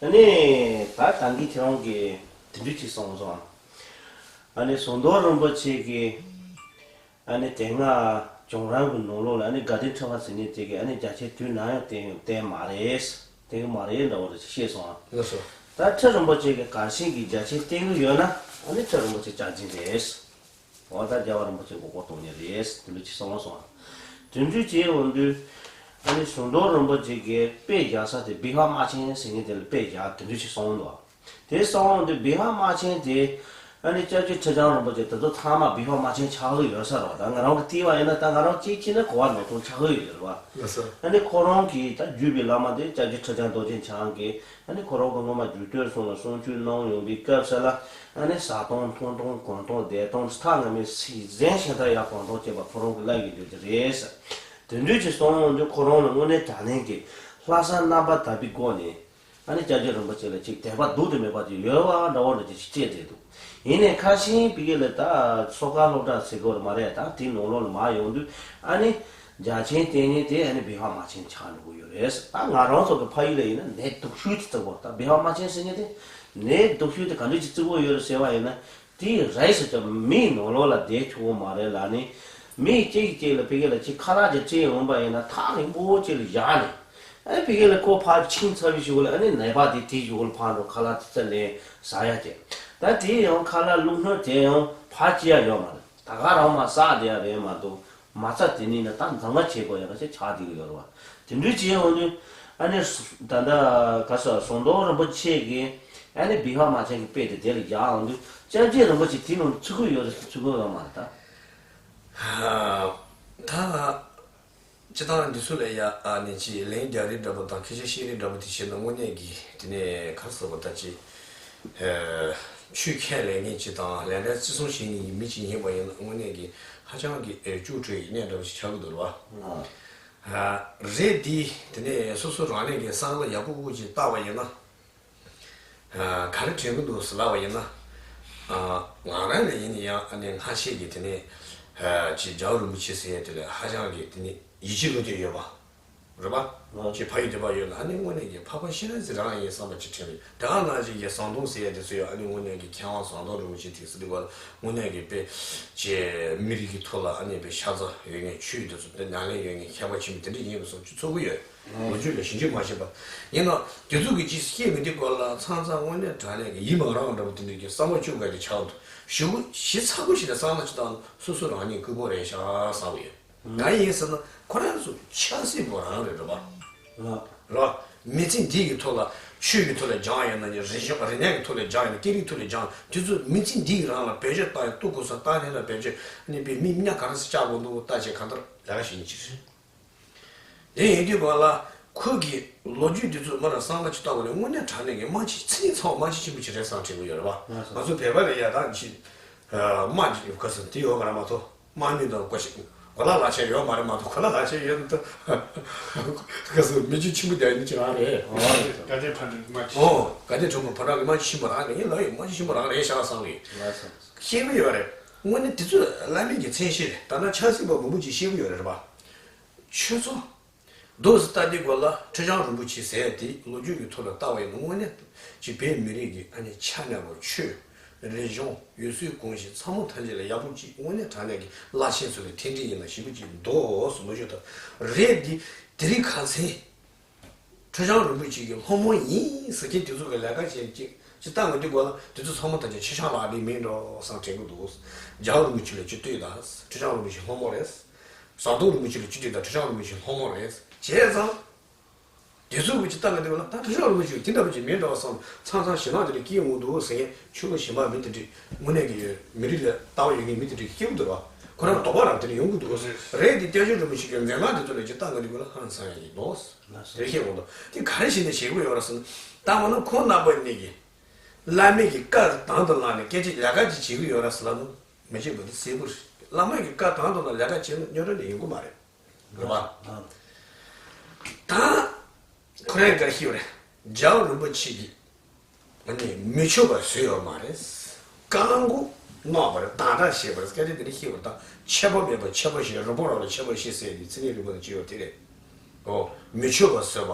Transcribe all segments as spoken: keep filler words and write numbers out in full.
ཨ་ནི་ད་ད་གིན་ཁྱེད་རང་གིས་དེ་འདྲ་ཅིག་གསུངས་སོང་། ཨ་ནི་ཟམ་གདོང་རིན་པོ་ཆེ་གིས་ཨ་ནི་དེ་སྔ་བྱུང་རིམ་གྱི་ནང་ལོགས་ལ་ཨ་ནི་དགའ་ལྡན་ཁྲི་པ་ཟེར་མཁན་དེ་གིས་ཨ་ནི་རྒྱ་ཆེན་དུས་ནམ་ཡང་བསྟེན་བསྟེན་མ་རེད། བསྟེན་གི་མ་རེད་འདྲ་བོ་རེ་ཞིག་བཤད་སོང་ཨ། ལགས་སོ། ད་ཁྲི་རིན་པོ་ཆེ་གིས་གལ་སྲིད་ཀྱི་རྒྱ་ཆེན་བསྟེན་གི་ཡོད་ན་ཨ་ནི་ཁྲི་རིན་པོ་ཆེ་བཅར་གྱི་རེད། འོ་ད་རྒྱལ་བ་རིན་པོ་ཆེ་མགོ་སྐོར་གཏོང་མཁན་རེད། དེ་འདྲ་ཅིག་གསུངས་སོང་ཨ། དེ་འདྲ་ཅིག་འོང་དུས་ཨ་ནི་ཟམ་གདོང་རིན་པོ་ཆེ་གིས་དཔེ་བཞག་ས་དེ་བི་ཧར་དམག་ཆེན་ཟེར་མཁན་དེ་ལ་དཔེ་བཞག་དེ་འདྲ་ཅིག་གསུངས་འདུག་དེ་སོང་དུས་བི་ཧར་དམག་ཆེན་དེ་ཨ་ནི་སྐྱབས་རྗེ་ཁྲི་བྱང་རིན་པོ་ཆེ་དེ་ཚོ་ཚང་མ་བི་ཧར་དམག་ཆེན་ཆགས་ཀྱི་ཡོད་ས་རེད་བ། ད་ང་རང་གིས་བལྟས་པ་ཡིན་ན་ད་ང་རང་གཅིག་བྱས་ན་གོ་བ་ནོར་འཐོམ་ཆགས་ཀྱི་ཡོད་རེད་བ། ལགས་སོ། ཨ་ནི་ཁོ་རང་གིས་ད་བརྒྱུད་པའི་བླ་མ་དེ་སྐྱབས་རྗེ་ཁྲི་བྱང་རྡོ་རྗེ་འཆང་གིས་ཨ་ནི་ཁོ་རང་གིས་སྔོན་མ་རྒྱུད་སྟོད་གསུམ་ལ་གསུང་ཆོས་གནང་ཡོང་པའི་སྐབས་སུ་ལ་ཨ་ནི་བཟའ་བཏུང་འཐུང་བཏུང་གོན་བཏུང་བསྡད་སྟངས་ཐག་ངར་མའི་སྲིད་གཞུང་ཞེ་དྲག་ཡག་གོང་ཐོག་བྱས་པ་ཁོ་རང་གིས་ལབ་ཡོང་རྒྱུ་དེ་རེད། དེ་འདྲ་ཅིག་སོང་དུས་ཁོ་རང་ལ་དངོས་གནས་དྲང་གནས་ཀྱི་ལྷག་བསམ་རྣམ་པར་དག་པའི་སྒོ་ནས། ཨ་ནི་སྐྱབས་རྗེ་རིན་པོ་ཆེ་ལ་ཅིག་དད་པ་འདུག་དང་མེད་པ་ཅིག་ཡོད་པ་འདྲ་བོ་འདྲ་ཅིག་སྐྱེས་བསྡད་འདུག་ཡིན་ནའི་ཁ་ཤས་ཕ་གི་ལ་ད་སོ་ཁ་སློབ་གྲྭ་ཟེར་དགོས་རེད་མ་རེད། ད་དེའི་ནང་ལོགས་ལ་མར་ཡོང་དུས་ཨ་ནི་རྒྱ་ཆེན་བསྟེན་མཁན་དེ་ཨ་ནི་བི་ཧར་དམག་ཆེན་ཆགས་འགྲོ་གི་ཡོད་རེད། ད་ང་རང་ཚོ་གི་ཕ་ཡུལ་ལ་ཡིན་ན་ནད་སྡུག་ཤོས་དེ་བརྩི་དགོས། ད་བི་ཧར་དམག་ཆེན་ཟེར་མཁན་དེ་ནད་སྡུག་ཤོས་དེ་ག་འདྲ་ཅིག་བརྩི་དགོས་ཡོད་རེད་ཟེར་བ་ཡིན་ན། དེའི་རིགས་སུ་ཀྱང་མིའི་ནང་ལོགས་ལ་བསྡད་ཆོག་གི་མ་རེད་ལབ་ནས། མི་གཅིག་གིས་གཅིག་ལ་ཕ་གི་ལ་ཅིག་ཁ་ལག་ཅིག་སྤྲད་འོང་པ་ཡིན་ན་ཐག་རིང་པོ་ཅིག་ལ་བཞག་ནས། ཨ་ནི་ཕ་གི་ལ་ཁོ་ཕར་ཕྱིན་ཚར་བའི་གཞུག་ལ་ཨ་ནི་ནད་པ་དེ་དེའི་གཞུག་ལ་ཕར་འགྲོ་ཁ་ལག་དེ་ཚུར་ལེན་ཟ་ཡ་བྱས། ད་དེ་ཡང་ཁ་ལག་བླུགས་སྣོད་དེ་ཡང་ཕར་སྐྱེལ་ཡ་ཡོད་མ་རེད། ད་ག་རང་མར་ཟག་བསྡད་ཡ་རེད་མ་གཏོགས། མ་རྩ་དེ་ནས་ནི་ད་འཛིན་པ་བྱེད་དགོས་ཡག་ཅིག་ཆགས་བསྡད་ཀྱི་ཡོད་རེད་བ། དེ་འདྲ་བྱས་ཡོང་དུས་ཨ་ནི་ད་ལྟ་ག་ས་ཟམ་གདོང་རིན་པོ་ཆེ་གིས་ཨ་ནི་བི་ཧར་དམག་ཆེན་གྱི་དཔེ་དེ་དེ་ལ་བཞག་ཡོང་དུས་སྐྱབས་རྗེ་རིན་པོ་ཆེ་དེའི་ནང་ཚུད་ཀྱི་ཡོད་རེད་ཚུད་ཀྱི་ཡོད་མ་རེད་ད། ད་སྤྱིར་བཏང་འདི་ཚོ་ལ་ཡ་ཨ་ནི་ཅིག་ལན་རྒྱག་རེས་འདྲ་པོ་དང་སྐད་ཆ་བཤད་རེས་འདྲ་པོ་དེ་བྱས་ན་དངོས་གནས་ཀྱི་དེ་ནས་ག་རེ་ཟེར་བ་ད་ཅིག་ཆོས་ཁས་ལེན་མཁན་ཅིག་དང་ལས་འབྲས་བརྩི་སྲུང་བྱེད་མཁན་གྱི་མི་ཅིག་ཡིན་པ་ཡིན་ན་དངོས་གནས་ཀྱི་ཧ་ཅང་གི་ཨེ་སྐྱུག་བྲོ་ཡི་གནས་འདྲ་པོ་ཞིག་ཆགས་ཀྱི་འདུག་རེད་བ། རེད་དེ། དེ་ནས་སོ་སོ་རང་ཉིད་ཀྱི་བསམ་བློ་ཡག་པོ་པོ་ཅིག་བཏང་བ་ཡིན་ན། ག་རེ་དྲན་གྱི་འདུག་ཟེར་ལབ་པ་ཡིན་ན། ང་རང་ལ་ཡིན་ན་ཡང་ཨ་ནི་སྔ་ཕྱི་གི་དེ་ནས་ཅིག་རྒྱལ་བ་རིན་པོ་ཆེ་ཟེར་ཡ་དེ་ལ་ཧ་ཅང་གི་དེ་ནས་ཡིད་ཆེས་བློ་གཏད་ཡོད་པ། རེད་པ། ཨ། ཅེས་ཕ་ཡུལ་དེ་པར་ཡོད་ན་ཨ་ནི་དངོས་གནས་ཀྱི་འཕགས་པ་སྤྱན་རས་གཟིགས་རང་ཡིན་བསམ་པ་ཅིག་དྲན་པས། དེ་ག་ནང་བཞིན་གྱི་ཟམ་གདོང་ཟེར་ཡ་དེ་ཚོ་ཡང་ཨ་ནི་དངོས་གནས་ཀྱི་མཁས་དབང་ཟམ་གདོང་རིན་པོ་ཆེ་དེ་ཚོ་དེ་བར་དངོས་གནས་ཀྱི་དཔེ་ཅེས་མི་རིགས་ཀྱི་ཐོག་ལ་ཨ་ནི་དཔེ་ཤ་ཚ་ཡོད་མཁན་ཆོས་དེ་ཚོ་དཔེ་ཉམས་ལེན་ཡོད་མཁན་མཁས་པ་ཆེན་པོ་དེ་འདྲ་ཡིན་པ་སོགས་ཀྱི་ཚོར་གི་ཡོད། ལོ་རྒྱུས་ལ་ཞིབ་འཇུག་མ་བྱས་པ་ཡིན་ན་དེ་ཚོ་གི་ཅིག་སྐྱེས་མི་དེ་སྐོར་ལ་ཚང་ཚང་དངོས་གནས་དྲང་གནས་ཀྱི་ཡིད་མ་རངས་འདྲ་པོ་དེ་འདྲ་གི་བསམ་བློ་བཅུག་དགོས་དེ་ཆགས་འདུག་ཞུ་གི་ཞིབ་ཚགས་པོ་ཞིག་ལ་བསམ་བློ་ཅིག་བཏང་ན་སོ་སོ་རང་ཉིད་ལྐུགས་པ་རེད་ཤག་བསམ་གི་ཡོད། གང་ཡིན་ཟེར་ན་ཁོ་རང་ཚོ་ཆབ་སྲིད་པ་རང་རེད་རེད་པ། ལགས། རེད་པ། མི་ཚེ་འདི་གི་ཐོག་ལ་ཆོས་ཀྱི་ཐོག་ལ་སྦྱངས་ཡོད་ན་ནི་རིག་གཞུང་རིག་གནས་ཀྱི་ཐོག་ལ་སྦྱངས་ཡོད་ན་སྐད་རིགས་ཐོག་ལ་སྦྱངས་ཡོད་དེ་ཚོ་མི་ཚེ་འདི་གི་རང་ལ་བེད་སྤྱོད་བཏང་ཡོད་ལྟོ་གོས་སོགས་བཏང་ནས་ལ་བེད་སྤྱོད་ནི་པའི་མི་མི་ཉག་ག་རེ་ཟེར་བཅག་དགོས་འདུག་ལྟ་བྱས་གང་ལྟར་ལས་ཀ་བྱེད་ཉེན་ཆེ་རེད། དེ་ཡིན་དུས་གང་ལ་ཁོ་གི་ལོ་རྒྱུས་འདི་ཚོ་མར་བསམ་བློ་ཅིག་བཏང་བ་ནི་དངོས་གནས་དྲང་གནས་ཀྱི་དམག་སྤྱི་ཚེ་རིང་ཚང་མ་དམག་སྤྱི་ཆེན་པོ་ཅིག་རེད་བསམ་དྲན་གྱི་ཡོད་རེད་པ། ང་ཚོ་བོད་པ་ལ་ཡ་ད་ཅིག་དམག་ཅིག་ག་ཟེར་དེ་ཡོད་མ་རེད་མ་གཏོགས། དམག་མི་དང་གོ་ཤེས་གོ་ལག་ལག་ཆ་ཡོད་མ་རེད་མ་གཏོགས། གོ་ལག་ལག་ཆ་ཡོད་ན་ད་ག་ཟེར་མི་རྒྱུ་ཆེན་པོ་དེ་ཡིན་གྱི་རང་རེད། ཨོ། དགའ་ལྡན་ཕོ་བྲང་གི་དམག་སྤྱི། ཨོ། དགའ་ལྡན་ཕོ་བྲང་གི་དམག་སྤྱི་ཆེན་པོ་རང་རེད། ཡིན་ལབ་ཡོད། དམག་སྤྱི་ཆེན་པོ་རང་རེད་ཤག་བསམ་གི། ལགས་སོ། ཤེས་ཀྱི་ཡོད་རེད། དངོས་གནས་དེ་ཚོ་བླ་མེད་ཀྱི་མཚན་ཤས་རེད། ད་ལྟ་ཆབ་སྲིད་པ་མང་པོ་ཅིག་ཤེས་ཀྱི་ཡོད་རེད་རེད་པ། ཁྱོད་ཚོ་རྡོ་སི་ལྟ་དེ་གོ་ལ་ཁྲི་བྱང་རིན་པོ་ཆེ་ཟེར་དེ་ལོ་རྒྱུས་ཀྱི་ཐོག་ལ་ལྟ་བ་ཡིན་ན་དངོས་གནས་ཀྱི་བོད་མི་རིགས་ཀྱི་ཨ་ནི་ཆ་གནས་པ་ཆོས་རིག་གཞུང་ཡུལ་སྲོལ་གོམས་གཤིས་ཚང་མ་ཐམས་ཅད་ལ་ཡག་པོ་ཅིག་དངོས་གནས་དྲང་གནས་ཀྱི་བླ་ཆེན་ཚོ་ལ་མཐུན་སྒྲིལ་ཡིན་ན་ཞེ་པོ་ཅིག་འདུག་ཟེར་ལོ་རྒྱུས་ལྟར་རེད། འདི་དེ་རིང་ཁ་སང་ཁྲི་བྱང་རིན་པོ་ཆེ་གི་སློབ་མ་ཡིན་ཟེར་མཁན་དེ་ཚོ་གི་ལས་ཀ་བྱེད་ཅིག་ཅིག་ལྟ་འོང་དུས་གོ་ལ་དེ་ཚོ་ཚང་མ་ཐམས་ཅད་ཁྲི་བྱང་ལགས་རེད་མིན་འགྲོ་བསམ་དྲན་གྱི་འདུག་རྒྱལ་བ་རིན་པོ་ཆེ་ལ་ཅིག་ལྟོས་དང་། ཁྲི་བྱང་རིན་པོ་ཆེ་སློབ་མ་རེད། ཟམ་གདོང་རིན་པོ་ཆེ་ལ་ཅིག་ལྟོས་དང་། ཁྲི་བྱང་རིན་པོ་ཆེ་སློབ་མ་རེད། བྱས་ཙང་། དེ་ཚོ་གི་ཅིག་ལྟ་ག་དེ་བ་ལ་ད་ཁྲི་བྱང་རིན་པོ་ཆེ་དེ་འདྲ་པོ་ཅིག་མིན་འགྲོ་བསམ་ཚང་ཚང་ཞེད་སྣང་དེ་འདྲ་སྐྱེ་འོང་འདུག་ཟེར་མཁན་ཆོས་ལུགས་གཞན་པ་མི་དེ་འདྲས་དངོས་གནས་ཀྱི་ཡོད། མི་རིགས་ལ་ལྟ་བ་ཡོད་མཁན་མི་དེ་འདྲས་སྐྱེ་གི་འདུག་བ། ཁོ་རང་དོགས་པ་རང་དེ་འདྲ་ཡོང་གི་འདུག་རེད་དེ་སྐྱབས་རྗེ་རིན་པོ་ཆེ་གི་མཛད་རྣམ་དེ་ཚོ་ལ་ཅིག་ལྟ་ག་དེ་བ་ལ་ཧང་སང་ཡ་ཡིན་འདུག་དེ་ཤེས་འོང་འདུག་དེ་ག་རེ་བྱས་ནས་བྱེད་དགོས་ཡོད་རེད་ཟེར་ན། ད་མ་ནོར་ཁོང་རྣམ་པ་གཉིས་ཀྱིས་བླ་མའི་གི་བཀའ་དང་དུ་བླངས་ནས་སྐད་ཆ་ལས་ཀ་ཅིག་བྱེད་ཀྱི་ཡོད་རེད་ཟེར་ལབ་ན་མི་བྱེད་དགོས། དེ་གསལ་པོ་རེད། བླ་མ་གི་བཀའ་དང་དུ་བླངས་ལས་ཀ་བྱས་ན་རྙོག་དྲ་ནི་ཡོང་གི་མ་རེད། རེད་པ། ད་ཁོ་རང་ག་རེ་ཞུས་པ་རེད། རྒྱལ་བ་རིན་པོ་ཆེ་གིས་ཨ་ནི་མི་ཆོག་པ་བཟོས་ཡོད་མ་རེད། བཀའ་བསྒོ་གནང་བ་རེད། དམ་བསྒྲགས་བྱས་པ་རེད། སྐད་ཆ་དེ་འདྲ་ཞུས་པ་རེད། ད་ཆད་པ་མེད་པ་ཆད་པ་བཞི། རིམ་པ་རང་ལ་ཆད་པ་བཞི་ཟེར་དེ་ཚིག་ངན་རིག་པ་དང་བཅས་ཡོད་དེ་རེད། ཨོ། མི་ཆོག་པ་བཟོས་པ་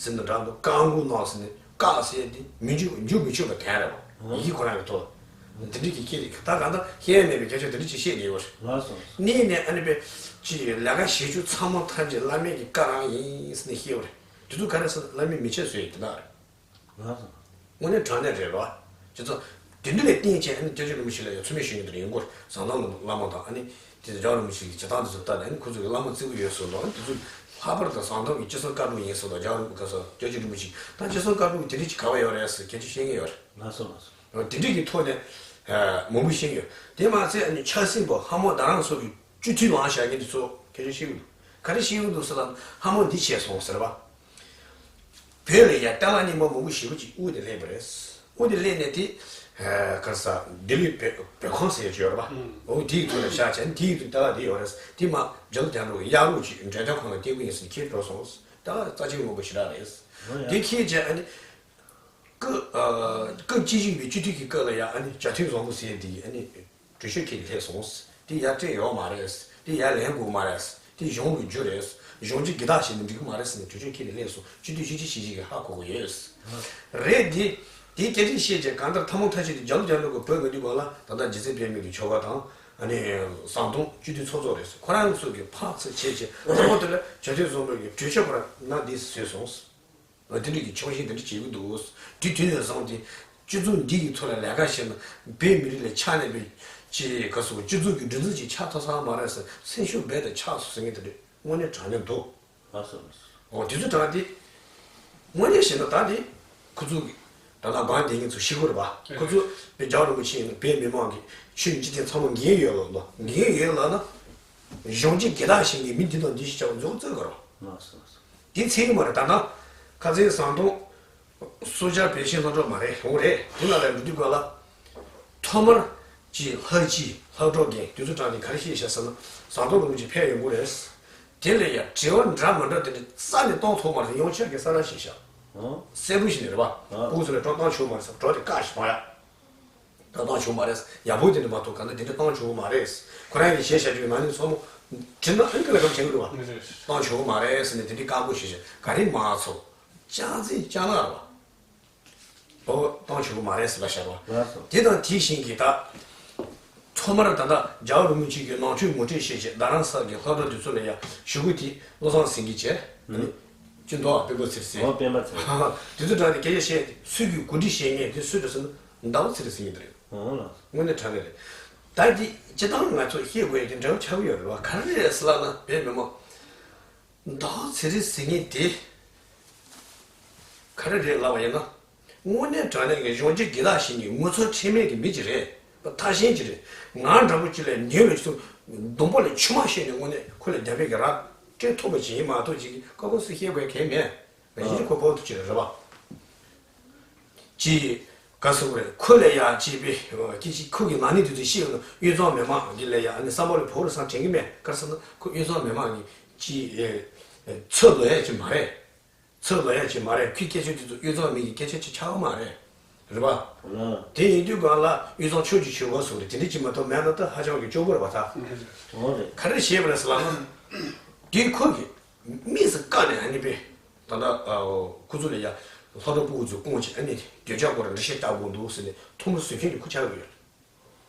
ཟེར་ན་འདྲ་འདུག་བཀའ་བསྒོ་གནང་ཟེར་ནས་ བཀག་ཟེར་ཡ་དེ་མི་འཇུ་འཇུ་མི་ཆོག་པ་དེ་རེད་བ། ཡི་གེ་ཁོ་རང་གི་ཐོག་ལ་དེ་འདྲ་གི་སྐད་རིགས་ད་གང་ལྟར་ཁྱད་མེད་པའི་སྐད་ཆ་དེ་འདྲ་ཅིག་བཤད་ནས་ཡོད་རེད། ལགས་སོ། གཉིས་ནས་ཨ་ནི་པའི་ཅི་ལས་ཀ་བྱེད་རྒྱུ་ཚང་མ་ཐམས་ཅད་བླ་མེད་ཀྱི་བཀའ་རང་ཡིན་ཟེར་ནས་བཤད་པ་རེད། དེ་ཚོ་ག་རེ་ཟེར་ན་བླ་མའི་མི་ཆོས་བཟོས་ཡོད་དེ་དག་རེད། ལགས་སོ། དངོས་གནས་དྲང་གནས་རེད་རོ། བྱས་ཙང་། དེ་འདྲ་ལས་བརྟེན་བྱས་ཨ་ནི་སྐྱབས་རྗེ་རིན་པོ་ཆེ་ལ་ཡང་མཚན་སྨད་ཞུ་མཁན་དེ་འདྲ་ཡོང་གི་རེད། ཟམ་གདོང་བླ་མ་དང་ཨ་ནི། དེ་རྒྱལ་བ་རིན་པོ་ཆེ་གི་བྱེད་སྟངས་དེ་ཚོ་ལྟ་ནས་ཨ་ནི་ཁོ་ཚོ་གི་བླ་མ་བརྩི་གི་ཡོད་ཟེར་འདུག་ཨ་ནི་དེ་ཚོ་ལྷག་པར་དུ་ཟམ་གདོང་གི་སྤྱི་གསུང་བཀའ་དྲུག་ཡིན་ཟེར་འདུག་རྒྱལ་བ་རིན་པོ་ཆེ་ད་སྤྱི་གསུང་བཀའ་དྲུག་དེ་འདྲ་ཅིག་ག་བ་ཡོད་རེད་ཟེར་སྐད་ཆ་བཤད་མཁན་ཡོད་རེད། ལགས་སོ་ལགས་སོ། དེ་འདྲ་གི་ཐོག་ནས་མང་པོ་བཤད་ཡོད། དེ་མ་ཚད་ཨ་ནི་ཆབ་སྲིད་པ་ཧ་མོ་རྡ་རམ་ས་གི་སྤྱི་འཐུས་ལངས་བཞག་མཁན་དེ་ཚོ་སྐད་ཆ་བཤད་གི་འདུག་ག་རེ་བཤད་གི་འདུག་ཟེར་ལ་ཧ་མོ་འདི་བྱས་སོང་ཟེར་བ། བོད་ལ་ཡ་ལྟ་བ་རྙིང་པ་མང་པོ་ཞེ་པོ་ཅིག་དབུས་ནས་སླེབས་པ་རེད། དབུས་ནས་སླེབས་ནས་དེ། ག་རེ་ཟ། ལྡི་ལི་བོད་བོད་ཁང་ཟེར་ཡ་ཅིག་ཡོད་རེད་པ། འོ་དེའི་ཐོག་ལ་བཞག་བྱས་ནས་དེའི་ཐོག་ལྟ་བ་དེ་ཡོད་རེད། དེ་མ་རྒྱ་ལོ་རྒྱ་འགྲོ་གི་གཡག་རོགས་ཅིག་འགྲེམས་སྟོན་ཁང་ལ་སྐྱེལ་གི་ཡིན་ཟེར་ནས་ཁྱེར་འགྲོ་སོང་། ལྟ་བ་རྩ་ཆེན་མང་པོ་ཞེ་དྲག་རེད། འོ་ཡ། དེ་ཁྱེར་བྱས་ཨ་ནི། སྐབས་སྐབས་བཅུ་བཞི་པའི་སྤྱི་འཐུས་ཀྱི་སྐབས་ལ་ཡ་ཨ་ནི་བྱ་ཐུན་བཟང་པོ་ཟེར་ཡ་དེ་ཡིས་ཨ་ནི། གྲོས་ཆོད་ཁྱེར་ནས་སླེབས་སོང་། དེ་ཡར་སྤྲད་ཡོད་མ་རེད། དེ་ཡར་ལེན་དགོས་མ་རེད། དེ་གཞུང་ལ་རྒྱུ་རེད། གཞུང་གི་དགེ་རྟགས་བྱས་ནས་འགྲིག་གི་མ་རེད་ཟེར་ནས་གྲོས་ཆོད་ཁྱེར་ནས་སླེབས་སོང་། སྤྱི་འཐུས་བཞི་བཅུ་ཞེ་གཅིག་གིས་ཧ་གོ་གི་ཡོད། རེད་དེ། དེ་སྐད་ཆ་བཤད་བྱས་གང་ལྟར་ཐ་མ་ཐག་ཆོད་དེ་རྒྱ་ལོ་རྒྱ་འགྲོ་གི་བོད་མི་འདུག་ག་ལ་ད་ལྟ་རྗེ་བཙུན་པད་མ་གི་ཆོལ་ཁ་དང་ཨ་ནི་ཟམ་གདོང་སྤྱི་འཐུས་ཚོགས་གཙོ་རེད། ཁོ་རང་ཚོ་གིས་ཕར་ཚུར་བྱས་བྱས་ཐ་མ་དེ་ལ་བྱ་ཐུན་བཟང་པོ་གི་གྲོས་ཆོད་ཁོ་རང་ན་འདི་བཟོས་སོང་། ཨ་དེ་འདྲ་གི་ཕྱོགས་ཞེན་དེ་འདྲ་བྱེད་ཀྱི་འདུག་དེ་དུས་ནས་བཟུང་སྟེ་སྤྱི་ཚོགས་འདི་གི་ཐོག་ལ་ལས་ཀ་བྱས་ན་བོད་མི་རིགས་ལ་ཆགས་ནས་པའི་ཅི་ག་སོགས་སྤྱི་ཚོགས་ཀྱི་སྒྲིག་འཛུགས་ཅིག་ཆགས་ཐུབ་ས་མ་རེད་ཟེར་སེམས་ཤུགས་རྦད་དེ་ཆག་སོང་ཟེར་མཁན་དེ་འདྲ་དངོས་གནས་དྲང་གནས་འདུག་ལགས་སོ་ལགས་སོ། འོ་དེ་ཚོ་དྲང་དེ། དངོས་གནས་བཤད་ན་ད་དེ་ཁོ་ཚོ་གི་ད་ལྟ་སྒང་བསྡད་མཁན་ཚོ་ཤི་གི་རེད་པ། ཁོ་ཚོ་བོད་རྒྱལ་བ་རིན་པོ་ཆེ་ཡིན་ན་བོད་མི་མང་གི་ཆོས་འཇིག་རྟེན་ཚང་མ་འགན་ཡོད་ལབ་ལ་འགན་ཡོད་ལབ་ན། གཞུང་གི་དགེ་རྟགས་བྱེད་མཁན་མི་འདི་དང་འདི་ཞིག་བྱ་བ་མཛུབ་བཙུགས་དགོས་རེད། ལགས་སོ་ལགས་སོ། དེ་ཚིག་གི་མ་རེད། ད་ལྟ་ཁ་སང་ཟམ་གདོང་སུ་ཇཱ་བེ་ཤིང་ལྷག་གྲོགས་མ་རེད་འོང་རེད། དེ་ལ་ལས་འགྲོ་དུས་སྐབས་ལ། ཐོག་མར་གྱི་ལྷག་སྤྱི་ལྷག་གྲོགས་རྒན་དེ་ཚོ་དྲངས་ཏེ་ག་རེ་བཤད་ཤག་ཟེར་ན། ཟམ་གདོང་རིན་པོ་ཆེ་ཕེབས་ཡོང་གི་རེད། དེ་ལས་ཡང་དྲི་བ་འདྲ་མི་འདྲ་དེ་འདྲ་རྩ་ནས་གཏོང་ཐུབ་མ་རེད། ཡང་ཆོས་ཀྱི་ས་ར་བཤད་ཤག་ཨང་། གསལ་པོ་ཞིག་ནས་རེད་པ། ཨང་། ཁོང་ཚོ་ལ་སྒྲོ་བཏགས་ཆོག་མ་རེད་ཟེར་སྒྲོ་དེ་བཀག་ཞིག་མ་ཡ། སྒྲོ་བཏགས་ཆོག་མ་རེད། ཡག་པོ་དེ་འདྲ་མ་གཏོགས་ག་ན་དེ་འདྲ་བཏང་ཆོག་མ་རེད། ཁོ་རང་གིས་བྱས་བཞག་རྒྱུ་ནང་ནས་ཚོགས་མོ། དྲི་ན་ཨང་ཀི་ལ་གམ་བྱེད་གི་རེད་པ། བཏང་ཆོག་མ་རེད་ཟེར་ནས་དེ་འདྲའི་བཀག་པོ་བྱས་ཤག་ག་རེ་མ་ཚོགས། ཅང་ཙེ་ཅང་ལ་རེད་པ། ཨོ་བཏང་ཆོག་གི་མ་རེད་ཟེར་ལ་བཤད་རོགས། ལགས་སོ། དེ་དང་དེ་བཞིན་གྱི་ད། ཐོག་མར་ད་ལྟ་རྒྱལ་བ་རིན་པོ་ཆེ་གི་ནང་ཆོས་ངོ་སྤྲོད་བྱེད་ཆེད་རྡ་རམ་ས་ལ་གི་ལྷག་རྡོ་དེ་ཚོ་ལ་ཡ་ཞུ་སྐུལ་དེ་བློ་བཟང་སེང་གེ་བྱས། ཨ་ནི། ཨུ། སྤྱི་མདོག་སྤེན་པ་ཚེ་རིང་ཟེར། ཨོ་སྤེན་པ་ཚེ་རིང་། དེ་ཚོ་དྲངས་ཏེ་སྐད་ཆ་བཤད་དེ་སུས་ཀྱི་གོ་སྒྲིག་བྱེད་མཁན་དེ་སུ་རེད་ཟེར་ན་ཟླ་བ་ཚེ་རིང་ཟེར་མཁན་དེ་རེད། ཨོ་ལགས། དངོས་གནས་དྲང་གནས་རེད། ད་འདི་སྤྱི་བཏང་ང་ཚོ་ཤེས་དགོས་ཡ་དེ་འདྲ་བོ་ཆགས་ཀྱི་ཡོད་རེད་པ། ག་རེ་རེད་ཟེར་ལབ་ན་བོད་མི་མང་། ཟླ་བ་ཚེ་རིང་ཟེར་མཁན་དེ་ག་རེ་རེད་ལབ་པ་ཡིན་ན། དངོས་གནས་དྲང་གནས་ཀྱི་གཞུང་གི་དགེ་རྟགས་ཤིག་ནི་ངོ་ཚ་ཁྲེལ་མེད་ཀྱི་མི་ཅིག་རེད། ཐ་ཤལ་ཅིག་རེད། ང་འདྲ་པོ་ཅིག་ལ་ཉོན་ལ་ཅིག་སྡོང་པོ་ལ་ཆུ་མ་ཤེས་ནས་དངོས་གནས་ཁོ་ལ་རྒྱབ་པའི་གི་ར་སྤྲད་ཐུབ་པ་ཅིག་ཡིན་མ་གཏོགས་ཅིག་ཀ་ཀོ་སི་ཤེས་དགོས་གལ་མེད། ཡིན་ཁོ་པོ་ཏུ་ཅིག་རེད་པ། ཅིག་ག་སུ་རེད། ཁོ་ལ་ཡ་ཅིག་པའི་ཅིག་ཅིག་ཁོ་གི་ནང་ནས་དུས་ཚོད་ཤེས་ཡོད་ན་དབུས་གཙང་མི་མང་གི་ལ་ཡ་ཨ་ནི་བསམ་བློ་ཕོག་རེད་བསམ་དྲན་གི་མེད། ག་རེ་ཟེར་ན་ཁོ་དབུས་གཙང་མི་མང་གི་ཅིག་ཚོད་ལོ་ཡ་ཅིག་མ་རེད། ཚོད་ལོ་ཡ་ཅིག་མ་རེད། ཁོའི་སྐད་ཆ་དེ་ཚོ་དབུས་གཙང་མི་གི་སྐད་ཆ་ཅིག་ཆགས་ཀྱི་མ་རེད། རེད་པ། ཨ། དེ་ཡིན་དུས་གང་ལ་དབུས་གཙང་ཆོས་ཀྱི་ཆོས་གོ་སོང་རེད། དེ་འདྲ་ཅིག་མ་གཏོགས་མེད་ན་ད་ཧ་ཅང་གི་སྐྱོ་པོ་རེད་པ་ད། འོ་རེད། ག་རེ་བྱས་པ་རེད་ཟེར་ལབ་ན། དེ་ཁོ་གི་དམིགས་སུ་བཀར་ནས་ཨ་ནི་པས། ད་ལྟ་ཁོ་ཚོ་ལ་ཡ་ལྷག་རྡོ་སྤུ་གུ་ཚོ་བསྐོངས་བྱས་ཨ་ནི་འདོད་ཆགས་སྐོར་འགྲེལ་བཤད་རྒྱག་དགོས་འདུག་ཟེར་ནས་ཐུགས་སྨོན་ཟེར་མཁན་གྱི་ཁུ་ཆག་གི་ཡོད།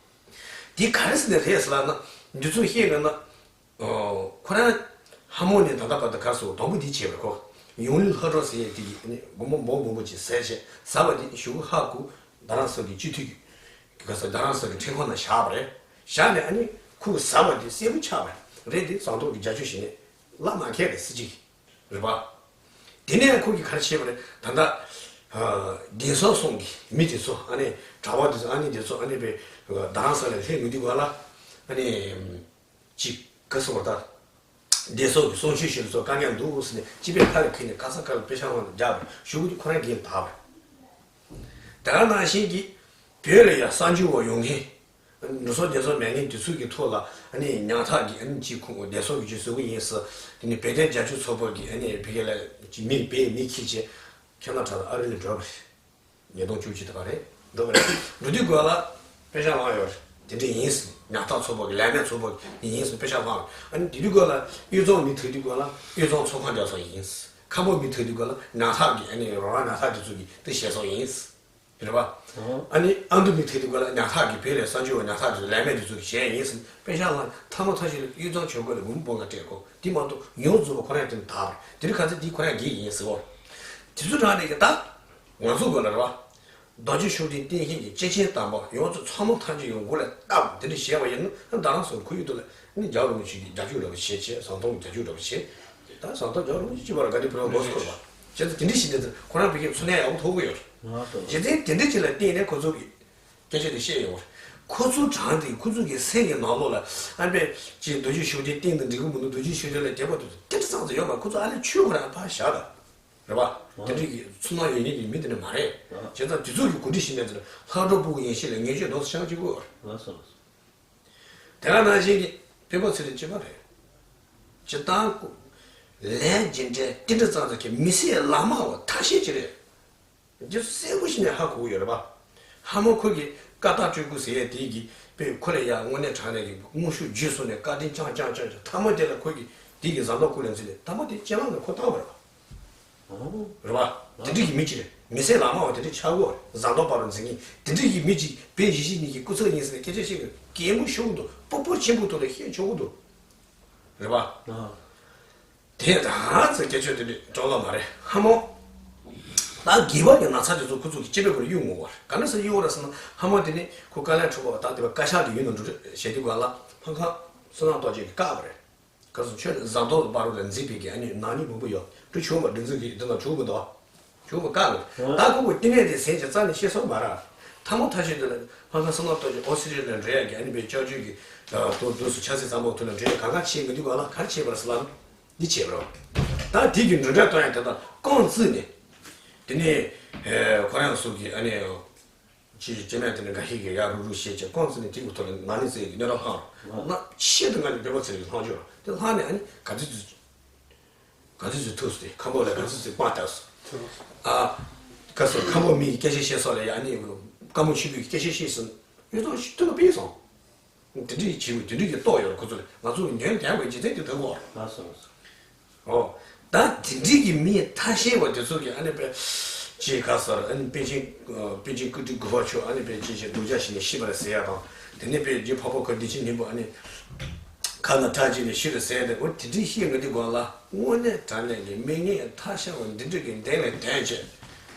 འདི་ག་རེ་ཟེར་ནས་རེད་ཟེར་ལབ་ན། འདི་ཚོ་བཤད་ན་ན། ཁོ་རང་ཧ་མོ་ནས་ད་ལྟ་བར་དུ་ག་སོ་དང་པོ་འདི་བྱས་པ་ཁོ། ཡོང་ལི་ལྷག་རྡོ་ཟེར་ཡས་དེ་གི་ནི་སྒོར་མོ་འབོར་མང་པོ་ཅིག་ཟས་བྱས་ཟ་བ་དེ་གཞུག་གུ་ཧ་གོ་རྡ་རམ་ས་ལ་གི་སྤྱི་འཐུས་ཀྱི་ག་ས་རྡ་རམ་ས་ལ་གི་ཁྲིམས་ཁང་ནང་བཞག་པ་རེད། བཞག་ནས་ཨ་ནི་ཁོ་ཟ་བ་དེ་གསལ་པོ་ཆགས་པ་རེད། དེ་ཟམ་གདོང་གི་རྒྱབ་སྐྱོར་བྱས་ནས་བླ་མ་མཁས་པའི་སྲིད་ཅིག་རེད་པ། དེ་ནས་ཁོ་གིས་ག་རེ་བྱས་པ་རེད། ད་ལྟ་ཨ་གདན་ས་གསུམ་གྱི་མི་དེ་ཚོ་ཨ་ནི་གྲྭ་པ་དེ་ཚོ་ཨ་ནི་དེ་ཚོ་ཨ་ནི་པའི་རྡ་རམ་ས་ལ་སླེབས་མི་དེ་ག་ལ་ཨ་ནི་ཅིག་ག་སོང་བ་ད་གདན་ས་གི་གསུང་ཆོས་ཞུ་ཚོ་དཀའ་ངལ་འདུག་ཟེར་ནས་སྤྱི་པའི་ཁ་ལ་ཁུར་ནས་ག་ས་ག་ལ་པེ་ཤག་དབང་ལ་རྒྱག་པ་ཞུ་གི་དེ་ཁོ་རང་གིས་ད་པ་རེད། དེ་ག་ནང་བཞིན་གྱི་བོད་ལ་ཡང་གསར་འབྱོར་བ་ཡོང་མཁན། འགྲོ་སོང་བདེ་སོང་མེད་མཁན་དེ་ཚོ་གི་ཐོག་ལ་ཨ་ནི་ཉག་ཐག་གི་ཨ་ནི་ཅིག་ཁོང་བདེ་སོང་གི་ཅིག་བཟོ་གི་ཡིན་ཟེར། དེ་ནི་བོད་དོན་རྒྱབ་སྐྱོར་ཚོགས་པ་གི་ཨ་ནི་བི་གེ་ལ་ཅིག་མི་སྦས་མི་ཁྱེར་བྱས་ཁེ་ན་ཌ་ལ་ཨ་རི་ལ་འགྲོ་བ་རེད། ཉིས་སྟོང་བཅུ་གཅིག་དེ་ག་རེད་འགྲོ་བ་རེད། འགྲོ་དུས་སྐབས་ལ་པེ་ཤག་བླངས་ཡོད་རེད། དེ་འདྲ་ཡིན་ཟེར་ཉག་ཐག་ཚོགས་པ་གི་ལས་མེད་ཚོགས་པ་གི་ཡིན་ཟེར་པེ་ཤག་བླངས་རེད། ཨ་ནི་དེ་དུས་སྐབས་ལ་དབུས་གཙང་མི་ཐུག་དུས་སྐབས་ལ་དབུས་གཙང་ཚོགས་ཁང་རྒྱག་ས་ཡིན་ཟེར། ཁམས་པ་མི་ཐུག་དུས་སྐབས་ལ་ཉག་ཐག་གི་ཨ་ནི་རོ་ར་ཉག་ཐག་དེ་ཚོ་གི་དེ་བཞེས་སོགས་ཡིན། རེད་པ། ཨ་ནི་ཨ་མདོ་མི་ཐུག་དུས་སྐབས་ལ་ཉག་ཐག་གི་བོད་ལ་གསར་འབྱོར་བ་ཉག་ཐག་དེ་ཚོ་ལས་མེད་དེ་ཚོ་གི་བཞེས་ཡིན་ཟེར། དཔེ་ཆ་ལ་ཐ་མ་ཐ་ཤི་ལ་གཡུ་ཚང་ཆོས་སྐོར་ལ་འབུམ་སྤོ་ལ་སྤྲད་གོ། དེ་མ་གཏོགས་ཡོངས་རྫོགས་པ་ཁོ་རང་དེ་ནི་དག་པ་རེད། དེ་རིང་ཁ་ཚེ་དེ་ཁོ་རང་དགེ་ཡིན་ཟེར་བ། དེ་ཚོ་རང་རེད་གི་ད། ང་ཚོ་དགོས་ལ་རེད་བ། རྡོ་རྗེ་ཤུགས་ལྡན་བསྟན་ཞིང་གི་སྐྱེས་ཆེན་དམ་པ་ཡོངས་རྫོགས་ཚང་མ་ཐམས་ཅད་ཡོང་སྒོ་ལ་བཏབ་འདི་འདྲ་བྱས་པ་ཡིན་ན་ད་རང་སོང་ཁོ་ཡུལ་དུ་ལ་ནི་རྒྱལ་བ་རིན་པོ་ཆེ་གི་རྒྱབ་སྐྱོར་འདྲ་པོ་བྱེད་བྱེད་ཟམ་གདོང་གི་རྒྱབ་སྐྱོར་འདྲ་པོ་བྱེད། ད་ཟམ་གདོང་རྒྱལ་བ་རིན་པོ་ཆེ་གཅིག་པ་ར་དགའ་ལྡན་ཕོ་བྲང་མགོ་སྐོར་བ། བྱས་ཙང་དེ་འདྲ་ཞིག་འདི་ཚོ་ཁོ་རང་བོད་སྐད་ཚུར་ནས་ཡག་པོ་ཐོགས་ཀྱི་ཡོད་རེད། རྗེ་བཙུན་དེ་འདྲ་ཅིག་ལ་བརྟེན་ནས་ཁོ་ཚོ་གི་སྐད་ཆ་དེ་བཤད་ཡོང་བ་རེད། ཁོ་ཚོ་གྲངས་དེ་ཁོ་ཚོ་གི་སེམས་ཀྱི་ནང་ལོགས་ལ་ཨ་པས་ཅིག་རྡོ་རྗེ་ཤུགས་ལྡན་བསྟེན་དང་འགྲིག་གི་མི་འདུག་རྡོ་རྗེ་ཤུགས་ལྡན་ལ་དད་པ་འདུག་དེ་འདྲ་ཙམ་ཙམ་ཡོད་མ། ཁོ་ཚོ་ཨ་ལས་ཆོས་ཁོ་རང་ཕར་བཞག་དང་། རེད་པ། དེ་འདྲ་གི་ཚུར་སྣང་ཡོད་མཁན་གྱི་མི་དེ་འདྲ་མ་རེད། བྱས་ཙང་དེ་ཚོ་གི་གོ་སྒྲིག་ཞིག་མེད་ཚེ་ལྷག་འགྲོ་སྤུ་གུ་ཡིན་ཤེས་ལ་ངེས་ཆོས་རྡོག་ས་ཆང་གཅིག་པོ། ལགས་སོ་ལགས་སོ། དེ་ག་ནང་བཞིན་གྱི་སྤེན་པ་ཚེ་རིང་གཅིག་པ་རེད། སྤྱིར་བཏང་ལན་ཇི་འདྲའི་ཏི་འདྲ་ཙང་ཙང་གི་མི་སེར་ལག་དམར་བ་ཐ་ཤལ་ཅིག་རེད། འདི་གསལ་པོ་ཞིག་ནས་ཧ་གོ་གི་ཡོད་རེད་པ། ཧ་མོ་ཁོ་གི་ཀ་ཏག་སྤྲུལ་སྐུ་ཟེར་ཡས་དེ་གི་དཔེ་ཁོ་ལ་ཡ་དངོས་གནས་དྲང་གནས་ཀྱི་དངོས་ཤུགས་བརྒྱུད་སོང་ནས་བཀའ་དྲིན་བསྐྱངས་བསྐྱངས་བསྐྱངས་བསྐྱངས་ཐ་མ་དེ་ལ་ཁོ་གི་དེ་གི་ཟམ་གདོང་སྐུ་ལ་འཛིན་ནས་ཐ་མ་དེ་སྤྱན་ལམ་ལ་ཁོ་བཏང་བ་རེད་པ། རེད་པ། དེ་འདྲ་གི་མི་གཅིག་རེད། མི་སེར་ལག་དམར་བ་དེ་འདྲ་ཆགས་དགོས་རེད། ཟམ་གདོང་བར་དུ་འཛིན་མཁན་དེ་འདྲ་གི་མི་གཅིག་བོད་གཞིས་བྱེས་གཉིས་ཀྱི་སྐུ་ཚབ་ཡིན་ཟེར་ནས་སྐད་ཆ་བཤད་གི་གད་མོ་ཤོར་གི་འདུག་སྤོབས་པ་ཆེན་པོ་ཐོག་ལ་བཤད་ཆོག་གི་འདུག་རེད་པ། དེ་ད་ཚོ་སྐད་ཆ་དེ་འདྲ་འགྲོ་ལ་མ་རེད་ཧ་མོ། ད་དགེ་བ་གི་ན་ཚ་དེ་ཚོ་ཁོ་ཚོ་གི་སྤྱི་པའི་སྐོར་གཡུག་ངོ་བར་ག་འདྲ་སེ་གཡུག་ར་ཟེར་ན་ཧ་མོ་དེ་ནི་ཁོ་བཀའ་བློན་ཁྲི་པ་ད་དེ་བ་བཀའ་ཤག་གི་ཡུལ་ནང་འགྲོ་རེད་བྱེད་དུས་ག་ལ་ཕ་ཁ་བསོད་ནམས་སྟོབས་རྒྱས་ཀྱིས་བཀག་པ་རེད། ག་སོ་ཆོས་ཟམ་གདོང་བར་དུ་ལ་འཛིན་པའི་གི་ཨ་ནི་ནང་མི་མང་པོ་ཡོད་འགྲོ་བྱུང་བ་སྒྲིག་འཛུགས་ཀྱི་འདི་ན་བྱུང་མི་འདུག་བྱུང་བ་བཀག་ལ་ད་ཁོ་བོ་བསྟི་གནས་དེ་ཟིན་ཅིག་རྩ་ནས་ཤེས་སོང་མ་ར། ཐ་མ་ཐ་ཤལ་དེ་ལ་ཕ་ཁ་བསོད་ནམས་སྟོབས་རྒྱས་ཨོ་སི་ཀྲི་ལི་ཡ་ལ་འགྲོ་ཡ་གི་ཨ་ནི་པའི་ལྕགས་ཀྱུ་གི་དུ་དུ་སུ་ཆབ་སྲིད་ཚང་མ་ཐུག་ལ་འགྲོ་ཡ་ག་ག་བྱེད་མི་འདུག་ག་ལ་ག་རེ་བྱེད་པ་ར་ཟེར་ལ་ནི། འདི་བྱས་པ་རེད། ད་དེ་གི་མགྲོན་འབྲེལ་གཏོང་ཡ་དེ་དག་རྐང་བཙུགས་ནས། དེ་ནས་ཁོ་རང་ཚོ་གི་ཨ་ནི་ཅི་ཅི་མེད་དེ་ནས་འགའ་ཤས་ཀྱིས་ཡར་རུབ་རུབ་བྱས་བྱས་རྐང་བཙུགས་ནས་དེ་གི་ཐོག་ལ་ནག་ཉེས་བཙལ་གི་གནོད་ར་ལྷག་རོགས་ན་ཆེད་དུ་ང་ནི་འབྲེལ་བ་བཙལ་གི་ལྷག་རྒྱུ་རོགས་དེ་ལྷག་ནས་ཨ་ནི་ག་ཚོད་ཚོད་ག་ཚོད་ཚོད་ཐུག་སོང་དེ་ཁམས་པ་ལ་ག་ཚོད་ཚོད་སྤང་བཏབ་སོང་། ཨ་ག་སོ་ཁམས་པ་མི་ཡི་སྐད་ཆ་བཤད་སོགས་ལ་ཡ་ཨ་ནི་བཀའ་མོལ་ཆེན་པོའི་སྐད་ཆ་བཤད་སོང་། ཡོད་ཐོག་ཐུག་ལ་སྤེལ་སོང་། དེ་འདྲའི་བྱེད་དགོས་དེ་འདྲའི་གི་རྟོགས་ཡོད་རེད་ཁོ་ཚོ་ལ་ང་ཚོ་ཉོན་དན་བའི་རྗེས་བཙན་དེ་ཐོན་གོ། ལགས་སོ་ལགས་སོ། ཨོ། ད་དེ་འདྲའི་གི་མི་ཐ་ཤལ་བ་དེ་ཚོ་གི་ཨ་ནི་པའི་ཅེས་ག་ཟེར་ཨ་ནི་པཎ་ཆེན་པཎ་ཆེན་ཀིརྟི་དགུ་པ་མཆོག་ཨ་ནི་པའི་ཅེས་ཅེས་སྡུག་ཅག་ཞིག་ནས་ཤི་བ་རེད་ཟེར་ཡ་དང་དེ་ནས་པའི་རྗེ་འཕགས་པ་ཁོ་བདེ་ཆེན་སྙིང་པོ་ཨ་ནི་ཁ་ན་ཁྲག་ཅིག་ནས་ཤི་རེད་ཟེར་ཡ་དེ་འོ་དེ་འདྲའི་ཤི་ཡ་ང་དེ་དགོངས་ལ་དངོས་གནས་དྲང་གནས་ཀྱི་མི་ངན་ཐ་ཤལ་བ་འདི་འདྲ་གི་འདས་ནས་དོན་ཆེ་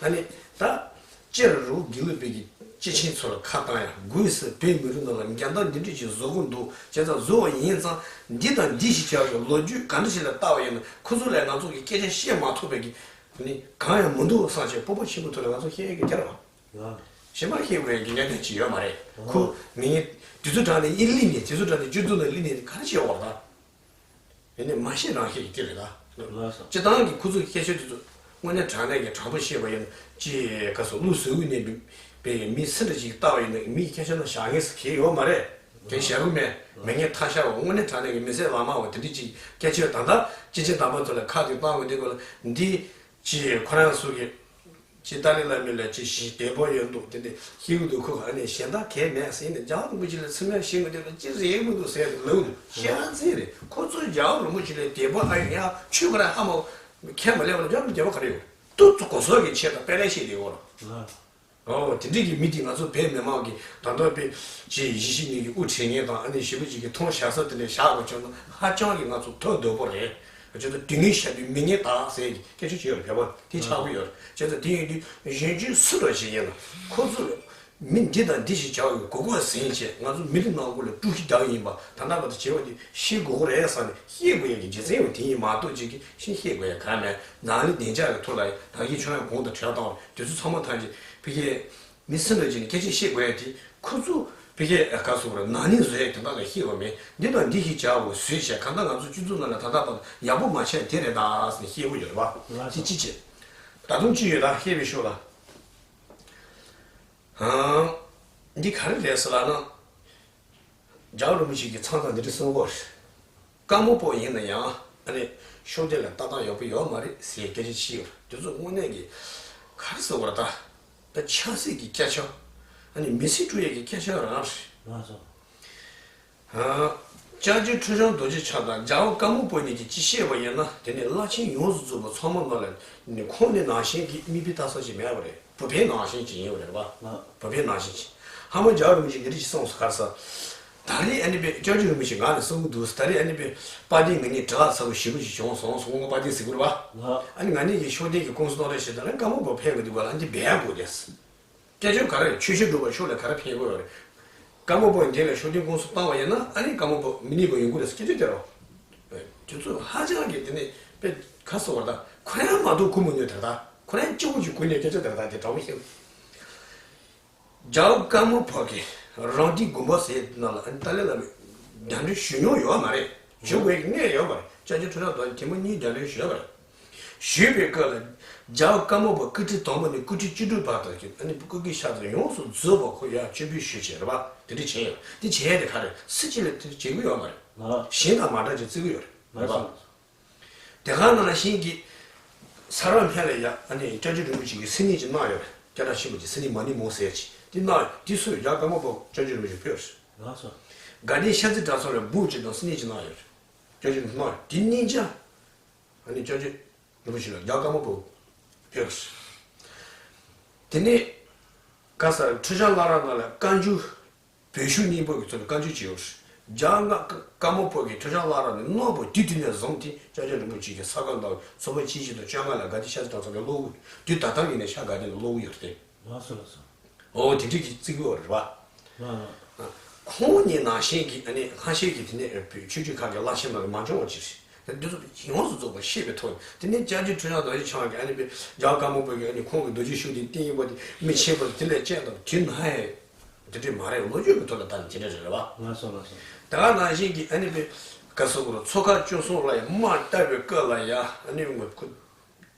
ཨ་ནི་ད། སྤྱིར་རུ་དགེ་ལུགས་པའི་གི་སྐྱེས་ཆེན་ཚོ་ལ་ཁ་བཏང་ཡ་དགོས་ཟེར་བོད་མི་རིགས་ནང་ལ་འགལ་ཟླ་འདི་འདྲ་ཞིག་བཟོ་གི་འདུག་བྱས་ཙང་བཟོ་བ་ཡིན་ཙང་འདི་དང་འདི་ཞིག་བྱ་བའི་ལོ་རྒྱུས་ག་འདྲ་ཞིག་ལ་བལྟ་བ་ཡིན་ན་ཁོ་ཚོ་ལས་ང་ཚོ་གི་སྐད་ཆ་བཤད་མ་ཐུབ་པའི་གི་ནི་གང་ཡང་མི་འདུག་བསམ་བྱས་སྤོབས་པ་ཆེན་པོ་ཐོག་ལ་ང་ཚོ་བཤད་ཡ་གི་དེ་རེད་བ། གཞན་པ་བཤད་དགོས་ཡ་གི་གནད་དོན་ཅིག་ཡོད་མ་རེད་ཁོ་མི་ངན་དེ་ཚོ་དྲང་ནས་ཨི་ལི་ནས་དེ་ཚོ་དྲང་ནས་སྤྱི་ཚོགས་ནང་ཨི་ལི་ནས་ག་རེ་བྱེད་འོག་ད། ཡིན་ནའི་མ་ཤེས་རང་ཤེས་ཀྱི་དེ་རེད་ད། ལགས་སོ། སྤྱིར་བཏང་གི་ཁོ་ཚོ་གི་སྐད་ཆ་དེ་ཚོ་དངོས་གནས་དྲང་གནས་ཀྱི་དྲང་པོ་བཤད་པ་ཡིན་ན་ཅི་ག་སོ་ཀླུ་ཟུར་དབུས་ནས་པའི་མི་སུ་འདྲ་ཞིག་ལྟ་བ་ཡིན་ན་མི་ཡི་སྐད་ཆ་ནང་བཞག་མཁན་སུ་གང་ཡོད་མ་རེད། དེ་བཞག་གི་མེད། མི་ངན་ཐ་ཤལ་བ་དངོས་གནས་དྲང་གནས་ཀྱི་མི་སེར་ལག་དམར་བ་དེ་འདྲ་ཅིག་སྐད་ཆ་ད་ལྟ་སྤྱི་ཆིངས་དམ་པ་ཚོ་ལ་ཁ་དེ་བཏང་བ་དེ་སྐོར་ལ་འདི་ཅི་ཁོ་རང་ཚོ་གི་ཅི་ཏཱ་ལའི་བླ་མའི་ལ་ཅི་ཞིག་དད་པ་ཡོད་འདུག་དེ་འདྲ་ཤེས་ཀྱི་འདུག་ཁོ་ཨ་ནི་གཞན་དག་གས་མེད་ཟེར་ནས་རྒྱལ་བ་རིན་པོ་ཆེ་ལ་ཚིམ་ཡག་ཤེས་མི་འདུག་ལ་ཅི་རེད་མི་འདུག་ཟེར་ནས་ལབ་འདུག་ཤེས་ཡག་ཚིག་རེད་ཁོ་ཚོ་རྒྱལ་བ་རིན་པོ་ཆེ་ལ་དད་པ་ཨ་ཡོད་ཡག་ཆོས་ཁོ་རང་ཧ་མ་ཁས་མ་ལེན་པ་ལ་རྒྱལ་བ་དད་པ་ག་རེ་ཡོད་ཏུ་ཙུ་གོ་སོགས་ཀྱི་ཆེད་དུ་དཔེ་ལས་ཤེས་དེ་འོ་ལ། ཨོ་དེ་འདྲའི་གི་མི་དེ་ང་ཚོ་བོད་མི་མང་གི་ད་ལྟ་བོད་ཀྱི་གཞིས་བྱེས་གཉིས་ཀྱི་དབུ་ཁྲིད་མཁན་དང་ཨ་ནི་ཞེ་པོ་ཅིག་གི་མཐོང་བཞག་ས་དེ་འདྲ་བཞག་དགོས་བྱུང་ན་ཧ་ཅང་གི་ང་ཚོ་ཐོ་འདོད་པོ་རེད། ཁྱོད་ཚོ་དུས་ངན་ཞག་དུས་མི་ངན་དག་ཟེར་གི་སྐད་ཆ་བྱས་ཡོད་རེད་བོད་པ་དེ་ཆགས་ཀྱི་ཡོད་རེད། བྱས་ཙང་དེ་ཡིན་དུས་གཞོན་སྐྱེས་སུ་འདྲ་ཞིག་ཡིན་ན་ཁོ་ཚོ་ལ་མི་འདི་དང་འདི་ཞིག་བྱ་བའི་གོ་སྐབས་ཟིན་བྱས་ང་ཚོ་མི་རིགས་ནང་ཁུལ་ལ་དཀྲུག་ཤིང་རྒྱག་ཡིན་པ་ད་ལྟ་བར་དུ་བྱས་པ་དེ་ཤེས་དགོས་ཀྱི་རེད་བསམ་ནས་ཤེས་དགོས་ཡ་གི་རྒྱུ་མཚན་ཡང་དེ་ཡིན་མ་གཏོགས་ཅིག་གི་ཤེས་ཤེས་དགོས་ཡ་གང་མེད། ནང་ལ་བདེ་འཇགས་ཀྱི་ཐོག་ལ་ཡ་ད་གིན་ཁྱོད་རང་གོང་དུ་བྲིས་བཏང་བ་དེ་ཚོ་ཚང་མ་ཐམས་ཅད་ཕ་གིའི་མི་སུ་འདྲ་ཅིག་ནས་སྐད་ཆ་བཤད་དགོས་ཡ་དེ་ཁོ་ཚོ་ཕ་གིའི་ག་སོ་ར་ནང་ནས་བཟོ་ཡ་དེ་དག་ལ་ཤེས་པ་མེད། འདི་དང་འདི་ཞིག་བྱ་འོ་བཟོས་བྱས་གང་ལྟར་ང་ཚོ་སྤྱི་ཚོགས་ནང་ལ་ད་ལྟ་བར་ཡག་པོ་མ་ཆགས་དེ་རེད་ད་ཟེར་ནས་བཤད་ཀྱི་ཡོད་རེད་པ། དེ་ཅི་བྱེད། ད་དུང་ཅི་ཡོད་ད་བཤད་པའི་ཤོག་ལ། ཧང་། འདི་ག་རེ་རེད་ཟེར་ལབ་ན། རྒྱལ་བ་རིན་པོ་ཆེ་གིས་མཚམས་མཚམས་འདི་འདྲ་གསུང་གོ། བཀའ་མོལ་པོ་ཡིན་ན་ཡང་ཨ་ནི་ཤོག་དྲིལ་ལ་ལྟ་སྟངས་ཡག་པོ་ཡོད་མ་རེད་ཟེར་སྐད་ཆ་བཤད་ཡོད། དེ་ཚོ་དངོས་གནས་ཀྱི་ག་རེ་ཟེར་དགོས་རེད་ད། ད་ཆབ་སྲིད་ཀྱི་སྐད་ཆ་ཨ་ནི་མི་ཚེ་སྐྲུན་ཡས་ཀྱི་སྐད་ཆ་རང་རེད། ང་ཚོ། ཨ། སྐྱབས་རྗེ་ཁྲི་བྱང་རྡོ་རྗེ་འཆང་དང་རྒྱལ་བ་ཀརྨ་པ་གཉིས་ཀྱིས་ཅི་བཤད་པ་ཡིན་ན། དེ་ནི་བླ་ཆེན་ཡོངས་སུ་རྫོགས་པ་ཚང་མ་ནང་ལ་ནི་ཁོང་ནི་ནང་བཞིན་གྱི་མིག་དཔེ་ལྟ་ས་ཞིག་མེད་པ་རེད། བུ་ཕའི་ནང་བཞིན་ཅིག་ཡིན་པ་རེད་པ། ལགས། བུ་ཕའི་ནང་བཞིན་ཅིག་ཧ་མ་རྒྱལ་བ་རིན་པོ་ཆེ་འདི་འདྲ་ཞིག་གསུངས་སོང་ག་རེ་ཟེར། ད་རེས་ཨ་ནི་པའི་སྐྱབས་རྗེ་རིན་པོ་ཆེ་ང་ལ་གསུང་གི་འདུག་ད་རེས་ཨ་ནི་པའི་དཔལ་ལྡན་ང་གཉིས་དྲི་བ་ཚ་པོ་ཞེ་པོ་ཞིག་བྱུང་སོང་ཟེར། ཁོང་དཔལ་ལྡན་ཟེར་གི་རེད་པ། ལགས། ཨ་ནི་ང་གཉིས་ཀྱིས་ཤུགས་ལྡན་གྱི་ཀུང་སི་གཏོང་རེས་བྱེད་དང་ལ་ཀརྨ་པ་ཕེབས་གི་འདུག་ག་ལ་འདི་འབད་དགོས་རེད། སྐད་ཆ་ག་རེ་ཆོས་བཤད་སྒྲུབ་པ་ཤོག་ལ་ག་རེ་ཕན་གི་ཡོད་རེད། ཀརྨ་པ་འདི་ལ་ཤུགས་ལྡན་ཀུང་སི་བཏང་བ་ཡིན་ན་ཨ་ནི་ཀརྨ་པ་མི་གནས་པ་ཡོང་གི་རེད་ཟེར་སྐད་ཆ་དེ་རོ། དེ་ཚོ་ཧ་ཅང་གི་དེ་ནས་དཔེ་ག་སོ་བར་ད་ཁོ་རང་མ་གཏོགས་གོ་མི་ནུས་དེ་ད་ཁོ་རང་སྐྱིད་པོ་ཞིག་གོ་ནས་སྐད་ཆ་དེ་ད་དེ་དྲང་པོ་བཤད། རྒྱལ་བ་ཀརྨ་པ་གིས་རང་སྡེའི་དགོན་པ་ཟེར་ནང་ལ་ཨ་ནི་ཏཱ་ལའི་བླ་མས་རྒྱ་འདྲེན་ཞུ་མྱོང་ཡོད་མ་རེད། ཞུ་དགོས་ཀྱི་གནས་ཡོད་མ་རེད། སྐྱབས་རྗེ་ཁྲི་བྱང་དང་དེ་མོ་གཉིས་རྒྱ་འདྲེན་ཞུས་པ་རེད། ཞུས་པའི་སྐབས་ལ་རྒྱལ་བ་ཀརྨ་པ་སྐུ་ཕྲེང་དང་པོ་ནས་སྐུ་ཕྲེང་བཅུ་དྲུག་བར་དུ་གི་ཨ་ནི་སྐུ་སྒེར་ཤ་ཚ་ཡོངས་སུ་རྫོགས་པ་ཁོ་ཡར་སྤྱན་འབུལ་ཞུས་བྱས་རེད་པ། དེ་འདྲ་བྱས་ཡོད། དེ་བྱས་ཡ་དེ་ག་རེད། སྲིད་སྤྱི་ལ་དེ་བྱེད་ཀྱི་ཡོད་མ་རེད། ལགས། གཞན་དང་མ་འདྲ་ཅིག་བརྩི་གི་ཡོད་རེད། ལགས་སོ། དེ་ག་ནང་བཞིན་གྱི་ས་རཱ་སྨད་ལ་ཡ་ཨ་ནི་སྐྱབས་རྗེ་རིན་པོ་ཆེ་གིས་སེར་སྣེ་ཅིག་གནང་ཡོད་རེད། སྐྱབས་གྲྭ་ཆེན་པོ་ཅིག་སེར་སྣེ་མ་ཎི་མོ་ཟེར་ཅིག་དེ་གནང་ཡོད། དེ་སུ་རྒྱལ་བ་ཀརྨ་པ་སྐྱབས་རྗེ་རིན་པོ་ཆེ་ཕེབས་རེད། ལགས་སོ། དགའ་ལྡན་ཤར་རྩེ་གྲྭ་ཚང་ལ་སྦུག་ཅིག་དང་སེར་སྣེ་ཅིག་གནང་ཡོད་རེད། སྐྱབས་རྗེ་རིན་པོ་ཆེ་གནང་ཡོད། དེ་གཉིས་ཆ་ཨ་ནི་སྐྱབས་རྗེ་རིན་པོ་ཆེ་ལ་རྒྱལ་བ་ཀརྨ་པ་ཕེབས་རེད། དེ་ནས་ག་ས་ཁྲི་བྱང་བླ་རབས་ནང་ལ་བཀའ་འགྱུར། བོད་བཞུགས་སྙིང་པོ་གི་ཚུལ་ལ་བཀའ་འགྱུར་ཅིག་ཡོད་རེད། རྒྱལ་བ་ཀརྨ་པ་གིས་ཁྲི་བྱང་བླ་རབས་ནས་གནང་བ་དེ་དུས་ནས་བཟུང་སྟེ་སྐྱབས་རྗེ་རིན་པོ་ཆེ་གིས་ས་ག་ཟླ་བའི་ཚེས་པ་ཆེ་ཆེ་དང་བཅོ་ལྔ་ལ་དགའ་ལྡན་ཤར་རྩེ་གྲྭ་ཚང་ལ་སློབ་དགོས། དུས་ད་ལྟ་ཡིན་ནའི་ཤར་དགའ་ལྡན་ལ་སློབ་ཀྱི་ཡོད་རེད། ལགས་སོ་ལགས་སོ། འོ་དེ་འདྲ་གི་བརྩི་གི་ཡོད་རེད་པ། ལགས་ལགས། ཁོང་གཉིས་ནང་བཞིན་གྱི་ཨ་ནི་ལྷ་ཤེས་ཀྱི་དེ་ནས་ཆོས་བརྒྱུད་ཁག་གི་བླ་ཆེན་ནང་ལ་མ་འབྱུང་བ་ཅིག་རེད། འདི་ཚོ་ཡོངས་སུ་རྫོགས་པ་ཤེས་པའི་ཐོག་ནས་དེ་ནས་སྐྱབས་རྗེ་ཁྲི་བྱང་རྡོ་རྗེ་འཆང་གིས་ཨ་ནི་པའི་རྒྱལ་བ་ཀརྨ་པ་གིས་ཨ་ནི་ཁོང་གི་རྡོ་རྗེ་ཤུགས་ལྡན་བསྟེན་ཡིན་པ་དེ་མི་ཕྱེད་པར་དེ་ལས་བཅད་དང་དེ་ན་ཧེ། དེ་འདྲས་མ་རེད། ལོ་རྒྱུས་ཀྱི་ཐོག་ལ་ད་ནི་དེ་འདྲས་རེད་པ། ལགས་སོ་ལགས་སོ། དེ་ག་ནང་བཞིན་གྱི་ཨ་ནི་པའི་ག་སོ་གོ་ར་མཚོ་ཁ་སྤྱོད་གསུམ་ལ་ཡང་དམག་བཏབ་པའི་སྐབས་ལ་ཡང་ཨ་ནི་ངོ་ཁུ།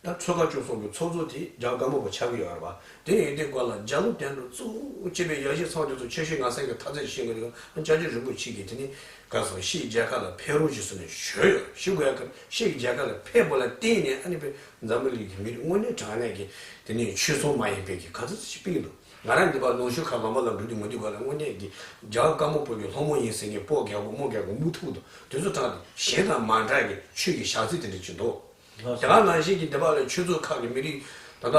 ད་མཚོ་ཁ་སྤྱོད་གསུམ་གྱི་ཚོགས་གཙོ་དེ་རྒྱལ་བ་ཀརྨ་པ་ཆགས་ཀྱི་ཡོད་རེད་པ། དེ་ཡིན་དུས་སྐབས་ལ་རྒྱ་ལོ་དོན་གྲུབ་གཙོ་བོ་བྱས་པའི་ཡབ་གཞིས་ཚང་དེ་ཚོ་ཆེ་ཤོས་ང་སེང་གེ་ཐག་ཚད་ཤེས་ཀྱི་རེད། སྐྱབས་རྗེ་རིན་པོ་ཆེ་གིས་དེ་ནི་ག་སོང་ཤེས་རྒྱལ་ཁབ་ལ་ཕེབས་རོགས་ཞེས་ཟེར་ནས་ཞུས་ཡོད། ཞུ་དགོས་ཡ་གི་ཤེས་རྒྱལ་ཁབ་ལ་ཕེབས་པ་ལ་བརྟེན་ནས་ཨ་ནི་པའི་འཛམ་བུ་གླིང་གི་མི་རིགས་དངོས་གནས་དྲང་གནས་ཀྱི་དེ་ནི་ཆོས་ཚོགས་མ་ཡིན་པའི་གི་ག་ཚོད་ཅིག་སྤེལ་གྱི་འདུག་ང་རང་འདི་པར་ནུབ་ཕྱོགས་ཁ་ལམ་པ་ལ་འགྲོ་དུས་མ་འདུག་ག་ལ་དངོས་གནས་ཀྱི་རྒྱལ་བ་ཀརྨ་པ་གི་སློབ་མ་ཡིན་ཟེར་མཁན་སྤོ་རྒྱལ་པོ་རྨོ་རྒྱལ་པོ་མུ་ཐུག་འདུག་དེ་ཚོ་དྲངས་ཏེ་གཞན་དང་མ་འདྲ་གི་ཆོས་ཀྱི་བྱ་ཚིག་དེ་འདྲ་ཅིག་འདུག་ལགས་དེ་སོ། ག་ནང་བཞིན་གྱི་འདི་པར་ལ་ཆོས་ཚོགས་ཁག་གི་མི་རིགས་ད་ལྟ་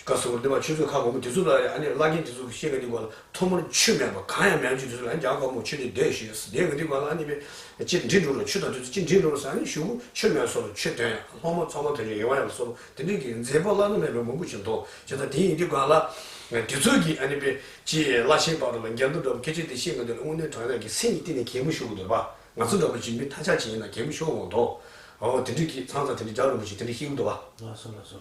ག་སོ་འདི་པར་ཆོས་ཚོགས་ཁག་གོང་མ་དེ་ཚོ་ལ་ཨ་ནི་བླ་རྒན་དེ་ཚོ་གི་བཤད་ཀྱི་འདུག་ག་ལ་ཐོག་མར་ཆོས་མེད་པ་གང་ཡང་མེད་ཅིག་དེ་ཚོ་ལ་རྒྱལ་བ་ཀརྨ་ཆོས་དེ་བསྡད་ཞུས་བསྡད་ཀྱི་འདུག་ག་ལ་ཨ་ནི་པའི་ཅི་འདྲི་འགྲོ་རོགས་ཆོས་དང་དེ་ཚོ་ཅི་འདྲི་འགྲོ་རོགས་ཟེར་ཨ་ནི་གཞུག་གུ་ཆོས་མེད་སོགས་ལ་ཆོས་དོན་ཡང་སློབ་མ་ཚང་མ་དོན་ཆེན་ཡོང་བ་ཡང་སོགས་དེ་འདྲའི་གི་མཛད་པ་བླ་ན་མེད་པའི་མང་པོ་ཞིག་འདུག་བྱས་ཙང་དེ་ཡིན་དུས་ག་ལ་དེ་ཚོ་གི་ཨ་ནི་པའི་ཅི་བླ་ཆེན་བར་དུ་ལ་འགལ་འདུ་འདྲ་བོ་སྐད་ཆ་དེ་བཤད་ཀྱི་འདུག་ལ་དངོས་གནས་དྲང་གནས་ཀྱི་སེམས་ཀྱི་གཏིང་ནས་གད་མོ་ཤོར་གྱི་འདུག་པ། ང་ཚོ་འདྲ་པོ་ཅིག་མི་ཐ་ཆད་ཅིག་ཡིན་ན་གད་མོ་ཤོར་འོང་དོ། འོ་དེ་འདྲའི་གི་ཚང་ཚང་དེ་འདྲའི་རྒྱལ་བ་རིན་པོ་ཆེ་དེ་འདྲའི་ཤེས་ཀྱི་འདུག་བ། ལགས་སོ་ལགས་སོ།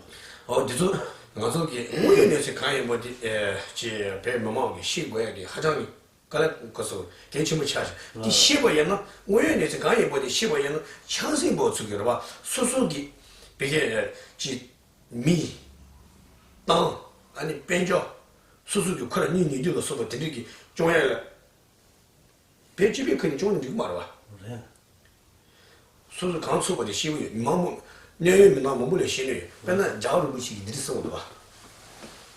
འོ་དེ་ཚོ་ང་ཚོ་གི་དངོས་ཡོད་གནས་ཚུལ་གང་ཡིན་པ་དེ་ཅི་བོད་མི་མང་གིས་ཤེས་དགོས་ཡ་དེ་ཧ་ཅང་གི་དཀའ་ལས་ཁག་སོང་གལ་ཆེན་པོ་ཆགས་ཤིང་དེ་ཤེས་པ་ཡིན་ན་དངོས་ཡོད་གནས་ཚུལ་གང་ཡིན་པ་དེ་ཤེས་པ་ཡིན་ན་ཆབ་སྲིད་པ་ཚོ་གི་རེད་བ་སོ་སོ་གི་བི་གེ་ཅི་མི་ཏང་ཨ་ནི་དཔལ་འབྱོར་སོ་སོ་གི་ཁོ་ར་གཉིས་ཉེ་དུ་ལ་སོགས་པ་དེ་འདྲའི་གི་སྐྱོང་ཡ་ལ། བོད་སྤྱི་པའི་ཁ་ནས་སྐྱོང་ནས་འགྲིག་གི་མ་རེད་བ། རེད། སོ་སོ་གང་ཚུགས་པ་དེ་ཤེས་ཀྱི་ཡོད་མང་པོ། གནད་ཡོད་མི་སྣ་མང་པོ་ལས་ཤེས་ནི་ཡོད་དཔེར་ན་རྒྱལ་བ་རིན་པོ་ཆེ་གིས་འདི་འདྲ་གསུངས་འདུག་བ།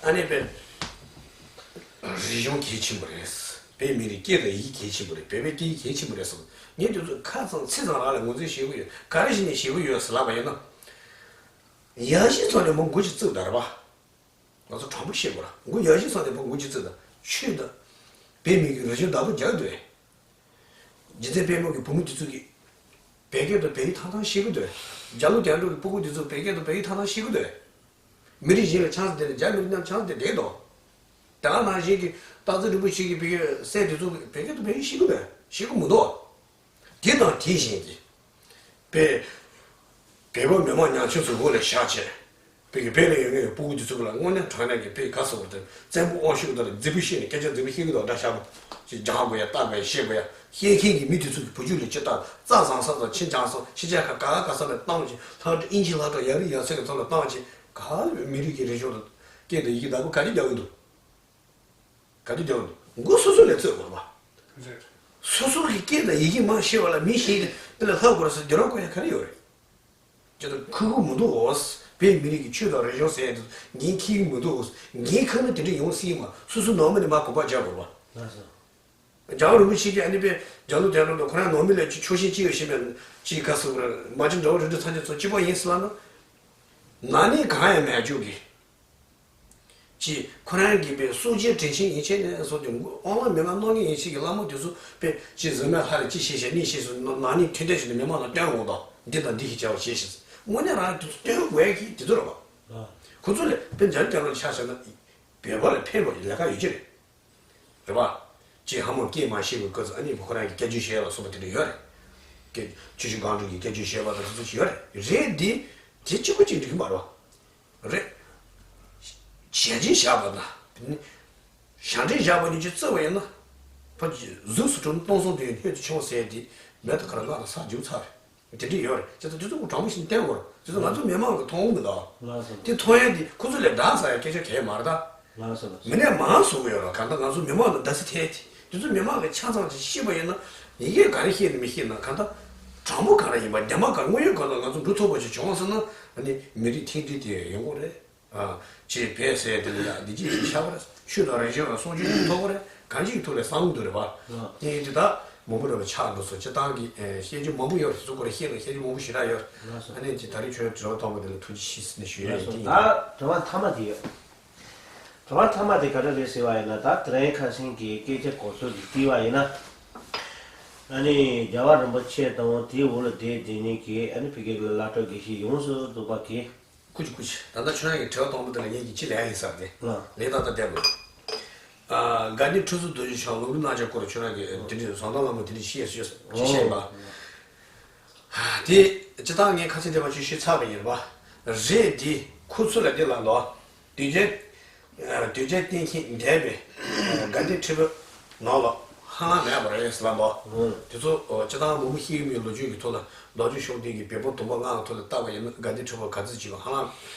ཨ་ནི་དཔེ། རིག་གཞུང་གལ་ཆེན་པོ་རེད། བོད་མི་རིགས་སྐད་དང་ཡི་གེ་གལ་ཆེན་པོ་རེད། བོད་པའི་སྐད་ཡིག་གལ་ཆེན་པོ་རེད་གསུངས། ངས་དེ་ཚོ་ཁ་ཚང་ཚིག་ཚང་རང་ལ་ངོས་འཛིན་བྱེད་ཀྱི་ཡོད་ག་རེ་བྱས་ནས་བྱེད་ཀྱི་ཡོད་ཟེར་ལབ་པ་ཡིན་ན། ཡར་ཞིག་ཚོགས་ནས་མོ་མགོ་ཅིག་བཙུགས་དར་བ། ང་ཚོ་དྲང་པོ་བཤད་དགོས་ར་མགོ་ཡར་ཞིག་ཚོགས་ནས་མོ་མགོ་ཅིག་བཙུགས་དར་ཆོས་དང་། བོད་མི་གི་རིག་གཞུང་བདག་པོ་རྒྱག་འདོད། རྗེ་བཙུན་པད་མ་གི་བུ་མོ་དེ་ཚོ་གིས། བོད་སྐད་དང་བོད་ཡིག་ཐང་ཐང་ཤེས་ཀྱི་འདོད། རྒྱ་ལོ་དོན་གྲུབ་ཀྱི་སྤུ་གུ་དེ་ཚོ་བོད་སྐད་དང་བོད་ཡིག་ཐང་ཐང་ཤེས་ཀྱི་འདོད། མི་རིགས་གཞན་ལ་ཆང་ས་དེ་ལ་རྒྱ་མི་རིགས་རྣམས་ཆང་ས་དེ་བསྡད་དོ། ད་ག་ནང་བཞིན་གྱི་སྟག་འཚེར་རིན་པོ་ཆེ་གི་བོད་སྐད་སྲས་དེ་ཚོ་བོད་སྐད་དང་བོད་ཡིག་ཤེས་ཀྱི་འདོད་ཤེས་ཀྱི་མི་འདུག་དེ་དང་དེ་བཞིན་གྱི། བོད། བོད་པ་མི་མང་ཉམ་ཆུང་ཚོ་མགོ་ལ་བཞག་བྱས། བོད་ཀྱི་བོད་ལ་ཡོད་མཁན་གྱི་སྤུ་གུ་དེ་ཚོ་ལ་དངོས་གནས་དྲང་གནས་ཀྱི་བོད་ག་ཟེར་བ་དེ་བཙན་པོ་དབང་ཤུགས་དང་རྫིག་པོ་བཤད་ནས་སྐད་ཆ་རྫིག་པོ་བཤད་ཀྱི་འདུག་འདྲ་ཤག་པོ་ཅིག་སྦྱང་དགོས་ཡ་ལྟ་དགོས་ཡ་ཤེས་དགོས་ཡ་བཤད་མཁན་གྱི་མི་དེ་ཚོ་གི་བུ་ཆུང་ལ་ཅི་ལྟ་རྩྭ་བཟང་ས་དང་ཕྱི་འགྱངས་ས་ཕྱི་རྒྱལ་ཁབ་ག་ག་ས་ལ་བཏང་ཅིག་ལྷག་དྲི་ཨིན་ཇི་ལྷག་དྲི་ཡ་རི་ཡ་སེ་གི་ཚོ་ལ་བཏང་ཅིག་ག་མི་རིགས་ཀྱི་རིག་གཞུང་དང་སྐད་དང་ཡི་གེ་བདག་པོ་ག་རེ་རྒྱག་གི་འདུག་ག་དུས་རྒྱག་འདུག་མགོ་སོ་སོ་ལ་རྩོད་དགོས་པ། རེད། སོ་སོ་གི་སྐད་དང་ཡི་གེ་མ་ཤེས་པ་ལ་མི་གཞན་གྱི་དེ་ལ་ལྷག་དགོས་རེད་ཟེར་སྡོད་རོགས་དགོས་ཡ་ག་རེ་ཡོད་རེད། ཅི་ལྟར་ཁུ་ཁུ་མི་འདུག་འོ། བོད་མི་རིགས་ཀྱི་ཆོས་དང་རིག་གཞུང་ཟེར་ཡ་དེ་ངས་ཁྱི་མི་འདུག་འོ། ངས་ཁ་ན་དེ་འདྲ་ཡོང་སྲིད་མ་སོ་སོ་ནང་མི་ནས་མ་གོ་བ་རྒྱག་དགོས་པ། ལགས་སོ། རྒྱལ་བ་རིན་པོ་ཆེ་གིས་ཨ་ནི་པའི་རྒྱ་ལོ་དོན་གྲུབ་དང་ཁོ་རང་ནང་མི་ལ་ཅིག་ཕྱོགས་ཞེན་ཅིག་ཡོད་ཤེས་མེད་ཅིག་ག་ཟེར་དགོས་རེད། མ་གཅིག་འདྲ་བོ་རིགས་དྲུག་ཚང་ཆེན་ཚོ་གཅིག་པ་ཡིན་ཟེར་ལབ་ན། ན་ནིང་གང་ཡང་མེད་རྒྱུ་གི། ཅིག་ཁོ་རང་གིས་པའི་སྲོག་བཅད་དྲིན་ཆེན་ཡིན་ཆེད་ནས་སོགས་ཀྱི་དབང་ལུང་མི་མང་གནང་མཁན་ཡིན་ཞིག་གི་བླ་མ་དེ་ཚོ་པའི་ཅིག་གཟིགས་མེད་ལྷ་ལ་ཅི་ཤེས་ཤེས་ནི་ཤེས་སུ་ན་ནིང་ཐུན་ཏེ་ཞིག་ནས་མི་མང་ལ་སྟོན་འོང་དང་འདི་དང་འདི་ཞིག་བྱ་བ་བྱེད་ཤིག་དངོས་གནས་རང་དེ་ཚོ་སྟོན་དགོས་ཀྱི་དེ་ཚོ་རེད་པ། ཁོ་ཚོ་ལས་པའི་འཇར་རྒྱ་ལོ་ཆ་བཞག་ན་བོད་པ་ལ་ཕན་པའི་ལས་ཀ་ཡོད་ཀྱི་རེད། རེད་པ། ཅིག་ཧ་མོ་སྐད་མ་ཤེས་པའི་སྐབས་སུ་ཨ་ནི་ཁོ་རང་གི་སྐད་ཆ་བཤད་པ་སོགས་པ་དེ་འདྲ་ཡོད་རེད། སྐད་ཆུ་ཆུ་སྒང་དྲུག་གི་སྐད་ཆ་བཤད་པ་དང་དེ་ཚོ་ཞིག་ཡོད་རེད། རེད་འདི་དེ་གཅིག་པུ་གཅིག་འགྲིག་གི་མ་རེད་པ། རེད། བྱས་རྗེས་བཞག་པ་དང་དེ་ནི་ཞབས་འདྲེན་བཞག་པ་གཉིས་ཀྱི་རྩི་བ་ཡིན་ན། ཕ་གི་གཟུགས་སུ་གྲུབ་ན་སྟོང་གསུམ་དུ་ཡང་སྣོད་དུ་ཆུང་ཟེར་དེ་མེ་ཏོག་ཁ་ར་ལ་ར་ས་རྒྱུག་ཚར་རེད། དེ་འདྲ་ཡོད་རེད། བྱས་ཙང་དེ་ཚོ་ཁོ་དྲང་པོ་ཞིག་བསྟན་དགོས་རེད། བྱས་ཙང་ང་ཚོ་མི་མང་གིས་མཐོང་གི་མི་འདུག་ལགས་སོ། དེ་མཐོང་ཡས་དེ་ཁོ་ཚོ་ལས་འདྲ་ས་ཡ་སྐད་ཆ་གལ་མ་རེད་ད། ལགས་སོ་ལགས་སོ། མི་ནས་མང་བཟོ་གི་ཡོད་རེད། གང་ལྟར་ང་ཚོ་མི་མང་ལ་བརྡ་ཤ་ཐེབས་ཏེ་དེ་ཚོ་མི་མང་གིས་ཆ་ཚང་ཅིག་ཤེས་པ་ཡིན་ན་ཡི་གེ་ག་རེ་ཤེས་ནི་མི་ཤེས་ན་གང་ལྟར་དྲང་པོ་ག་རེ་ཡིན་པ་བདེན་པ་ག་རེ་དངོས་ཡོད་ག་ལ་ང་ཚོ་འགྲོ་ཐུབ་པ་ཞིག་བྱུང་སོང་ན་ཨ་ནི་མི་རིགས་མཐུན་སྒྲིལ་དེ་ཡོང་གི་རེད། ཨ། ཅེས་བས་ཟེར་དེ་ལ་ཡ་འདི་ཅིག་ཞིག་ཤར་བ་རེད། ཆོས་དང་རིག་གཞུང་ལ་སྲུང་སྐྱོབ་ཐོབ་པ་རེད། གང་ཅིའི་ཐོག་ལས་བསམ་བློ་འདུག་རེད་པ། ཨ། དེ་ཡིན་དུས་ད་མང་པོ་རེད་པ་ཆགས་འགྲོ་སོང་། སྤྱིར་བཏང་གི་ཨེ་བཤད་རྒྱུ་མང་པོ་ཡོད་རེད། སུ་ཁོ་རེ་བཤད་ན་བཤད་རྒྱུ་མང་པོ་ཞེ་དྲག་ཡོད། ལགས་སོ། ཨ་ནི་ཅིག་ད་རེས་ཁྱོད་དྲི་བ་བཏང་བ་དེ་ལ་ཐུགས་རྗེ་ཆེ་ཟེར་ནས་ཞུ་ཡ་ཡིན། ལགས་སོ། དེ་ཡིན། ད་དྲི་བ་མཐའ་མ་དེ་ཡོད། དྲི་བ་མཐའ་མ་དེ་ག་རེ་རེད་ཟེར་བ་ཡིན་ན་ད་དེ་རིང་ཁ་སང་གི་སྐད་ཆ་གོ་ཚོད་ཀྱི་བལྟས་པ་ཡིན་ན། ཨ་ནི་རྒྱལ་བ་རིན་པོ་ཆེ་དང་དེའི་འོག་ལ་བསྡད་བསྡད་མཁན་གྱི་ཨ་ནི་ཕ་གི་གི་བླ་སྤྲུལ་དགེ་བཤེས་ཡོངས་སུ་རྫོགས་པ་གིས། ཀུ་ཅི་ཀུ་ཅི། ད་ལྟ་ཁྱོད་རང་གི་དྲི་བ་དང་པོ་དེ་ལ་ངས་ཀྱི་ཅི་ལན་ཡིན་ཟེར་ཏེ། ལགས། ལན་ཏག་ཏག་བསྡད་དགོས། ཨ། དགའ་ལྡན་ཁྲི་ཟུར་རྡོ་རྗེ་འཆང་ལུང་རིགས་སྣ་ཆ་སྐོར་ཁྱོད་རང་གི་དེ་འདྲའི་ཟམ་གདོང་ལྷ་མོ་དེ་འདྲའི་བཤད་ཤེས་ཤེས་ཤེས་པ། དེ་སྤྱིར་བཏང་ངས་ཁ་སང་དེ་བ་ཅིག་ཞུས་ཚར་བ་ཡིན་པ། རེད་དེ་ཁོ་ཚོ་ལ་དེ་ལ་འདུག་དོལ་རྒྱལ། དོལ་རྒྱལ་བསྟེན་མཁན་འདས་པའི་དགའ་ལྡན་ཁྲི་པའི་ནང་ལ་ཧ་ལམ་མེད་པ་རེད་ཟེར་ལབ་འདུག་དེ་ཚོ་སྤྱིར་བཏང་མང་པོ་ཤེས་ཀྱི་མེད། ལོ་རྒྱུས་ཀྱི་ཐོག་ལ་རྡོ་རྗེ་ཤུགས་ལྡན་གྱི་བེ་པོ་དུམ་བུ་ལྔ་གི་ཐོག་ལ་བལྟས་པ་ཡིན་ན་དགའ་ལྡན་ཁྲི་པ་ག་ཚོད་ཅིག་ཧ་ལམ་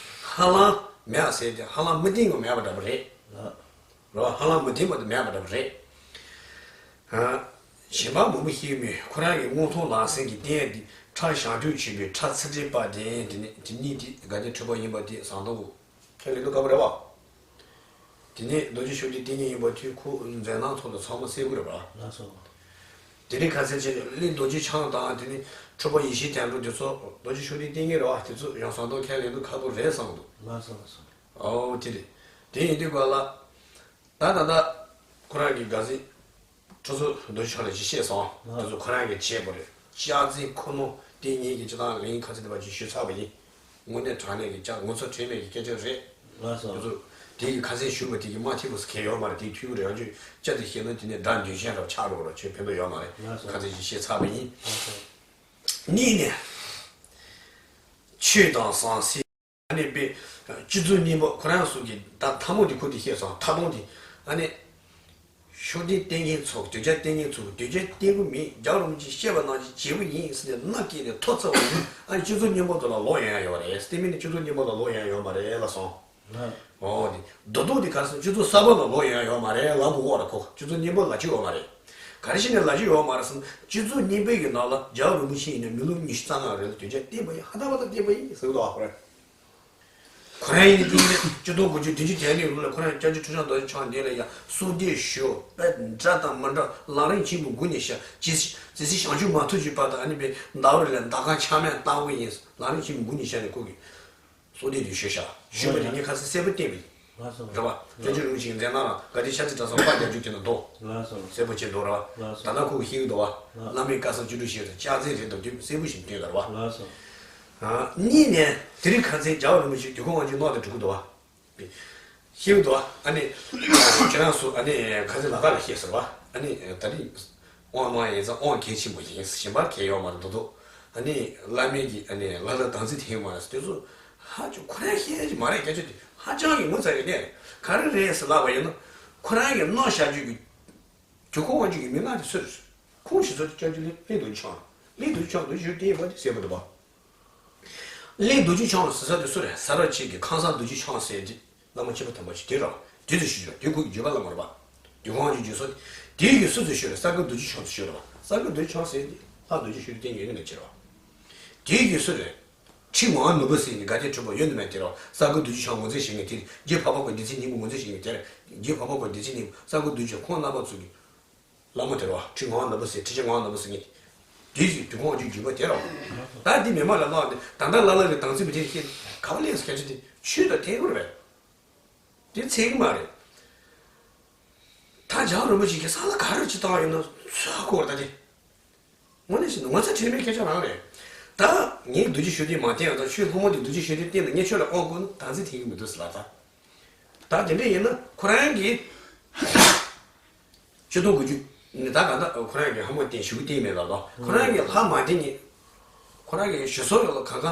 ཧ་ལམ་མེད་ཟེར་ཏེ་ཧ་ལམ་མི་བསྟེན་གྱི་མེད་པ་འདྲ་པོ་རེད། རེད་བ། ཧ་ལམ་མི་བསྟེན་པ་དེ་མེད་པ་འདྲ་པོ་རེད། ཨ། གཞན་པ་མང་པོ་ཤེས་ཀྱི་མེད། ཁོ་རང་གི་དངོས་མཐོང་ལམ་སེང་གི་བསྟན་ཡས་འདི་ཁྲ་ཞང་སྒྲོན་ཆེན་པོའི་ཁྲ་ཚིག་འགྲེལ་པ་དེ་དེ་ནི་དེ་གཉིས་དེ་དགའ་ལྡན་ཁྲི་པ་ཡིན་པ་དེ་ཟམ་གདོང་གི་ཁས་ལེན་དུ་དགའ་པོ་རེད་བ། དེ་ནས་རྡོ་རྗེ་ཤུགས་ལྡན་བསྟེན་མཁན་ཡིན་པ་དེ་ཁོ་མཛད་རྣམ་ཐོག་ལ་ཚང་མ་གསལ་པོ་རེད་བ། ལགས་སོ། དེ་རིང་ཁ་སང་ཆེ་གླིང་རྡོ་རྗེ་འཆང་དང་དེ་ནས་ཁྲི་པ་ཡེ་ཤེས་དོན་གྲུབ་དེ་ཚོ་རྡོ་རྗེ་ཤུགས་ལྡན་བསྟེན་མཁན་རེད་བ། དེ་ཚོ་ཡང་ཟམ་གདོང་ཁས་ལེན་དུ་ཁག་པོ་རེད་བསམ་འདུག་ལགས་སོ་ལགས་སོ། ཨོ་དེ་རེད། དེ་ཡིན་དུས་ག་ལ། ད་ད་ལྟ་ཁོ་རང་གི་དགའ་ཚིག་ཁྲི་ཟུར་རྡོ་རྗེ་འཆང་ལ་ཅིག་བཤད་སོང་། ལགས། དེ་ཚོ་ཁོ་རང་གིས་བྱས་པ་རེད། སྐྱག་རྫུན་ཁོ་ནོ་དེ་ངེད་ཀྱིས་སྤྱིར་བཏང་ལན་ཁ་ཚིག་དེ་བ་ཅིག་ཞུས་ཚར་བ་ཡིན། དངོས་གནས་དྲང་གནས་ཀྱི་སྐྱག་ངོ་ཚ་ཁྲེལ་མེད་ཀྱི་སྐད་ཆ་རེད། ལགས་སོ། དེ་ཚོ་དེ་གི་ཁ་སང་ཞུས་པ་དེ་གི་མ་ཐིག་པོ་སུ་གལ་ཡོད་མ་རེད། དེ་འཐུས་པོ་རེད། ཡང་ཅིག་སྐྱག་དེ་བཤད་ན་དེ་ནས་དགྲ་འདོད་ཆེན་རབ་ཆགས་འགྲོ་བ་རེད། ཁྱོད་ཕན་ཐོགས་ཡོད་མ་རེད། ལགས་སོ། ཁ་ཚིག་ཅིག་བཤད་ཚར་བ་ཡིན། ལགས་སོ། གཉིས་ནས། ཆོས་དང་ཟང་ཟིང་། ཨ་ནི་པའི་སྤྱི་ཚོགས་རྙིང་པ་ཁོ་རང་ཚོ་གི་ད་ཐ་མོ་དེ་ཁུར་དེ་བཤད་སོང་། ཐ་སྟོང་དེ་ཨ་ནི་ཤུགས་ལྡན་བསྟེན་མཁན་ཚོ་དོལ་རྒྱལ་བསྟེན་མཁན་ཚོ་དོལ་རྒྱལ་བསྟེན་གི་མིན། རྒྱལ་བ་རིན་པོ་ཆེས་བཤད་པ་ནང་བཞིན་བྱེད་པ་ཡིན་ཟེར་ནས་མནའ་སྐྱེལ་ནས་ཐོ་བརྩེགས་པ་ཡིན། ཨ་ནི་སྤྱི་ཚོགས་རྙིང་པ་ཚོ་ལ་ལོག་ཡོང་ཡ་ཡོད་རེད། བསྟེན་མིན་ནི་སྤྱི་ཚོགས་རྙིང་པ་ལ་ལོག་ཡོང་ཡ་ཡོད་མ་རེད་ལབ་སོང་། ཨོ་དེ་རྡོག་རྡོག་དེ་ག་རེ་ཟེར་སྤྱི་ཚོགས་གསར་པ་ལ་ལོག་ཡོང་ཡ་ཡོད་མ་རེད་ལབ་དགོས་ཀྱི་རེད། ཁོ་སྤྱི་ཚོགས་རྙིང་པ་ལ་བྱེད་ཡོད་མ་རེད། ག་རེ་བྱས་ནས་ལབ་ཀྱི་ཡོད་མ་རེད་ཟེར་ན་སྤྱི་ཚོགས་རྙིང་པའི་གི་ནང་ལ་རྒྱལ་བ་རིན་པོ་ཆེ་ཡིན་ན་མི་ལོ་ཉི་ཤུ་རྩ་ལྔ་རིང་ལ་དོལ་རྒྱལ་བསྟེན་པ་ཡིན། ཧ་ད་བ་ད་བསྟེན་པ་ཡིན་ཟེར་གི་འདུག་ཨ་ཁོ་རང་། ཁོ་རང་ཡིན་ན་དེ་ཡིན་ན་ཆིག་སྟོང་དགུ་བརྒྱ་བདུན་ཅུ་གྱ་གཉིས་ལོ་ལ་ཁོ་རང་སྐྱབས་རྗེ་ཁྲི་བྱང་རྡོ་རྗེ་འཆང་འདི་ལ་ཡང་གསོལ་འདེབས་ཞུ། དཔེ་འདྲ་དང་མི་འདྲ་ལམ་རིམ་ཆེན་པོ་དགུ་ནས་བཤད། ཇི་སྲིད་ཇི་སྲིད་བྱང་ཆུབ་མ་ཐོབ་ཀྱི་བར་དུ་ཨ་ནི་པའི་ཟླ་བ་རེ་ལ་ཟླ་ཁང་ཆ་མེད་བཏང་དགོས་ཡིན། ལམ་རིམ་ཆེན་པོ་དགུ་ནས་བཤད་ནས་ཁོ་གིས་གསོལ་འདེབས་དེ་ཞུས་ཤག་ཞུས་པ་དེ་ངས་ཁ་སང་གསལ་པོ་བསྟན་པ་ཡིན། ལགས་སོ། རེད་བ། སྐྱབས་རྗེ་རིན་པོ་ཆེ་གི་མཛད་རྣམ་ལ་དགའ་ལྡན་ཤར་རྩེ་གྲྭ་ཚང་དཔལ་རྒྱ་མཚོ་དེ་ན་འདུག་ལགས་སོ། གསལ་པོ་བྱས་འདུག་རེད་བ། ལགས་སོ། ད་ལྟ་ཁོ་གིས་ཤེས་ཀྱི་འདུག་བ། ལགས། བླ་མའི་བཀའ་གསུང་བཅུ་དྲུག་བཞེས་དང་སྐྱག་རྫུན་རེད་འདུག་དེ་གསལ་པོ་ཞིག་བསྟན་ཡོད་རེད་བ། ལགས་སོ། ཨ། གཉིས་ནས་དེ་རིང་ཁ་སང་རྒྱལ་བ་རིན་པོ་ཆེ་དུས་འཁོར་དབང་ཕྱུག་ནང་དུ་འགྲོ་གི་འདུག་བ། ཤེས་ཀྱི་འདུག་བ། ཨ་ནི་ཁྱེད་རང་ཚོ་ཨ་ནི་ཁ་སང་ལ་དྭགས་ལ་བཤད་ཟེར་བ། ཨ་ནི་ད་རིང་དབང་གནང་ཡིན་ཙང་དབང་གལ་ཆེན་པོ་ཡིན། གཞན་པ་གལ་ཡོད་མ་རེད་འདུག་འདུག་ཨ་ནི་བླ་མའི་གི་ཨ་ནི་ལ་ལ་དམ་ཚིག་དེ་ཡོད་མ་རེད་ཟེར། དེ་ཚོ་ཧ་ཅང་ཁོ་རང་བཤད་ཀྱི་མ་རེད། སྐད་ཆ་དེ་ཧ་ཅང་གི་ངོ་ཚ་ཡོད་ནས་རེད། ག་རེ་རེད་ཟེར་ལབ་པ་ཡིན་ན་ཁོ་རང་གི་མནོ་བཞག་རྒྱུ་གི་དུས་འཁོར་དབང་ཕྱུག་གི་མི་སྣ་དེ་སུ་རེད། ཁོང་ཞིག་ཚོ་དེ་སྐྱབས་རྗེ་གླིང་རྡོ་རྗེ་འཆང་། གླིང་རྡོ་རྗེ་འཆང་དུ་བཞུགས་བསྡད་པ་དེ་གསལ་པོ་འདུག་བ། གླིང་རྡོ་རྗེ་འཆང་ཟེར་ས་དེ་སུ་རེད། ས་ར་ཆེ་གི་ཁང་བཟང་རྡོ་རྗེ་འཆང་ཟེར་དེ་བླ་མ་ཆེན་པོ་དམ་པ་ཞིག་དེ་རེད་བ། དེ་ཚོ་ཞུ་རྒྱུ་རེད། དེ་ཁོ་གི་བརྒྱུད་པ་བླ་མ་རེད་བ། དུས་འཁོར་དབང་ཕྱུག་བརྒྱུད་ས་དེ་དེ་གི་སུ་ཚོ་ཞུ་རེད། ས་དགའ་རྡོ་རྗེ་འཆང་ཚོ་ཞུ་རེད་བ། ས་དགའ་རྡོ་རྗེ་འཆང་ཟེར་དེ་ལྷ་རྡོ་རྗེ་ཤུགས་ལྡན་ཡོད་ནི་མེད་ཅེས་རེད་བ། དེ་གི་སུ་རེད། ཁྲི་ངོ་ནོར་བུ་ཟེར་ནི་དགའ་ལྡན་ཁྲི་པ་ཡོད་ནི་མེད་དེ་རེད་བ། ས་དགའ་རྡོ་རྗེ་འཆང་ངོས་འཛིན་བྱེད་མཁན་དེ་རྗེ་འཕགས་པ་ཁོ་སྡེ་ཚན་རྙིང་པ་ངོས་འཛིན་བྱེད་མཁན་དེ་རེད། རྗེ་འཕགས་པ་ཁོ་སྡེ་ཚན་རྙིང་པ་ས་དགའ་རྡོ་རྗེ་འཆང་ཁོང་རྣམ་པ་ཚོ་གི་ལ་མོ་དེ་རོ། ཁྲི་ངག་ནོར་བུ་ཟེར། ཁྲི་ཆེན་ངག་ནོར་བུ་ཟེར་མཁན་དེ། དེ་ཡི་དུས་ཁོང་གི་བརྒྱུད་པ་དེ་རོ། ད་འདི་མི་མང་ལ་ལོག་ནས་ད་ལྟ་བླ་བླ་གི་དམ་ཚིག་པ་དེ་ཤེས། ག་བ་ལས་སུ་སྐད་ཆ་དེ་ཆོས་དང་མཐུན་གྱི་རེད། དེ་ཚད་ཀྱི་མ་རེད། ད་རྒྱལ་བ་རིན་པོ་ཆེ་གིས་ས་ལ་ག་རེ་ཅིག་བཏང་ཡོད་ན་ཚོད་གོ་ར་ད་དེ། དངོས་གནས་བྱས་ན་ངོ་ཚ་ཁྲེལ་མེད་སྐད་ཆ་རང་རེད། ད་ངས་རྡོ་རྗེ་ཤུགས་ལྡན་མ་བསྟེན་ཡང་ད་ཁྱོད་ལྷ་མོ་དེ་རྡོ་རྗེ་ཤུགས་ལྡན་བསྟེན་ན་ངས་ཁྱོད་ལ་དབང་བསྐུར་ན་དམ་ཚིག་འཐེན་གྱི་མི་འདུག་ཟེར་ལབ་ད། ད་དེ་འདྲ་ཡིན་ན་ཁོ་རང་གིས་ཆིག་སྟོང་དགུ་བརྒྱ་ནས་ད་ག་ད་ཁོ་རང་གིས་ལྷ་མོ་བསྟེན་ཞུ་གི་བསྟེན་མེད་ལབ་ད། ཁོ་རང་གིས་ལྷ་མ་བསྟེན་ནས་ཁོ་རང་གིས་ཞུ་སྲོལ་ཡོད་ལ་གང་ག་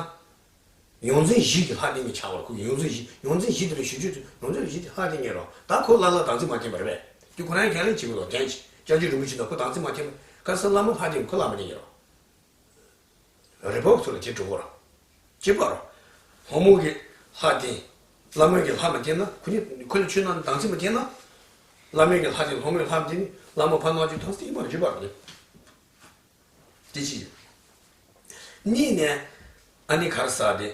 ཡོངས་འཛིན་བཞི་གི་ལྷ་བསྟེན་ནས་ཆགས་པར་ཁོ་ཡོངས་འཛིན་བཞི་ཡོངས་འཛིན་བཞི་དེ་ལ་ཞུ་རྒྱུ་ཡོངས་འཛིན་བཞི་དེ་ལྷ་བསྟེན་ནས་རོ། ད་ཁོ་ལ་ལ་དམ་ཚིག་མ་བསྟེན་པ་རེད་པས། དེ་ཁོ་རང་ཁས་ལེན་བྱེད་དགོས་ལ་བསྟེན་ཅིག་སྐྱབས་རྗེ་རིན་པོ་ཆེ་ད་ཁོ་དམ་ཚིག་མ་བསྟེན་པ་ག་ས་ལྷ་མོ་ཕ་བསྟེན་ཁོ་ལ་མ་བསྟེན་ནས་རོ། རེ་ཕོག་ཚོ་ལ་དེ་འགྲོ་གོ་ར། གཅིག་པར། ལྷ་མོ་གི་ལྷ་བསྟེན། ལྷ་མོ་གི་ལྷ་མ་བསྟེན་ན་ཁོ་གཉིས་ཁོ་ལ་ཆོས་ནང་དམ་ཚིག་མ་བསྟེན་ན། ལྷ་མོ་གི་ལྷ་བསྟེན་ལྷ་མོ་གི་ལྷ་མ་བསྟེན་ནི་ལྷ་མོ་ཕ་ནོར་གྱི་དམ་ཚིག་ཡིན་པར་གཅིག་པར་རེད། དེ་གཅིག་གཉིས་ནས། ཨ་ནི་ག་རེ་ཟེར་དེ།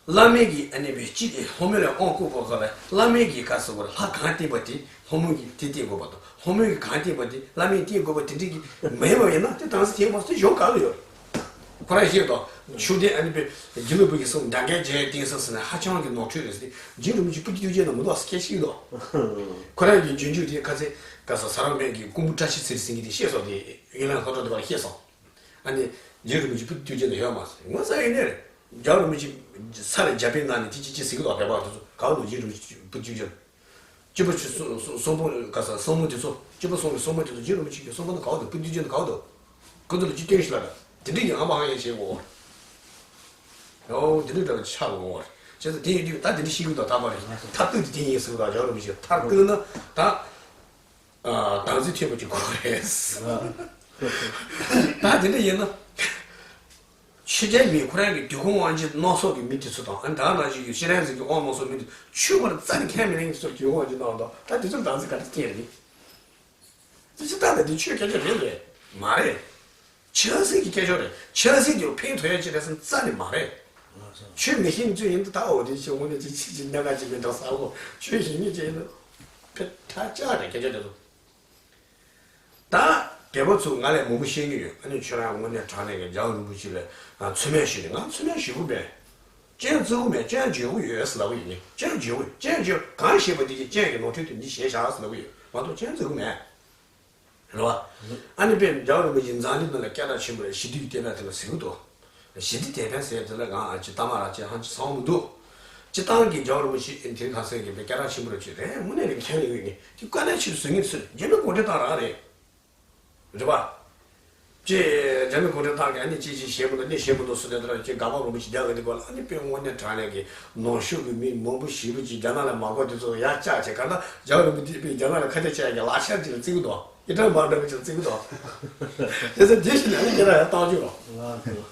བླ་མེད་ཀྱི་ཨ་ནི་བའི་སྤྱི་དེ་ལྷ་མོ་ལ་དབང་བསྐུར་བ་ག་ལ་བླ་མེད་ཀྱི་ག་ཟེར་བ་ལ་ལྷ་གང་བསྟེན་པ་དེ་ལྷ་མོ་གིས་དེ་བསྟེན་དགོས་པ་དང་ལྷ་མོ་གིས་གང་བསྟེན་པ་དེ་བླ་མེད་བསྟེན་དགོས་པ་དེ་འདྲ་གི་མེད་པ་ཡིན་ན་དེ་དམ་ཚིག་ཐེག་པ་སུ་གཞུང་ག་ལ་ཡོད། ཁོ་རང་ཤེས་དང་ཤུགས་ལྡན་ཨ་ནི་པའི་དགེ་ལུགས་པ་གི་གསུང་འདྲ་མཁན་རྗེས་བསྟེན་ས་ཟེར་ན་ཧ་ཅང་གི་ནོར་འཁྲུལ་རེད་ཟེར་ཏེ་རྗེ་རིན་པོ་ཆེ་པུ་ཏི་ཏུ་ཅན་ན་མི་འདུག་ཟེར་སྐད་ཤེས་དང་། ཁོ་རང་གི་རྗེས་འཇུག་དེ་ཁ་ཚེ་ག་ས་ས་ར་མེད་ཀྱི་ཀུང་པུ་བཀྲ་ཤིས་ཚེ་རིང་ཟེར་མཁན་དེ་ཤེས་སོང་དེ་ཡིན་ལ་ལྷོ་བྲག་དེ་བར་ཤེས་སོང་། ཨ་ནི། རྗེ་རིན་པོ་ཆེ་པུ་ཏི་ཏུ་ཅན་དུ་ཡོད་མ་སོང་ངོ་ཚ་ཡིན་ནས་རེད། རྒྱལ་བ་རིན་པོ་ཆེ་ས་ལ་རྒྱ་དཔེ་ནང་ནས་ཅི་ཅི་ཅི་ཟིག་ལོག་བེ་བ་དེ་ཚོ་ག་བ་ནོ་རྗེ་རིན་པོ་ཆེ་པུ་ཏི་ཏུ་ཅན། སྐྱེས་བུ་ཆེ་གསུང་གསུང་པོ་ག་ས་གསུང་མོ་དེ་ཚོ་སྐྱེས་བུ་གསུང་གི་གསུང་མོ་དེ་ཚོ་རྗེ་རིན་པོ་ཆེ་གི་གསུང་པོ་ནི་ག་བ་དོ་པུ་ཏི་ཏུ་ཅན་ག་བ་དོ། ཁོ་ཚོ་ལ་ཅི་སྟོན་ཞིག་ལ་དེ་འདྲ་ཡིན་ཨ་མ་ཧང་ཡང་བྱེད་དགོས། ཨོ་དེ་འདྲ་འདྲ་ཆགས་དགོས། བྱས་ཙང་དེ་ཡིན་དུས་ད་དེ་འདྲ་ཤེས་ཀྱི་འདུག་ད་མ་རེད་མཐར་གཏུགས་དེ་དེ་ཡིན་ཟེར་གི་འདུག་རྒྱལ་བ་རིན་པོ་ཆེ་མཐར་གཏུགས་ན་ད། ཨ། བདག་འཛིན་ཐེབས་པ་ཅིག་དགོས་རེད། ད་དེ་འདྲ་ཡིན་ན། ཕྱི་རྒྱལ་མི་ཁོ་རང་གི་དུས་ཁུངས་དབང་ཆེན་མནོ་སོགས་ཀྱི་མི་དེ་ཚོ་དང་ཨ་ནི་ད་ནང་བཞིན་གྱི་ཤེས་རན་ཟེར་གྱི་དབང་མནོ་སོགས་མི་དེ་ཆོས་པར་རྩ་ནས་ཁས་མི་ལེན་གྱི་ཚོར་དུས་ཁུངས་དབང་ཆེན་གནང་དང་ད་དེ་ཚོར་བདག་འཛིན་ག་འདྲ་ཐེབས་རེད། དེ་ཅི་ལྟ་ན་དེ་ཆོས་སྐད་ཆ་རེད་རེད་མ་རེད། ཆབ་སྲིད་ཀྱི་སྐད་ཆ་རེད། ཆབ་སྲིད་དེ་ཕན་ཐོགས་ཡ་ཅིག་རེད་བསམ་རྩ་ནས་མ་རེད། ཆོས་མི་ཤེས་མཁན་ཚོ་ཡིན་ད་ད་འོ་དེ་ཆོས་དངོས་གནས་ཅིག་ཅིག་ཅིག་གནད་འགག་ཅིག་མེད་འགྲོ་ས་འོ་ཆོས་ཤེས་མཁན་ཅིག་ཡིན་ན་ཕེ་ཐ་ཅག་རེད་སྐད་ཆ་དེ་ཚོ། ད་རྒད་པོ་ཚོ་ང་ལས་མང་པོ་ཤེས་ཀྱི་ཡོད། ཨ་ནི་ཁྱོད་རང་དངོས་གནས་དྲང་གནས་ཀྱི་རྒྱལ་བ་རིན་པོ་ཆེ་ལ་ཚུལ་མིན་ཞུས་ནས་ང་ཚུལ་མིན་ཞུ་གི་མེད། སྤྱན་གཙུག་གི་མེད་སྤྱན་འབྱོར་གི་ཡོད་ཟེར་ལབ་གི་ཡོད་ནི་སྤྱན་འབྱོར་གི་སྤྱན་འབྱོར་གང་ཤེས་པ་དེ་གི་སྤྱན་གྱི་ནོར་འཁྲུལ་དེ་འདི་ཞེས་བཞག་ཟེར་ལབ་གི་ཡོད་མ་གཏོགས་སྤྱན་གཙུག་གི་མེད། རེད་བ། ཨ་ནི་དཔེ་རྒྱལ་བ་རིན་པོ་ཆེ་འཛམ་གླིང་ནང་ལ་སྐད་གྲགས་ཆེན་པོ་རེད་ཞི་བདེའི་བསྟན་པ་དེ་ལ་ཟེར་གི་འདུག་ཞི་བདེ་དེ་ཕན་ཟེར་དེ་ལ་ང་ཨ་ཅི་ལྟ་མ་ར་ཅི་ཧང་ཅི་སང་མི་འདུག་སྤྱི་བཏང་གི་རྒྱལ་བ་རིན་པོ་ཆེ་དེ་ག་ཚོད་ཀྱི་དཔེ་སྐད་གྲགས་ཆེན་པོ་རེད་ཅི་རེད་དངོས་གནས་རིག་མཁན་ལ་ཡོད་ནི་དེ་དཀའ་ལས་ཆེ་རུ་བཟོ་ངེས་ཚོད་རྒྱ་མི་གུང་ཁྲན་ཏང་རང་རེད། རེད་བ། ཅེས་རྒྱ་མི་གུང་ཁྲན་ཏང་གི་ཨ་ནི་ཅི་ཅི་བྱེད་མི་འདུག་ནི་བྱེད་མི་འདུག་སུ་དེ་ལྟར་ཅེས་དགའ་པ་རིན་པོ་ཆེ་རྒྱ་གི་འདི་གོ་ལ་ཨ་ནི་དཔེ་དངོས་གནས་དྲང་གནས་ཀྱི་ནང་ཤུགས་ཀྱི་མི་མང་པོ་ཞེ་པོ་ཅིག་རྒྱ་ནག་ལ་མ་གོ་དེ་ཚོ་ཡར་བཅག་བྱས་ག་ན་རྒྱལ་བ་རིན་པོ་ཆེ་དཔེ་རྒྱ་ནག་ལ་ཁ་གཏད་བཅག་ཡ་གི་ལག་ཆ་ཅིག་ལ་བརྩི་གི་འདུག་ཨི་ཀྲང་མ་འདྲ་བ་ཅིག་ལ་བརྩི་གི་འདུག་དེ་ཚོ་དེ་བཞིན་ཨ་ནི་རྒྱ་ནག་ཡར་བཏང་རྒྱུ་རོ། དེ་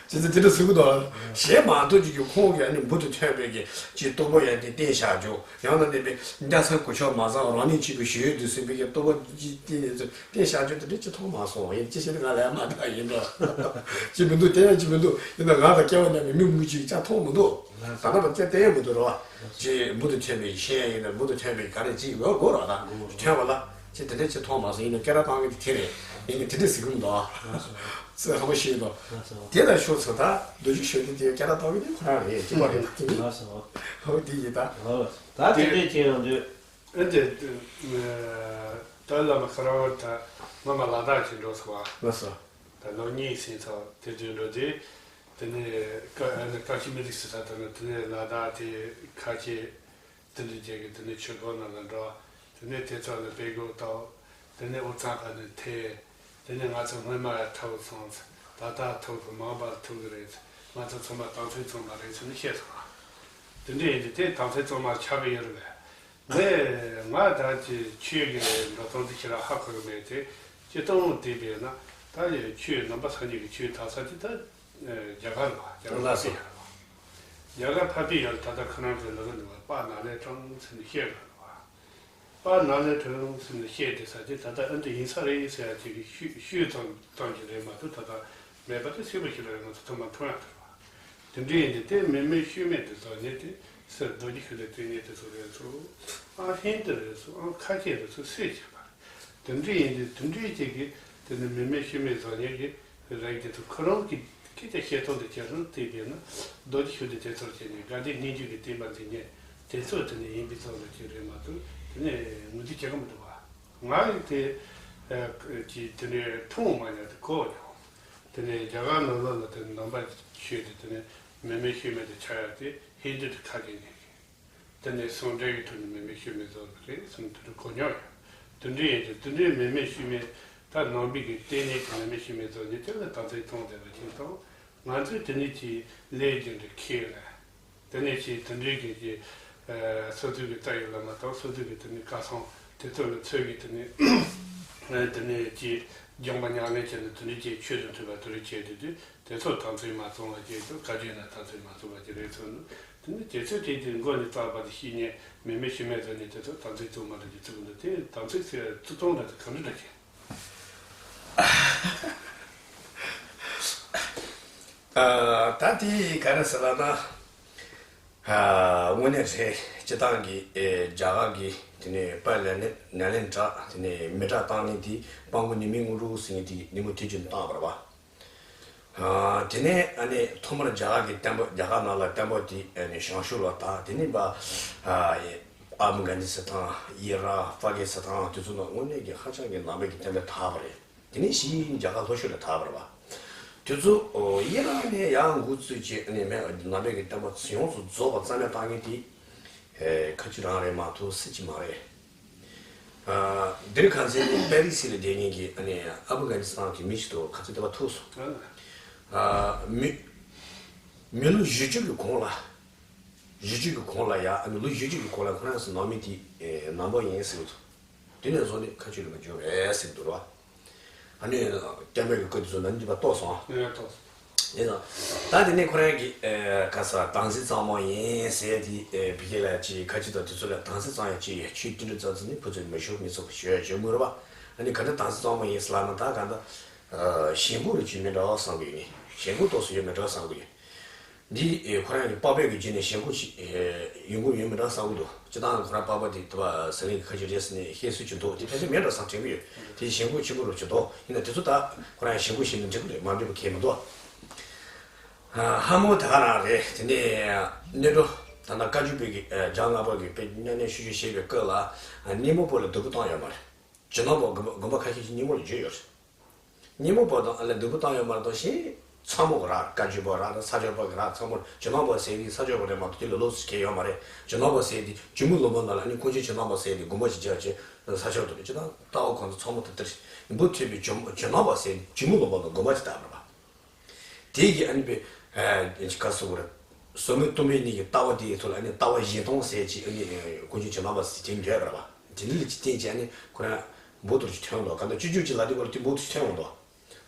ཚོ་དེ་འདྲ་ཟེར་གི་འདུག་གཞན་མ་གཏོགས་ཅིག་གི་ཁོང་གི་ཨ་ནི་འབུར་དུ་ཐོན་པའི་གི་ཅིག་སྟོབས་པོ་ཡང་དེ་བསྟན་བཞག་རྒྱུ་ཡང་ན་དེ་པའི་རྒྱ་ཚ་གུ་ཆོག་མ་བཟང་རང་ཉིད་གཅིག་གི་ཞུ་ཡོད་དུ་ཟིན་པའི་གི་སྟོབས་པོ་ཅིག་བསྟན་ནས་ཚོ། དེ་བྱ་སྤྱོད་དེ་འདྲ་ཅི་མཐོང་མ་སོང་ཡིན་ཅི་ཞིག་ང་ལས་མ་དག་ཡིན་འགྲོ། ཅི་མི་འདུག་དེ་ཡང་ཅི་མི་འདུག་ཡིན་ན་ང་དང་སྐལ་བ་མཉམ་པའི་མི་མུ་ཅིག་ཅང་མཐོང་མི་འདུག་ད་ལྟ་བར་དེ་བསྟན་ཡང་མི་འདུག་རོ། ཅི་འབུར་དུ་ཐོན་པའི་ཤེས་ཡ་ཡིན་ན་འབུར་དུ་ཐོན་པའི་ག་རེ་ཅི་ཡོད་དགོས་རོ་ད་ཐོན་པ་ལ་ཅི་དེ་འདྲ་ཅི་མཐོང་མ་སོང་ཡིན་ན་སྐད་ར་བཏང་གི་དེ་རེད་ཡིན་ན་དེ་འདྲ་ཟིག་མི་འདུག་ཚེ་ཧ་མ་ཤེས་འདུག་དེ་ལ་ཤོག་ཚོ་ད་རྡོ་རྗེ་ཤོད་དེ་དེ་སྐད་ར་བཏང་གི་དེ་ཁོ་རང་རེད་ཅི་མ་རེད་ད་དེ་ནི་ཧོ་དེ་ཡིན་ད། ད་དེ་འདྲས་ཅི་ཡང་འདུག་ཨེ་འདི། ད་བླ་མ་ཁ་རང་ད་སྔོན་མ་ལ་དྭགས་ཅིག་འགྲོ་སོང་བ། ལགས་སོ། ད་ལོ་གཉིས་ཟིན་ཚར་དེ་དུས་འགྲོ་དུས། དེ་ནས་ཀ་ཨ་ནི་བཀྲ་ཤིས་སྨན་རིགས་སུ་ད་ད་ནི་དེ་ནས་ལ་དྭགས་དེ་ཁ་ཆེ། དེ་འདྲ་རྒྱལ་གི་དེ་ནས་ཆོས་སྒོ་ནང་ལ་འགྲོ། དེ་ནས་དེ་ཚོ་ལ་དཔེ་སྒོ་བཏབ། དེ་ནས་འུ་ཚང་ཁ་ནས་ཐེ། དེ་ནས་ང་ཚོ་སྔོན་མ་ཡ་ཐུག་སོང་། ད་ལྟ་ཐུག་གི་མང་བ་ཐུག་གི་རེད། ང་ཚོ་ཚང་མ་དམ་ཚིག་ཚང་མ་རེད་ཟེར་ནས་བཤད་སོང་། དེ་འདྲ་ཡིན་དུས་དེ་དམ་ཚིག་ཚང་མ་ཆགས་གི་ཡོད་རེད་པས། ངས་ང་ད་ཅི་ཆོས་ཀྱི་འགྲོ་སྟངས་དེ་ཁྱེད་རང་ཧ་གོ་གི་མེད་དེ། སྤྱིར་བཏང་དེ་བས་ན་ད་ཡ་ཆོས་ནང་པ་སངས་རྒྱས་ཀྱི་ཆོས་དར་ས་དེ་ད་རྒྱ་གར་རེད་པ། རྒྱ་གར་ལགས་སོ། ཕབ་པའི་ཡར་རེད་པ། རྒྱ་གར་ཕབ་པའི་ཡར་ད་ལྟ་ཁོ་རང་ཚོའི་ནང་ལ་ནི་པ་ནཱ་ལེནྡྲ་ཟེར་ནས་བཤད་གི་རེད་པ། པ་ནཱ་ལེནྡྲ་ཟེར་ནས་བཤད་དེ་ས་དེ་ད་ལྟ་ཨ་འདི་ཡིན་ས་རེད་ཟེར་ཡ་ཅིག་གི་ཤུ་ཤུ་ཙམ་ཙམ་ཅིག་རེད་མ་གཏོགས་ད་ལྟ་མེད་པ་དེ་སྲིད་པ་ཞིག་ལ་ང་ཚོ་ཚང་མ་མཐོང་ཡ་དེ་རེད་པ། དེ་འདྲ་ཡིན་དུས་དེ་མི་མེད་ཤུལ་མེད་དུ་བཟོ་ཉེས་དེ་སེར་རྡོ་རྗེ་ཤུགས་ལྡན་དེ་ཉེས་དེ་ཚོ་རེད་ཚོ། ཨ་ཧིན་དུ་རེད་ཚོ། ཨ་ཁ་ཆེ་རེད་ཚོ་སུས་བྱས་པ་རེད། དེ་འདྲ་ཡིན་དུས་དེ་འདྲའི་ཅིག་གིས་དེ་ནི་མི་མེད་ཤུལ་མེད་བཟང་ངན་གྱི་རིགས་དེ་ཚོ་ཁོ་རང་གི་སྐད་ཆ་བཤད་སྟངས་དེ་ཇེ་ཧྲན་དུ་བྱས་ན། རྡོ་རྗེ་ཤུགས་ལྡན་དེ་ཚོར་བྱས་ནས་དགའ་ལྡན་སྙན་བརྒྱུད་ཀྱི་བསྟན་པ་འཛིན་མཁན་དེ་ཚོ་དེ་ནི་ཡིན་པའི་ཚོད་ལ་ཅིག་རེད་མ་གཏོགས། དེ་ནི་ངོས་འཛིན་བྱེད་ཀྱི་མི་འདུག་བ། ང་ཡིན་དེ་ཀྱི་དེ་ནི་ཐུན་མོང་མ་ཡིན་དེ་གོ་ཡང་། དེ་ནི་རྒྱ་གར་ནང་ལོགས་ལ་དེ་ནི་ནང་པ་ཆོས་དེ་དེ་ནི་མི་མེད་ཤུལ་མེད་དུ་ཆགས་ཡ་དེ་ཧིན་དུ་དེ་ཁ་གྱེས་ནས། དེ་ནས་ཟུང་འབྲེལ་གྱི་ཐོག་ནས་མི་མེད་ཤུལ་མེད་བཟོ་བ་རེད་གསུངས། དེ་འདྲ་གོ་མྱོང་ཡོད། དེ་འདྲ་ཡིན་དུས་དེ་འདྲའི་མི་མེད་ཤུལ་མེད་ད་ནང་པའི་གི་ལྟེ་གནས་ཀྱི་མི་མེད་ཤུལ་མེད་བཟོ་ནས་དེ་ལ་དམ་ཚིག་བཙོང་བསྡད་པ་ཅིག་དང་། ང་ཚོས་དེ་ནས་ཀྱི་ལས་རྒྱུ་འབྲས་ཁས་ལེན། དེ་ནས་ཀྱི་དེ་འདྲའི་གི་ཀྱི་ཨ་སོ་སོའི་གི་རྩ་བའི་བླ་མ་དང་སོ་སོའི་གི་དེ་ནས་བཀའ་གསུང་དེ་ཚོ་ལ་ཚོད་ཀྱི་དེ་ནས་ཨ་དེ་ནས་ཀྱི་སྦྱངས་པ་ཉམས་ལེན་བྱས་ནས་དེ་འདྲའི་ཀྱི་ཆོས་དང་མཐུན་པ་དེ་འདྲ་བྱས་དུས་དུས་དེ་ཚོ་དམ་ཚིག་མ་བཙོང་བ་བྱས་དུས་བཀའ་བརྒྱུད་ནས་དམ་ཚིག་མ་བཙོང་བ་ཅིག་རེད་ཚོད་འདུག་དེ་ནི་དེ་ཚོའི་གྲས་དེ་མགོ་ནས་བརྩམས་པ་དེ་ཤེས་ཉེན་མི་མེད་ཤུལ་མེད་ཟེར་ནས་དེ་ཚོ་དམ་ཚིག་བཙོང་མ་འདྲ་ཅིག་བཙུགས་འདུག་དེ་དམ་ཚིག་ཟེར་བཙུགས་སྟངས་འདྲ་དེ་ག་འདྲ་འདྲ་ཅིག་ཨ། ད་དེ་ག་རེ་ཟེར་ལབ་ན། ཨ། དངོས་གནས་རེད། སྤྱིར་བཏང་གི་ཨེ་རྒྱ་གར་གྱི་དེ་ནས་དཔལ་ལེ་ནས་ནཱ་ལེནྡྲ་དེ་ནས་མེ་སྲེག་བཏང་མཁན་དེ་དཔང་པོ་ཉི་མའི་དངོས་གྲུབ་ཟེར་མཁན་དེ་ཉིན་མོ་དུས་རྒྱུན་བཏང་བ་རེད་པ། ཨ། དེ་ནས་ཨ་ནི་ཐོག་མར་རྒྱ་གར་གྱི་བསྟན་པ་རྒྱ་གར་ནང་ལ་བསྟན་པ་དེ་ཨ་ནི་བྱང་ཕྱོགས་ལ་དར། དེ་ནས་པ་ཨ་ཨབ་གྷ་ནི་སི་ཐན། ཨི་རག་ཧྥ་གི་སི་ཐན་དེ་ཚོ་ནང་དངོས་གནས་ཀྱི་ཧ་ཅང་གི་ནང་པའི་གི་བསྟན་པ་དར་བ་རེད། དེ་ནས་གཞིས་རྒྱ་གར་ལྷོ་ཕྱོགས་ལ་དར་བ་རེད་པ། དེ་ཚོ་ཨི་རག་ནས་ཡར་འགོ་བཙུགས་བྱས་ཨ་ནི་མེ་ནང་པའི་གི་བསྟན་པ་ཡོངས་སུ་རྫོགས་པ་རྩ་མེད་བཏང་མཁན་དེ་ཨེ་ཁ་ཆུ་རང་རེད་མ་གཏོགས་སུ་ཅིག་མ་རེད། ཨ། འདིར་ཁ་སང་ནི་པེ་རི་སི་ལ་བསྡད་མཁན་གྱི་ཨ་ནི་ཨབ་གྷ་ནི་སི་ཐན་གྱི་མི་ཞིག་ཏུ་ཁ་ཚ་དེ་བ་ཐུག་སོང་། ཨ། མི་མི་ལོ་བཞི་བཅུ་གི་གོང་ལ། བཞི་བཅུ་གི་གོང་ལ་ཡ། ཨ་ནི་ལོ་བཞི་བཅུ་གི་གོང་ལ་ཁོ་རང་ཚོ་ནང་མི་དེ་ཨེ་ནང་པ་ཡིན་ཟེར་གྱི་འདུག་དེ་ནས་བཟུང་ནས་ཁ་ཆུ་ལ་མ་འཇོག་པས་ཟེར་གྱི་འདུག་ར། ཨ་ནི་སྐྱ་མེད་ཀྱི་སྐུ་དེ་ཚོ་ནང་མི་དེ་བ་ལྟོགས་སོང་། ཨེ་ལྟོགས་སོང་། ཡིན་ནོ། ད་དེ་ནས་ཁོ་རང་གིས་ཨེ་ག་ས་དམ་ཚིག་གཙང་མ་ཡིན་ཟེར་དེ་ཨེ་བི་ཁེ་ལ་ཅིག་ཁ་ཆུ་དང་དེ་ཚོ་ལ་དམ་ཚིག་གཙང་ཡ་ཅིག་ཡ་ཆོས་དེ་འདྲ་ཙམ་ཙམ་ནི་ཕུ་ཚུར་མི་ཞུ་མི་ཚུགས་ཞུ་ཡ་བྱེད་དགོས་རེད་པ། ཨ་ནི་ག་འདྲ་དམ་ཚིག་གཙང་མ་ཡིན་ཟེར་ལབ་ན། ད་ག་འདྲ་ཨ་ཞེན་ཁོག་རུ་ཅིག་མི་འདྲ་བ་བསམ་གི་ཡོད་ནི། ཞེན་ཁོག་ཏོག་ཙམ་ཡོད་མི་འདྲ་བསམ་གི་ཡོད། འདི་ཨེ་ཁོ་རང་གི་པགས་པའི་གི་རྗེས་ནས་ཞེན་ཁོག་ཅིག་ཨེ་ཡོང་གི་ཡོད་མི་འདྲ་བསམ་གི་འདུག་སྤྱིར་བཏང་ཁོ་རང་པགས་པ་དེ་དུ་བ་ཟི་ལིང་གི་ཁ་ཆུ་རེད་ཟེར་ནས་བཤད་སྲོལ་ཅིག་འདུག་དེ་ཕལ་ཆེར་མེད་འགྲོ་བསམ་དྲན་གི་ཡོད། དེ་ཞེན་ཁོག་ཆེན་པོ་རུ་ཅིག་འདུག་ཡིན་ན་དེ་ཚོ་ད་ཁོ་རང་ཞེན་ཁོག་བྱས་ནས་འགྲིག་གི་རེད། མ་འགྲིག་པ་གང་ཡང་མི་འདུག་ཨ། ཧ་མོ་ད་ག་རང་རེད། དེ་ནས་གནས་གྲོགས་ད་ལྟ་བཀའ་བརྒྱུད་པའི་གི་ཨ་རྒྱ་སྔ་པོ་གི་དཔེ་སྨྱ་ནས་ཤུ་ཤུ་བྱེད་པའི་སྐབས་ལ་ཨ་སྙིང་པོ་པོ་ལ་སྡིགས་པ་བཏང་ཡོད་མ་རེད། ཇོ་ནང་པ་དགོན་པ་དགོན་པ་ཁ་ཤས་ཤིག་སྙིང་པོ་ལ་བརྗོད་ཡོད་རེད། སྙིང་པོ་པ་དང་ཨ་ལ་སྡིགས་པ་བཏང་ཡོད་མ་རེད་དང་ཞེས་ཚང་མ་གི་ར། བཀའ་བརྒྱུད་པ་ར་དང་ས་སྐྱ་པ་གི་ར། ཚང་མ་ཇོ་ནང་པ་ཟེར་གི་ས་སྐྱ་པ་རེད་མ་གཏོགས་དེ་ལ་ལོགས་སུ་གང་ཡང་ཡོད་མ་རེད། ཇོ་ནང་པ་ཟེར་དེ་ཇོ་མོ་ལུང་པ་ནང་ལ་ཨ་ནི་ཀུན་མཁྱེན་ཇོ་ནང་པ་ཟེར་དེ་དགོན་པ་ཞིག་རྒྱག་བྱས་ས་སྐྱ་པ་དེ་ཅི་ད་ལྟ་བ་ཁོང་ཚོ་ཚང་མ་དེ་ལྟར་འབུ་ཐོན་པའི་ཇོ་ཇོ་ནང་པ་ཟེར་དེ་ཇོ་མོ་ལུང་པ་ནང་དགོན་པ་ཞིག་བཏབ་པ་རེད་པ། དེ་གི་ཨ་ནི་པའི་ཨ་ག་ཟེར་དགོས་རེད། ཟབ་མོ་སྟོང་པའི་གཉིས་ཀྱི་ལྟ་བ་དེའི་ཐོག་ལ་ཨ་ནི་ལྟ་བ་གཞན་སྟོང་ཟེར་ཅིག་ཨ་ནི་ཀུན་མཁྱེན་ཇོ་ནང་པ་ཟེར་དེ་འདྲ་རེད་པ། དེ་འདྲ་ལ་ཅིག་བརྟེན་བྱས་ཨ་ནི་ཁོ་རང་འབུ་ཐོར་ཅིག་ཐོན་འདུག་ག་འདྲ་སྤྱོད་འཇུག་ཅིག་ལ་དེ་བར་དེ་འབུ་ཐོར་ཅིག་ཐོན་འདུག་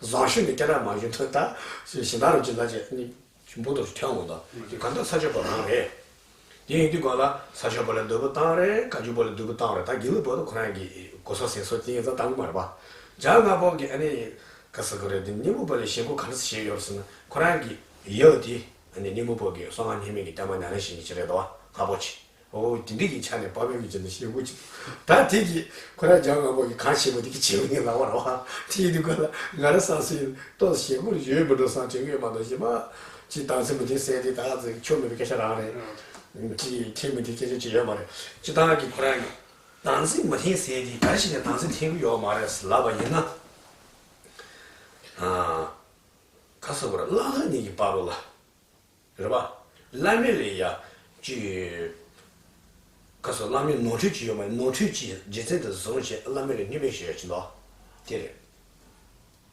བཟང་སྤྱོད་ནི་སྐད་གྲགས་མ་བྱུང་ཐོན་ད་ཞེ་སྡང་རུ་ཅིག་ལ་ཅིག་ཨ་ནི་འབུ་ཐོར་ཅིག་ཐོན་འོང་འདུག་དེ་ག་འདྲ་ས་སྐྱ་པ་རང་རེད། དེ་ཡིན་དུས་ག་ལ་ས་སྐྱ་པ་ལ་སྡིགས་པ་བཏང་རེད། བཀའ་བརྒྱུད་པ་ལ་སྡིགས་པ་བཏང་རེད། ད་དགེ་ལུགས་པ་དང་ཁོ་རང་གི་གོ་ས་ཟེར་སྲོལ་དེ་ཡིན་ཙང་བཏང་གི་མ་རེད་པ། རྒྱ་སྔ་པོ་གི་ཨ་ནི་ག་ཟེར་དགོས་རེད། དེ་སྙིང་པོ་པ་ལ་ཞེན་ཁོག་ག་འདྲ་བྱས་ཡོད་ཟེར་ན། ཁོ་རང་གི་ཡབ་དེ་ཨ་ནི་སྙིང་པོ་པ་གི་གསང་སྔགས་རྙིང་མའི་གི་བསྟན་པ་ཉམས་ལེན་བྱེད་མཁན་ཅིག་རེད་དོ། སྔ་པོ་ཅིག་འོ་དེ་འདྲ་གི་ཆ་ནས་པ་པའི་གི་ཆ་ནས་ཞེན་ཁོག་ཅིག་ད་དེ་གི་ཁོ་རང་རྒྱ་སྔ་པོ་གི་གང་བྱེད་པ་དེ་གི་བྱེད་པ་ཡིན་ལབ་པ་རེད་པ། དེ་ཡིན་དུས་ག་ལ་ང་རང་བསམ་སྲོལ་ཡིན་ཏོག་ཙམ་ཞེན་ཁོག་ཡོད་མི་འགྲོ་བསམ་དྲན་གི་ཡོད་མ་གཏོགས་གཞན་པ་ཅིག་དམ་ཚིག་མི་འཐེན་ཟེར་དེ་ད་ཚོད་ཆོ་མེད་པའི་སྐད་ཆ་རང་རེད། ཅིག་ཁྱེད་མི་དེ་སྐད་ཆ་ཅིག་ཡོད་མ་རེད། སྤྱིར་བཏང་གི་ཁོ་རང་གི་དམ་ཚིག་མི་འཐེན་ཟེར་དེ་ག་རེ་བྱས་ནས་དམ་ཚིག་འཐེན་གི་ཡོད་མ་རེད་ལབ་པ་ཡིན་ན། ཨ། ག་ཟེར་དགོས་རེད། བླ་ལྷག་གཉིས་ཀྱི་བར་རོ་ལ། རེད་པ། བླ་མེད་ལ་ཡ། ཅི། ག་ཟེར། བླ་མེད་ནོར་འཁྲུལ་ཅིག་ཡོད་མ་རེད། ནོར་འཁྲུལ་ཅིག་རྗེས་བཙུན་དུ་བཟུང་བྱས་བླ་མེད་ལ་བསྙོན་མེད་ཞུ་ཡ་ཅིག་འདུག་དེ་རེད།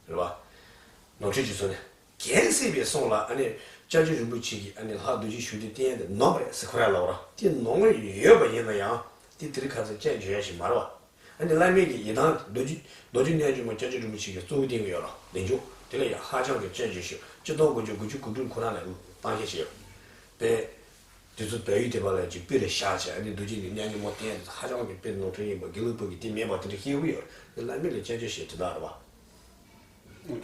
རེད་པ། ནོར་འཁྲུལ་ཅིག་བཟུང་ནས། རྒྱལ་སྲས་པའི་གསུང་ལ་ཨ་ནི་སྐྱབས་རྗེ་རིན་པོ་ཆེ་གིས་ཨ་ནི་ལྷ་རྡོ་རྗེ་ཞུ་བདེ་བསྟན་དེ་ནོར་བ་རེད་ཟེར་ཁོ་རང་ལབ་པ་རེད། དེ་ནོར་ཡོད་པ་ཡིན་ན་ཡང་དེ་དེ་རིང་ཁ་སང་སྐྱོན་བརྗོད་ཡ་ཞིག་མ་རེད་པ། ཨ་ནི་བླ་མེད་ཀྱི་ཡི་དམ་རྡོ་རྗེ་རྡོ་རྗེ་རྣལ་འབྱོར་མ་སྐྱབས་རྗེ་རིན་པོ་ཆེ་གིས་གཙོ་བོ་བསྟན་གྱི་ཡོད་རེད། ལན་ཆུང་དེ་ལ་ཡང་ཧ་ཅང་གི་སྐྱོན་བརྗོད་ཞུ། སྤྱི་ལོ་དགུ་བརྒྱ་དགུ་བཅུ་གོ་དྲུག་ཁོ་རང་ལ་གཏམ་བཤད་བྱས་ཡོད་པས། དེ་ཚོ་བལ་ཡུལ་དེ་པ་ལ་ཅིག་དཔེ་རེ་བཞག་བྱས་ཨ་ནི་རྡོ་རྗེ་གི་རྣལ་འབྱོར་མ་བསྟན་དེ་ཧ་ཅང་གི་དཔེ་ནོར་འཁྲུལ་ཡིན་པ། དགེ་ལུགས་པ་གིས་དེ་མེད་པ་དེ་འདྲ་བཤད་ཀྱི་ཡོད་རེད། དེ་བླ་མེད་ལ་སྐྱོན་བརྗོད་བྱས་དེ་འདྲ་རེད་པ།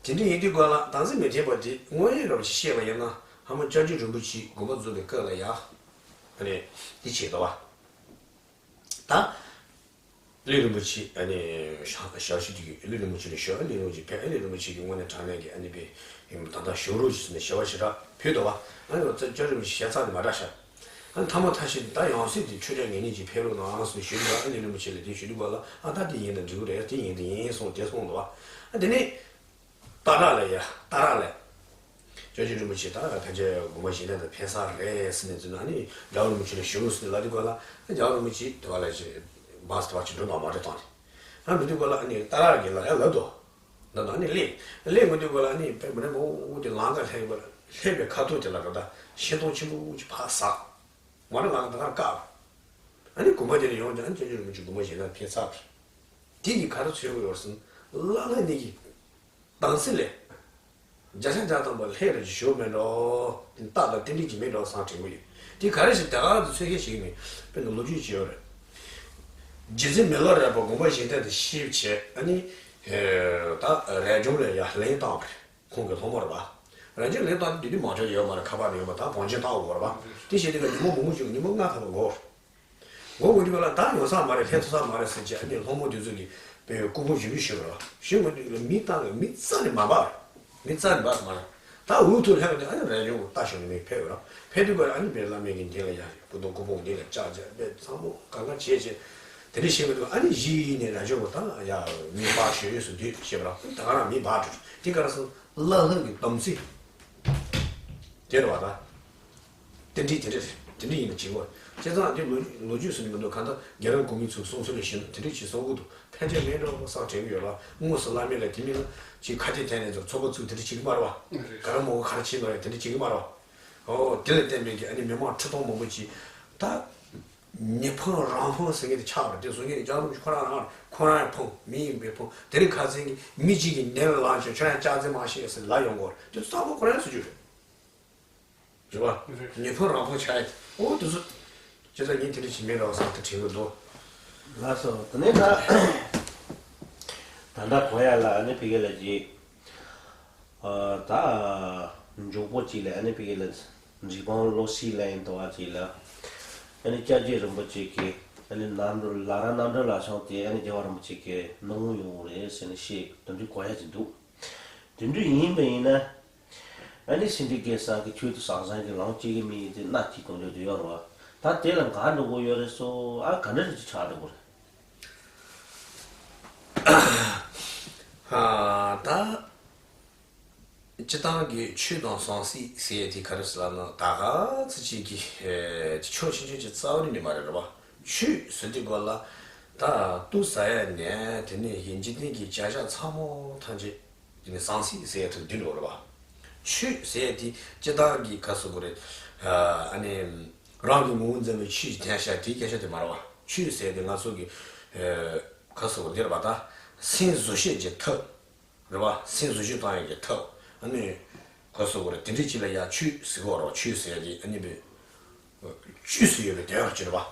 དེ་འདྲ་ཡིན་དུས་ག་ལ་དམ་ཚིག་མི་འཐེན་པ་དེ་དངོས་ཡོད་རང་ཞིག་བཤད་པ་ཡིན་ན། ཧ་མ་སྐྱབས་རྗེ་རིན་པོ་ཆེ་དགོངས་པ་རྫོགས་པའི་སྐབས་ལ་ཡ། ཨ་ནི་འདི་བྱས་འདུག་པ། ད་ ཀླུ་རིན་པོ་ཆེ་ཨ་ནི་ཞག་ཞག་བཞི་དུས་ཀྱི་ཀླུ་རིན་པོ་ཆེ་ལ་ཞུ། ཨ་ཀླུ་རིན་པོ་ཆེ་ཕེབས། ཨ་ཀླུ་རིན་པོ་ཆེ་གི་དངོས་གནས་དྲང་གནས་ཀྱི་ཨ་ནི་པའི་ད་ལྟ་ཞུ་རོགས་ཞུས་ནས་ཞུ་བ་ཞེ་དྲག་ཕུལ་འདུག་བ། ཨ་ནི་ཙི་ཀླུ་རིན་པོ་ཆེ་ཞལ་ཚགས་ནས་མ་གྲགས་ཤག་ཨ་ནི་ཐ་མ་ཐ་ཤི་ད་ཡང་སྲིད་དེ་ཆོས་རྒྱལ་ངེད་གཉིས་ཀྱིས་ཕེབས་རོགས་གནང་ཟེར་ཞུས་འདུག་ཨ་ཀླུ་རིན་པོ་ཆེ་ལ་དེ་ཞུ་དུས་ག་ལ་ཨ་ད་དེ་ཡིན་ན་འགྲིག་གི་རེད། དེ་ཡིན་དེ་ཡིན་གསུངས་དེ་གསུངས་འདུག་བ། ཨ་དེ་ནས། སྟག་བྲག་ལ་ཡ། སྟག་བྲག་ལ། སྐྱབས་རྗེ་རིན་པོ་ཆེ་ད་ཕལ་ཆེར་དགོངས་པ་བཞེས་ན་ད་ཕེབས་ས་རེད་ཟེར་ནས་ཚུར་ཨ་ནི་རྒྱལ་བ་རིན་པོ་ཆེ་ལ་ཞུ་རོགས་ཟེར་ནས་ལབ་དུས་ག་ལ་རྒྱལ་བ་རིན་པོ་ཆེ་དེ་བ་ལ་ཅིག་བཱས་དེ་བ་ཅིག་འགྲོ་དང་མ་འགྲོ་བཏང་ནས། ཨ་འགྲོ་དུས་ག་ལ་ཨ་ནི་སྟག་བྲག་གི་ལ་ཡ་ལབ་དོ། ད་ད་ཨ་ནི་སླེབས་སླེབས་དགོས་དུས་ག་ལ་ཨ་ནི་དཔེ་མི་རེ་མོ་དེ་ལམ་ཁ་སླེབས་ག་ལ་སླེབས་པའི་ཁ་ཐུག་དེ་ལ་ར་ད་ཤིང་སྡོང་ཆེན་པོ་ཅིག་ཕར་ཟག་མ་རེད་ལམ་ཁ་ད་ག་ར་བཀག་ཨ་ནི་དགོན་པ་དེ་ལ་ཡོང་ཀྱང་ཨ་ནི་སྐྱབས་རྗེ་རིན་པོ་ཆེ་དགོངས་པ་བཞེས་ན་ཕེབས་ཚར་བ་རེད། དེ་གི་ག་རེ་ཚོད་དགོས་ཡོད་ཟེར་ན་བླ་ལྷ་གཉིས་ཀྱི། དམ་ཚིག་ལས། བརྒྱ་ཆ་བརྒྱ་ཐམ་པ་ལྷད་རེ་ཞུ་མེད་འགྲོ། རྟག་དང་རྟེན་འབྲེལ་གྱི་མེད་འགྲོ་བསམ་དྲན་གྱི་ཡོད། དེ་ག་རེ་ཞིག་དེ་ག་དུ་ཚོད་སྐྱེལ་བྱེད་ཀྱི་མེད། དཔེར་ན་ལོ་རྒྱུས་ཅིག་ཡོད་རེད། རྗེ་བཙུན་མི་ལ་རས་པ་དགོངས་པ་བཞེས་ཐབས་དེ་ཤེས་བྱས་ཨ་ནི། ད་རས་ཆུང་ལ་ཡ་ལན་བཏང་བ་རེད། ཁོང་གི་སློབ་མ་རེད་པ། རས་ཆུང་ལན་བཏང་དེ་དུས་མང་ཆེ་ཡོད་མ་རེད། ཁ་པར་ནས་ཡོད་མ་ད་བང་ཆེན་བཏང་དགོས་རེད་པ། དེ་བྱས་དུས་ཀ་ཉིན་མོ་མང་པོ་ཞིག་ཉིན་མོ་ལྔ་ཐམ་པ་འགོར། མགོ་བོ་འདི་བ་ལ་ད་ཡོང་ས་མ་རེད། ལྷན་ཐུག་ས་མ་རེད་ཟེར་བྱས་ཨ་ནི་སློབ་མ་དེ་ཚོ་གིས་པའི་སྐུ་ཕུང་ཞིབ་འཇུག་ཞུས་པ་རེད། ཞུས་མ་དུས་ལ་མི་བཏང་གི་མི་རྩ་ནས་མ་འབབ་རེད། མི་རྩ་ནས་འབབ་མ་རེད། ད་འུ་ཐུག་ལྷན་པ་དེ་ཨ་ནི་རས་ཆུང་ལྟ་ཞོར་ནས་མི་ཕེབས་རེད། ཕེབས་དུས་པར་ཨ་ནི་པའི་བླ་མའི་གི་འདི་ལ་ཡ་སྐུ་གདུང་སྐུ་ཕུང་འདི་ལ་བཅག་བྱས་པའི་ཚང་མ་གང་ག་བྱས་བྱས་དེ་འདྲ་བྱས་པ་དུས་ཨ་ནི་གཞི་ནས་རས་ཆུང་གི་ད་ཡ་མི་འབབ་ཞོར་ཡོད་སུ་འདུག་བྱས་པ་རེད། ད་ག་རང་མི་འབབ་འགྲོ་དེ་ག་རང་སོང་བླ་ལྷ་གི་དམ་ཚིག་དེ་རེད་བ་ད། དེ་འདྲའི་དེ་འདྲ་དེ་འདྲ་ཡིན་ན་བྱེད་དགོས། བྱས་ཙང་དེ་ལོ་ལོ་རྒྱུས་སུ་ནི་མི་འདུག་གང་ལྟར་རྒྱལ་རབས་གོང་མའི་ཚུལ་གསུང་ཚུལ་ལ་ཞེན་དེ་འདྲ་བྱེད་སོང་གི་འདུག་ཕན་ཆད་མེད་འགྲོ་བསམ་དྲན་གྱི་ཡོད་ལ། དངོས་སུ་བླ་མེད་ལ་དེ་མིན་ན་ཅིག་ཁ་གཏད་དེ་ནས་ཚོགས་པ་བཙུགས་དེ་འདྲ་བྱེད་ཀྱི་མ་རེད་བ། ག་རེ་མང་པོ་ག་རེ་བྱེད་ན་ཡང་དེ་འདྲ་བྱེད་ཀྱི་མ་རེད་བ། ཨོ་དེ་ལ་བརྟེན་པའི་གི་ཨ་ནི་མི་མང་ཁྲི་སྟོང་མང་པོ་ཅིག་ད། མི་ཕམ་རང་ཕམ་ཟེར་མཁན་དེ་ཆགས་པ་རེད། དེ་བཟོ་མཁན་རྒྱལ་རབས་ཁོ་རང་རང་རེད། ཁོ་རང་ཡང་ཕམ་མི་ཡིན་པའི་ཕམ་དེ་རིང་ཁ་སང་གི་མི་གཅིག་གིས་འདེམས་ལངས་བྱས་ཁྱོད་རང་ལྕགས་རྩེ་མ་ཤེས་ཟེར་ལབ་ཡོང་གི་རེད། དེ་ཚོ་ཚང་མ་ཁོ་རང་ཡང་ཟེར་རྒྱུ་རེད། རེད་བ། ལགས་སོ། མི་ཕམ་རང་ཕམ་ཆགས་ཡ་དེ། ཨོ་དེ་ཚོ། ཇི་ལྟར་ཉིན་དེ་འདྲ་ཞིག་མེད་རོགས་བསམ་དུ་དྲན་གྱི་འདུག་ལགས་སོ། དེ་ནས་ད། ད་ལྟ་གོ་ཡ་ལ་ཨ་ནི་ཕ་གི་ལ་ཅིག་ཨ། ད། མགྱོགས་པོ་ཅིག་ལ་ཨ་ནི་ཕ་གི་ལ། འབྲི་སྤང་ལོ་སི་ལ་ཡིན་དོ་བ་ཅིག་ལ། ཨ་ནི་སྐྱབས་རྗེ་རིན་པོ་ཆེ་གིས་ཨ་ནི་རྣམ་གྲོལ་ལ་ར་རྣམ་གྲོལ་ལ་སོང་སྟེ་ཨ་ནི་རྒྱལ་བ་རིན་པོ་ཆེ་གི་ནང་ཡོང་རེད་ཟེར་ནས་བཤད་དེ་འདྲ་གོ་ཡ་ཅིག་འདུག་དེ་འདྲ་ཡིན་པ་ཡིན་ན། ཨ་ནི་སེ་འབྲས་དགེ་བསགས་ཀྱི་ཆོས་དེ་ཟང་ཟིང་གི་ལམ་སྐྱེ་གི་མི་ཡིན་ཏེ་མནའ་སྐྱེལ་དགོས་འདོད་དུ་ཡོད་རེད་བ། ད་དེ་ལ་འགག་འགྲོ་གི་ཡོད་རེད་སོ། ཨ་ག་འདྲ་རེད་ཅེས་ཆགས་འགྲོ་གི་རེད། ཨ་ད། སྤྱི་བཏང་གི་ཆོས་དང་ཟང་ཟིང་ཟེར་ཡས་དེ་ག་རེ་ཟེར་ལབ་ན་ད་ག་ཚོད་ཅིག་གི་ཨེ་ཕྱོགས་ཆེན་ཆོས་ཀྱི་རྩ་བ་ནས་མ་རེད་རེད་བ། ཆོས་ཟེར་དུས་སྐབས་ལ་ད་དུག་ཟ་ཡ་ནས་དེ་ནས་ཡིན་འཇིག་རྟེན་གྱི་བྱ་བཞག་ཚང་མ་ཐམས་ཅད། དེ་ནི་ཟང་ཟིང་ཟེར་ཡ་དེ་འདི་འགྲོ་རེད་བ། ཆོས་ཟེར་ཡ་དེ་སྤྱི་བཏང་གི་ག་ཟེར་དགོས་རེད། ཨ་ནི། རང་གི་ངོ་བོ་འཛིན་པའི་ཆོས་ཀྱི་བསྟན་བྱ་དེའི་སྐད་ཆ་དེ་མ་རེད་བ། ཆོས་ཟེར་ཡ་དེ་ང་ཚོ་གི་ག་ཟེར་དགོས་འདི་རེད་བ། ད་སེམས་བཟོད་བྱེད་ཀྱི་ཐབས་རེད་བ། སེམས་བཟོད་བྱེད་བཏང་ཡ་གི་ཐབས་ཨ་ནི། ག་ཟེར་དགོས་རེད། དེ་འདྲའི་ཅིག་ལ་ཡ་ཆོས་ཟེར་གི་ཡོད་རེད་བ། ཆོས་ཟེར་ཡ་དེ་ཨ་ནི་བས། བཅོས་སུ་ཡོད་པའི་དོན་ཡང་ཅི་རེད་བ།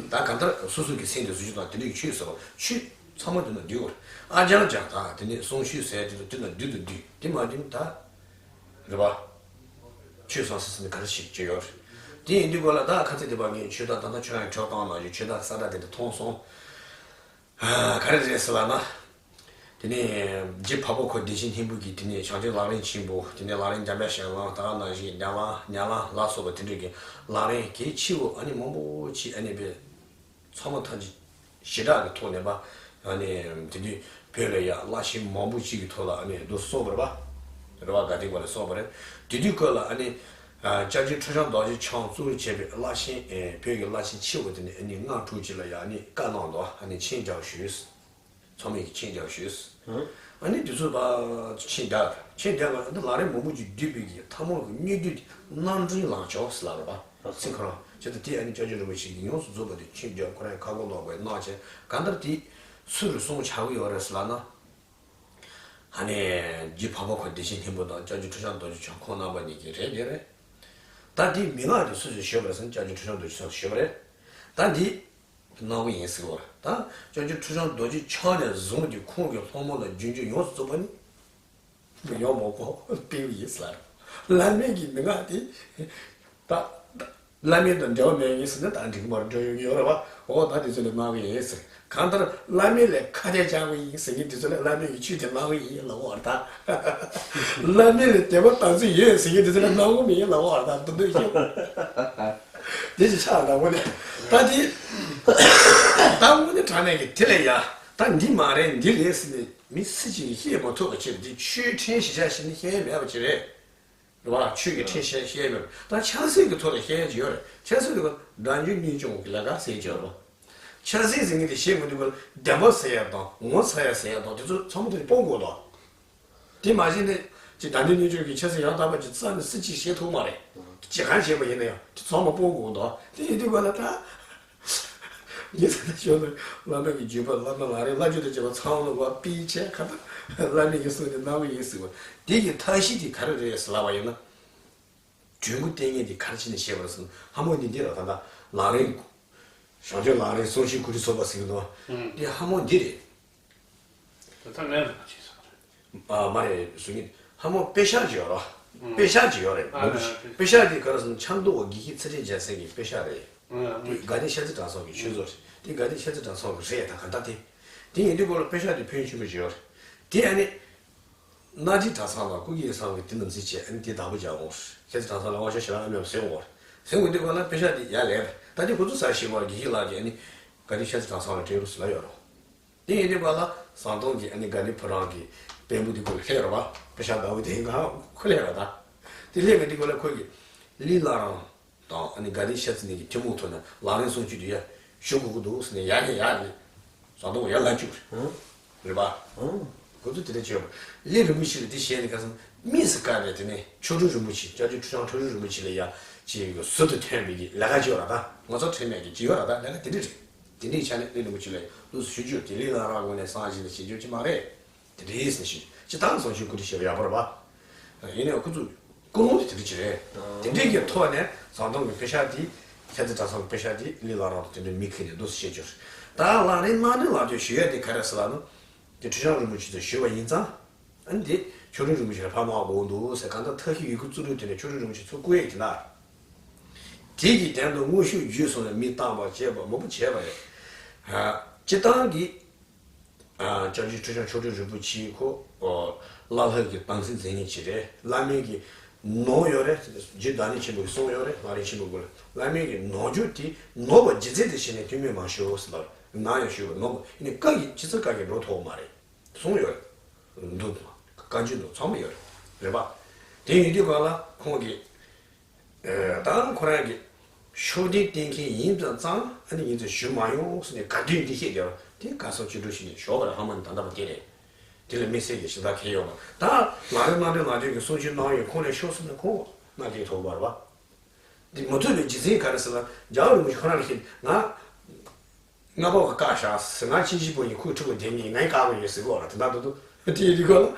ད་གང་ལྟར་སོ་སོ་གི་སེམས་དེ་བཟོ་རྒྱུ་དང་དེ་འདྲའི་ཆོས་ཟེར་བ་ཆོས་ཚང་མ་དེ་ན་འདུས་པར། ཨ་ཅང་ཅང་དང་དེ་ནས་གསུང་ཆོས་ཟེར་དེ་ཚོ་དེ་ན་འདུས་དུ་འདུས་དེ་མ་འདུས་ད། རེད་བ། ཆོས་ཟང་ཟིང་ཟེར་ནས་ག་རེ་ཞིག་བྱས་ཡོད་རེད། དེ་ཡིན་དུས་གོ་ལ་ད་ཁ་ཚིག་དེ་བ་ངས་ཆོས་ད་ད་ལྟ་ཁྱོད་རང་གི་ཁྲོད་བཏང་ན་ཡོད་ཆོས་ད་ས་ད་དེ་འདྲ་མཐོང་སོང་། ག་རེ་རེད་ཟེར་ལབ་ན། དེ་ནས་རྗེ་འཕགས་པ་ཁོ་བདེ་ཆེན་སྙིང་པོ་གིས་དེ་ནས་བྱང་ཆུབ་ལམ་རིམ་ཆེན་པོ་དེ་ནས་ལམ་རིམ་འཇམ་དཔལ་ཞལ་ལུང་ད་ག་ནང་བཞིན་ཉམས་ལེན་ཉམས་ལེན་ལ་སོགས་པ་དེ་འདྲ་གི་ལམ་རིམ་གལ་ཆེ་བོ་ཨ་ནི་མང་པོ་ཅིག་ཨ་ནི་པའི་ཚང་མ་ཐམས་ཅད་ཞེ་དྲག་གི་ཐོག་ནས་པ་ཨ་ནི་དེ་དུས་བོད་ལ་ཡ་བླ་ཆེན་མང་པོ་ཅིག་གི་ཐོག་ལ་ཨ་ནི་འདུ་གསོག་པ་རེད་པ། རེད་བ། དགའ་ལྡན་པ་ལ་སོགས་པ་རེད། དེ་དུས་སྐབས་ལ་ཨ་ནི་སྐྱབས་རྗེ་ཁྲི་བྱང་རྡོ་རྗེ་འཆང་གཙོ་བྱས་པའི་བླ་ཆེན་བོད་ཀྱི་བླ་ཆེན་ཆེ་བོ་དེ་ནས་ཨ་ནི་ལྔ་དྲུག་ཅིག་ལ་ཡ་ཨ་ནི་བཀའ་གནང་འདུག་ཨ་ནི་མཆན་རྒྱག་ཞུས། ཚང་མས་ཀྱི་མཆན་རྒྱག་ཞུས། ཨ་ནི་དེ་ཚོ་ཕར་མཆན་རྒྱག་མཆན་རྒྱག་ག་འདི་ལམ་རིམ་མང་པོ་ཅིག་བསྡུས་པའི་གི་ཐ་མ་གི་སྨྱོ་བསྡུས་དེ་རྣམ་འདྲེན་ལང་ཆོག་ཟེར་ལབ་རེད་པ། ཚིག་ཁོ་རང་བྱས་ཙང་དེ་ཨ་ནི་སྐྱབས་རྗེ་རིན་པོ་ཆེ་གིས་ཡོངས་སུ་རྫོགས་པ་དེ་མཆན་རྒྱག་ཁོ་རང་ཁ་སྐོང་ལོག་པའི་གནང་བྱས་གང་ལྟར་དེ་སུ་རུ་གསུང་བྱ་གི་ཡོད་རེད་ཟེར་ལབ་ན། ཨ་ནི་རྗེ་འཕགས་པ་ཁོ་བདེ་ཆེན་སྙིང་པོ་དང་སྐྱབས་རྗེ་ཁྲི་བྱང་རྡོ་རྗེ་འཆང་ཁོང་རྣམ་པ་གཉིས་ཀྱི་རེད་དེ་རེད། ད་དེའི་མན་ངག་དེ་སུ་ཞིག་ཞུས་པ་རེད་ཟེར་ན་སྐྱབས་རྗེ་ཁྲི་བྱང་རྡོ་རྗེ་འཆང་ཞུས་པ་རེད། ད་འདི། གནང་གི་ཡིན་ཟེར་བ། ད་སྐྱབས་རྗེ་ཁྲི་བྱང་རྡོ་རྗེ་འཆང་ནས་བཟུང་སྟེ་ཁོང་གི་སློབ་མ་ལ་རྒྱུན་རྒྱུན་ཡོངས་སུ་རྫོགས་པ་ནི། ཡོངས་མང་པོ་སྤེལ་བ་ཡིན་ཟེར། བླ་མེད་ཀྱི་མན་ངག་དེ། ད། ད། བླ་མའི་དང་འབྲེལ་བ་མེད་ངེས་ཟེར་ན་ད་འགྲིག་གི་མ་རེད། འགྲོ་ཡོང་གི་ཡོད་རེད་བ། འོ་ད་དེ་ཚོ་ལས་མང་བ་ཡིན་ཟེར། གང་ལྟར་བླ་མའི་ལས་ཁ་གཏད་བཅག་པ་ཡིན་ཟེར་མཁན་དེ་ཚོ་ལས་བླ་མའི་གི་ཆོས་དེ་མང་བ་ཡིན་ལབ་པ་རེད་ད། བླ་མའི་ལས་དད་པ་དམ་ཚིག་ཡོད་ཟེར་མཁན་དེ་ཚོ་ལས་མང་བ་མིན་ལབ་པ་རེད་ད། དོན་དུ་ཤེས། དེ་ཅི་ཆགས་ད་དངོས་གནས་ད་དེ། ད་དངོས་གནས་དྲང་གནས་ཀྱི་དེ་ལས་ཡ། ད་འདི་མ་རེད་འདི་རེད་ཟེར་ནས་མི་སུ་གཅིག་གིས་བཤད་མ་ཐུབ་པ་བྱས་ཏེ་ཆོས་ཕྲན་ཞིག་ཆ་ཞིག་ནི་བཤད་མེད་པ་ཅིག་རེད། རེད་བ། ཆོས་ཀྱི་ཕྲན་བཤད་བཤད་མེད་པ་ད་ཆབ་སྲིད་ཀྱི་ཐོག་ལ་བཤད་ཡ་ཅིག་ཡོད་རེད། ཆབ་སྲིད་ཀྱི་ཐོག་དགྲ་འཇིགས་གཉེན་སྐྱོང་གི་ལས་ཀ་ཟེར་གྱི་ཡོད་རེད་བ། ཆབ་སྲིད་ཟེར་མཁན་དེ་བཤད་དགོས་དུས་སྐབས་ལ་བདེན་པ་ཟེར་ཡ་དང་ངོ་ཚ་ཡ་ཟེར་ཡ་དང་དེ་ཚོ་ཚང་མ་དེ་སྤོང་དགོས་དོ། དེ་མ་བྱས་ནས་ཅིག་དགྲ་འདུལ་གཉེན་སྐྱོང་གི་ཆབ་སྲིད་ཡང་དག་པ་ཅིག་རྩ་ནས་སྲིད་ཅིག་བཤད་ཐུབ་མ་རེད། ཅི་གང་བྱས་པ་ཡིན་ན་ཡང་དེ་ཚང་མ་སྤོང་དགོས་དོ། དེ་ཡིན་དུས་སྐབས་ལ་ད། ངས་ད་ལྟ་ཞོར་ལ་བླ་མ་གི་བརྒྱུད་པ་བླ་མ་ལག་རིང་བླ་བརྒྱུད་དང་བཅས་པ་ཚང་མ་ལ་བ་པི་ཆེ་ཁ་ད་བླ་མ་གི་གསུང་དེ་གནང་བ་ཡིན་ཟེར་བ། དེ་གི་ཐབས་ཤེས་དེ་ག་རེ་རེད་ཟེར་ལབ་པ་ཡིན་ན། གྲོས་འགོ་གཏད་མཁན་དེ་ག་རེ་བྱས་ནས་བཤད་པ་རེད་ཟེར་ན་ཧ་མོ་འདི་འདི་ར་ད་ལྟ་ལག་རིང་། བྱང་ཆུབ་ལག་རིང་གསུང་ཆོས་གོ་སྒྲིག་ཚོགས་པ་ཟེར་གི་འདུག་བ། ཨང་། དེ་ཧ་མོ་འདི་རེད། ད་ལྟ་ལན་རེ་བྱས་སོང་། ཨ་མ་རེད་ཟེར་གྱིན། ཧ་མོ་དཔེ་ཤག་ཅིག་ཡོད་ར། ཨང་། དཔེ་ཤག་ཅིག་ཡོད་རེད། ཨ་མི་འདུག་ཨ་ཨ་དཔེ་ཤག་དེ་ག་རེ་ཟེར་ན་ཆབ་མདོ་བ་དགེ་བཤེས་ཚེ་རིང་རྒྱལ་མཚན་གྱི་དཔེ་ཤག་རེད། ཨང་། དེ་དགའ་ལྡན་ཤར་རྩེ་གྲྭ་ཚང་གི་ཆོས་ཚོགས་རེད། དེ་དགའ་ལྡན་ཤར་རྩེ་གྲྭ་ཚང་གི་རེད་ད་ག་ད་དེ། དེ་ཡིན་དུས་སྐོར་ལ་དཔེ་ཤག་དེ་ཕོན་ཆེན་པོ་ཅིག་ཡོད་རེད། དེ་ཨ་ནི། གནའ་རྫས་གྲྭ་ཚང་དང་སྐུ་སྒེར་ཚང་གི་དེ་ནང་འཛིན་བྱས་ཨ་ནི་དེ་བདག་པོ་རྒྱག་འོང་། ཤར་རྩེ་གྲྭ་ཚང་ལ་དབང་ཆ་ཞེ་དྲག་ཨ་མེད་པ་བཟོས་འོང་། བཟོས་འོང་དུས་སྐོར་ལ་དཔེ་ཤག་དེ་ཡར་ལེན་རེད། ད་དེ་ཁོ་ཚོ་ས་ཞིག་བར་དགེ་བཤེས་ལགས་ཀྱིས་ཨ་ནི་དགའ་ལྡན་ཤར་རྩེ་གྲྭ་ཚང་ལ་སྤྲད་རོགས་ཟེར་ལབ་ཡོད་རེད། དེ་ཡིན་དུས་སྐབས་ལ་ཟམ་གདོང་གིས་ཨ་ནི་དགའ་ལྡན་ཕོ་བྲང་གི་དཔོན་པོ་དེ་སྐོར་ལ་སླེབས་རེད་བ། དཔེ་ཤག་བདག་པོ་དེ་ག་ཁོ་སླེབས་རེད་ད། དེ་སླེབས་པའི་དུས་སྐབས་ལ་ཁོ་གིས་ལི་ལ་རང་དང་ཨ་ནི་དགའ་ལྡན་ཤར་རྩེ་གཉིས་ཀྱི་ཐུན་མོང་ཐོག་ནས་ལག་ལེན་སྲུང་སྐྱོབ་དེ་ཡར་ཞུ་དགོས་ཀྱི་འདུག་ཟེར་ནས་ཡར་ནས་ཡར་ནས་ཟམ་གདོང་ཡར་ལངས་བཅུག་རེད་པ། ཁོ་ཚོ་དེ་འདྲ་བྱས་པ། ལི་རིན་པོ་ཆེ་ལ་དེ་བཤད་ནས་ཁ་སང་དམིགས་སུ་བཀར་ནས་དེ་ནས་མཆོག་སྤྲུལ་རིན་པོ་ཆེ་སྐྱབས་རྗེ་ཁྲུ་བྱང་མཆོག་སྤྲུལ་རིན་པོ་ཆེ་ལ་ཡ་ཅིག་ཟུར་དུ་ཐོན་པའི་གི་ལས་ཀ་ཅིག་ཡོད་རེད་ད། ངོ་ཚ་ཁྲེལ་མེད་ཀྱི་ཅིག་ཡོད་རེད་ད། ལས་ཀ་དེ་འདྲ་རེད། དེ་འདྲའི་ཆ་ནས་ལི་རིན་པོ་ཆེ་ལ་ལུགས་སུ་ཞུ་རྒྱུ་དེ་ལི་ལ་རང་ངོས་ནས་སང་ཞིག་ནས་བྱེད་རྒྱུ་ཅིག་མ་རེད། དེ་འདྲ་ཡིན་ཟེར་ཞུ་ཅི་ད་ང་སང་ཞུ་གོ་སྒྲིག་བྱས་པ་ཡག་པོ་རེད་པ། ཡིན་ནའི་ཁོ་ཚོ་ཀུན་སློང་དེ་དེ་འདྲ་ཅིག་རེད། དེ་འདྲའི་གི་ཐོག་ནས་ཟམ་གདོང་གི་དཔེ་ཤག་དེ་ཤར་རྩེ་གྲྭ་ཚང་གི་དཔེ་ཤག་དེ་ལི་ལ་རང་དང་དེ་འདྲའི་མི་ཁེ་ནས་འདུག་སེ་བཤད་རྒྱུ་རེད། ད་ལག་ལེན་གནང་ནས་ལག་བསྟར་ཞུ་ཡ་དེ་ག་རེ་ཟེར་ལབ་ན། དེ་ཁྲུ་བྱང་རིན་པོ་ཆེ་ཚོས་ཞུས་པ་ཡིན་ཙང་། ཨ་ནི་དེ་མཆོག་སྤྲུལ་རིན་པོ་ཆེ་ལ་ཕར་མར་དགོངས་འདུག་ཟེར། གང་ལྟར་ཐབས་ཤེས་ཡོད་རྒུ་རྩལ་སྤྲུགས་དེ་ནས་མཆོག་སྤྲུལ་རིན་པོ་ཆེ་ཚུར་བསྐུར་ཡས་དེ་ན། དེ་གི་དོན་དུ་དངོས་ཤུགས་བརྒྱུད་སོང་ནས་མི་བཏང་བ་བྱས་པ་མང་པོ་བྱས་པ་རེད། ཨ། སྤྱིར་བཏང་གི། ཨ། སྐྱབས་རྗེ་ཁྲུ་བྱང་མཆོག་སྤྲུལ་རིན་པོ་ཆེ་ཁོ། ཨོ། བླ་ལྷག་གི་དམ་ཚིག་འཛིན་མཁན་ཅིག་རེད། བླ་མའི་གི་ནོར་ཡོད་རེད། རྗེ་བདག་ཉིད་ཆེན་པོ་གི་གསུང་ཡོད་རེད། ལམ་རིམ་ཆེན་པོ་དགོས་རེད། བླ་མའི་གི་ནོར་རྒྱུ་དེ་ནོར་བ་རྗེས་འཛིན་དུ་བྱས་ནས་སྐྱོན་མེད་མ་ཤོར་ཟེར་ལབ་རེད། ནམ་ཡང་ཤོར་བ་ནོར་བ་ཡིན་ནའི་བཀའ་གི་ཇི་ལྟར་བཀའ་གི་འགྲོ་ཐུབ་མ་རེད། གསུང་ཡོད་རེད། འདུག་བཀའ་འགྱུར་འདུག་ཚང་མ་ཡོད་རེད། རེད་པ། དེ་ཡིན་དུས་གང་ལ་ཁོང་གིས། ཨེ། ད་ཁོ་རང་གིས་ཤུགས་ལྡན་བསྟེན་མཁན་ཡིན་ཙང་ཙང་ཨ་ནི་ཡིན་ཙང་ཞུ་མ་ཡོང་ཟེར་ནས་ག་དུས་འདི་བཤད་བསྡད་པ་དེ་ག་སོགས་ཅི་འགྲོ་ཞིག་ནས་ཞོགས་པར་ཧ་མ་ནི་ད་ལྟ་བ་དེ་རེད། དེ་ལ་དམིགས་བསལ་གྱི་ཞུ་དག་གལ་ཡོད་མ་རེད། ད་ལག་རིང་གནང་དོན་ལག་དོན་གྱི་གསུང་ཆོས་གནང་ཡོད་ཁོང་ལ་ཤོག་ཟེར་ན་ཁོང་གནང་གི་ཐོག་པར་བ། འདི་མ་ཐུབ་པའི་རྒྱུ་མཚན་ག་རེ་ཟེར་ན་རྒྱལ་བ་རིན་པོ་ཆེ་ཁོ་རང་ལ་ཤེས་ང་། རྔ་བབ་ཀྱི་བཀའ་བཞག་ཟེར། ང་ཆིན་ཤིན་པོ་ཡིན། ཁོས་ཁྲི་པོ་དེ་ཉིད་ངའི་བཀའ་དབང་ཡོད་ཟེར་གོ་ར། དེ་འདྲ་འདུག་འདུག་དེ་ཡི་རིགས་ལ།